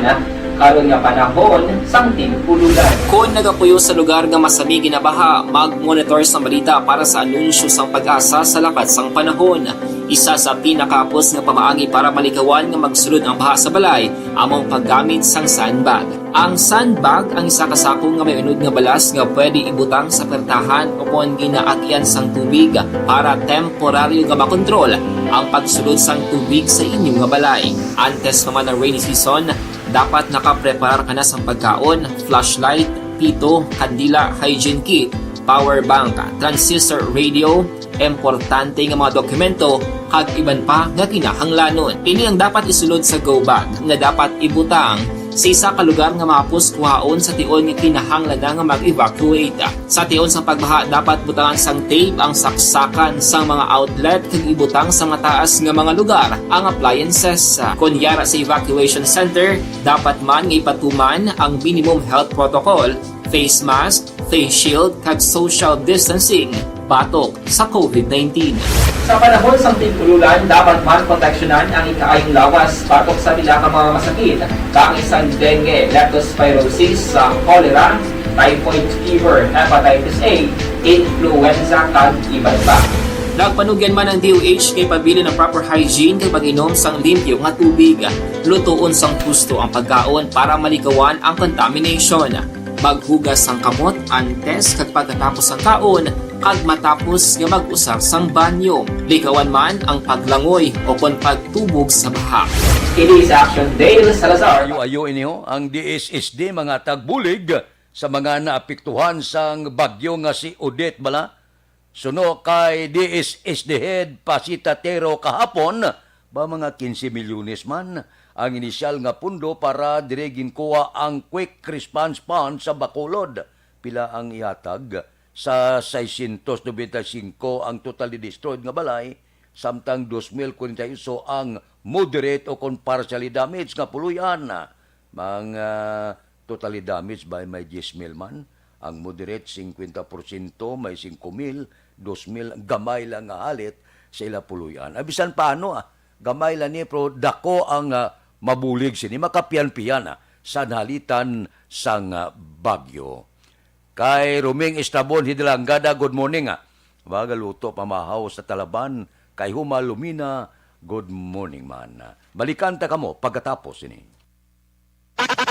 karon nga panahon sang tig-ululan. Kon nagapuyo sa lugar nga masami ginabaha, mag-monitor sang balita para sa anunsyo sang PAGASA sa lakat sang panahon. Isa sa pinakahapos nga pamaagi para malikawan nga magsulod ang baha sa balay amo ang paggamit sang sandbag. Ang sandbag ang isa ka sako nga may unod nga balas nga pwede ibutang sa pertahan o kon ginaagian sang tubig para temporaryo nga makontrol ang pagsulod sang tubig sa inyo nga balay. Antes pa man ang rainy season, dapat nakapreparar ka na sang pagkaon, flashlight, pito, kandila, hygiene kit, power bank, transistor radio, importante nga mga dokumento, kag iban pa nga kinahanglanon. Ini ang dapat isulod sa go bag nga dapat ibutang sa isa ka lugar nga mahapos kuhaon sa tion nga kinahanglan na nga mag-evacuate. Sa tion sang pagbaha, dapat butangan sang tape ang saksakan sang mga outlet kag ibutang sa mataas nga mga lugar ang appliances. Kon yara sa evacuation center, dapat man nga ipatuman ang minimum health protocol, face mask, face shield, kag social distancing batok sa covid nineteen. Sa panahon sang tig-ululan, dapat man proteksyonan ang ikaayong lawas batok sa pila ka mga masakit, kaangay sang dengue, leptospirosis, sa cholera, typhoid fever, hepatitis A, influenza, kag iban pa. Nagpanugyan man ang D O H kay pabilin ang proper hygiene kag pag-inom sang limpyo nga tubig. Lutoon sang husto ang pagkaon para malikawan ang contamination. Maghugas sang kamot antes kag pagkatapos sang kaon, kag matapos nga mag-usar sang banyo. Likawan man ang paglangoy o kon pagtubog sa baha. Kini si Action Dale Salazar. Ayo-ayo ini, ho, ang D S S D mga tagbulig sa mga naapektuhan sang bagyo nga si Odette bala. Suno kay D S S D head Pasita Tero kahapon, ba mga quince milyones man ang inisyal nga pundo para diri ginkuha ang Quick Response Fund sa Bacolod. Pila ang ihatag sa seiscientos noventa y cinco ang totally destroyed nga balay, samtang dos mil kwarenta y ocho ang moderate o kon partially damaged nga puloy-an. Mga totally damaged ba may diyes mil man? Ang moderate, singkwenta porsyento, may singko mil, dos mil, gamay lang nga halit sa ila puloy-an. Ay, bisan paano, ah, gamay lang ni, pero dako ang, ah, mabulig sini, makapian-pian, ah, sa nahalitan sang, ah, bagyo. Kay Roming Estrabon Hidalangada, good morning, ah. Magaluto pamahaw sa Talaban, kay Huma Lumina, good morning man. Balikan ta kamo pagkatapos sini.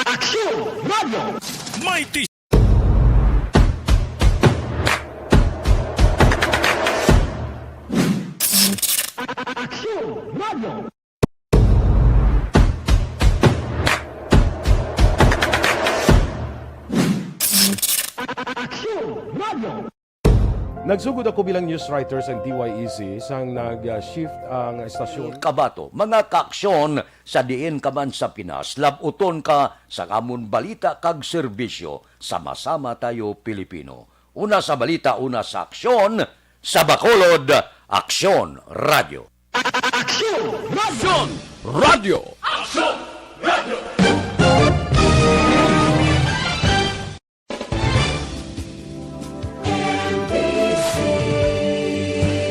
Aksyon Radio. Mighty. Aksyon Radio. Aksyon Radio. Nagsugod ako bilang news writer sa D Y E C sang nag-shift ang estasyon. Kabato, mga kaaksyon, sa diin ka man sa Pinas, lab-uton ka sa amon balita kag serbisyo. Sama-sama tayo, Pilipino. Una sa balita, una sa aksyon, sa Bacolod, Aksyon Radio. Aksyon Radio! Aksyon Radio! Aksyon Radio!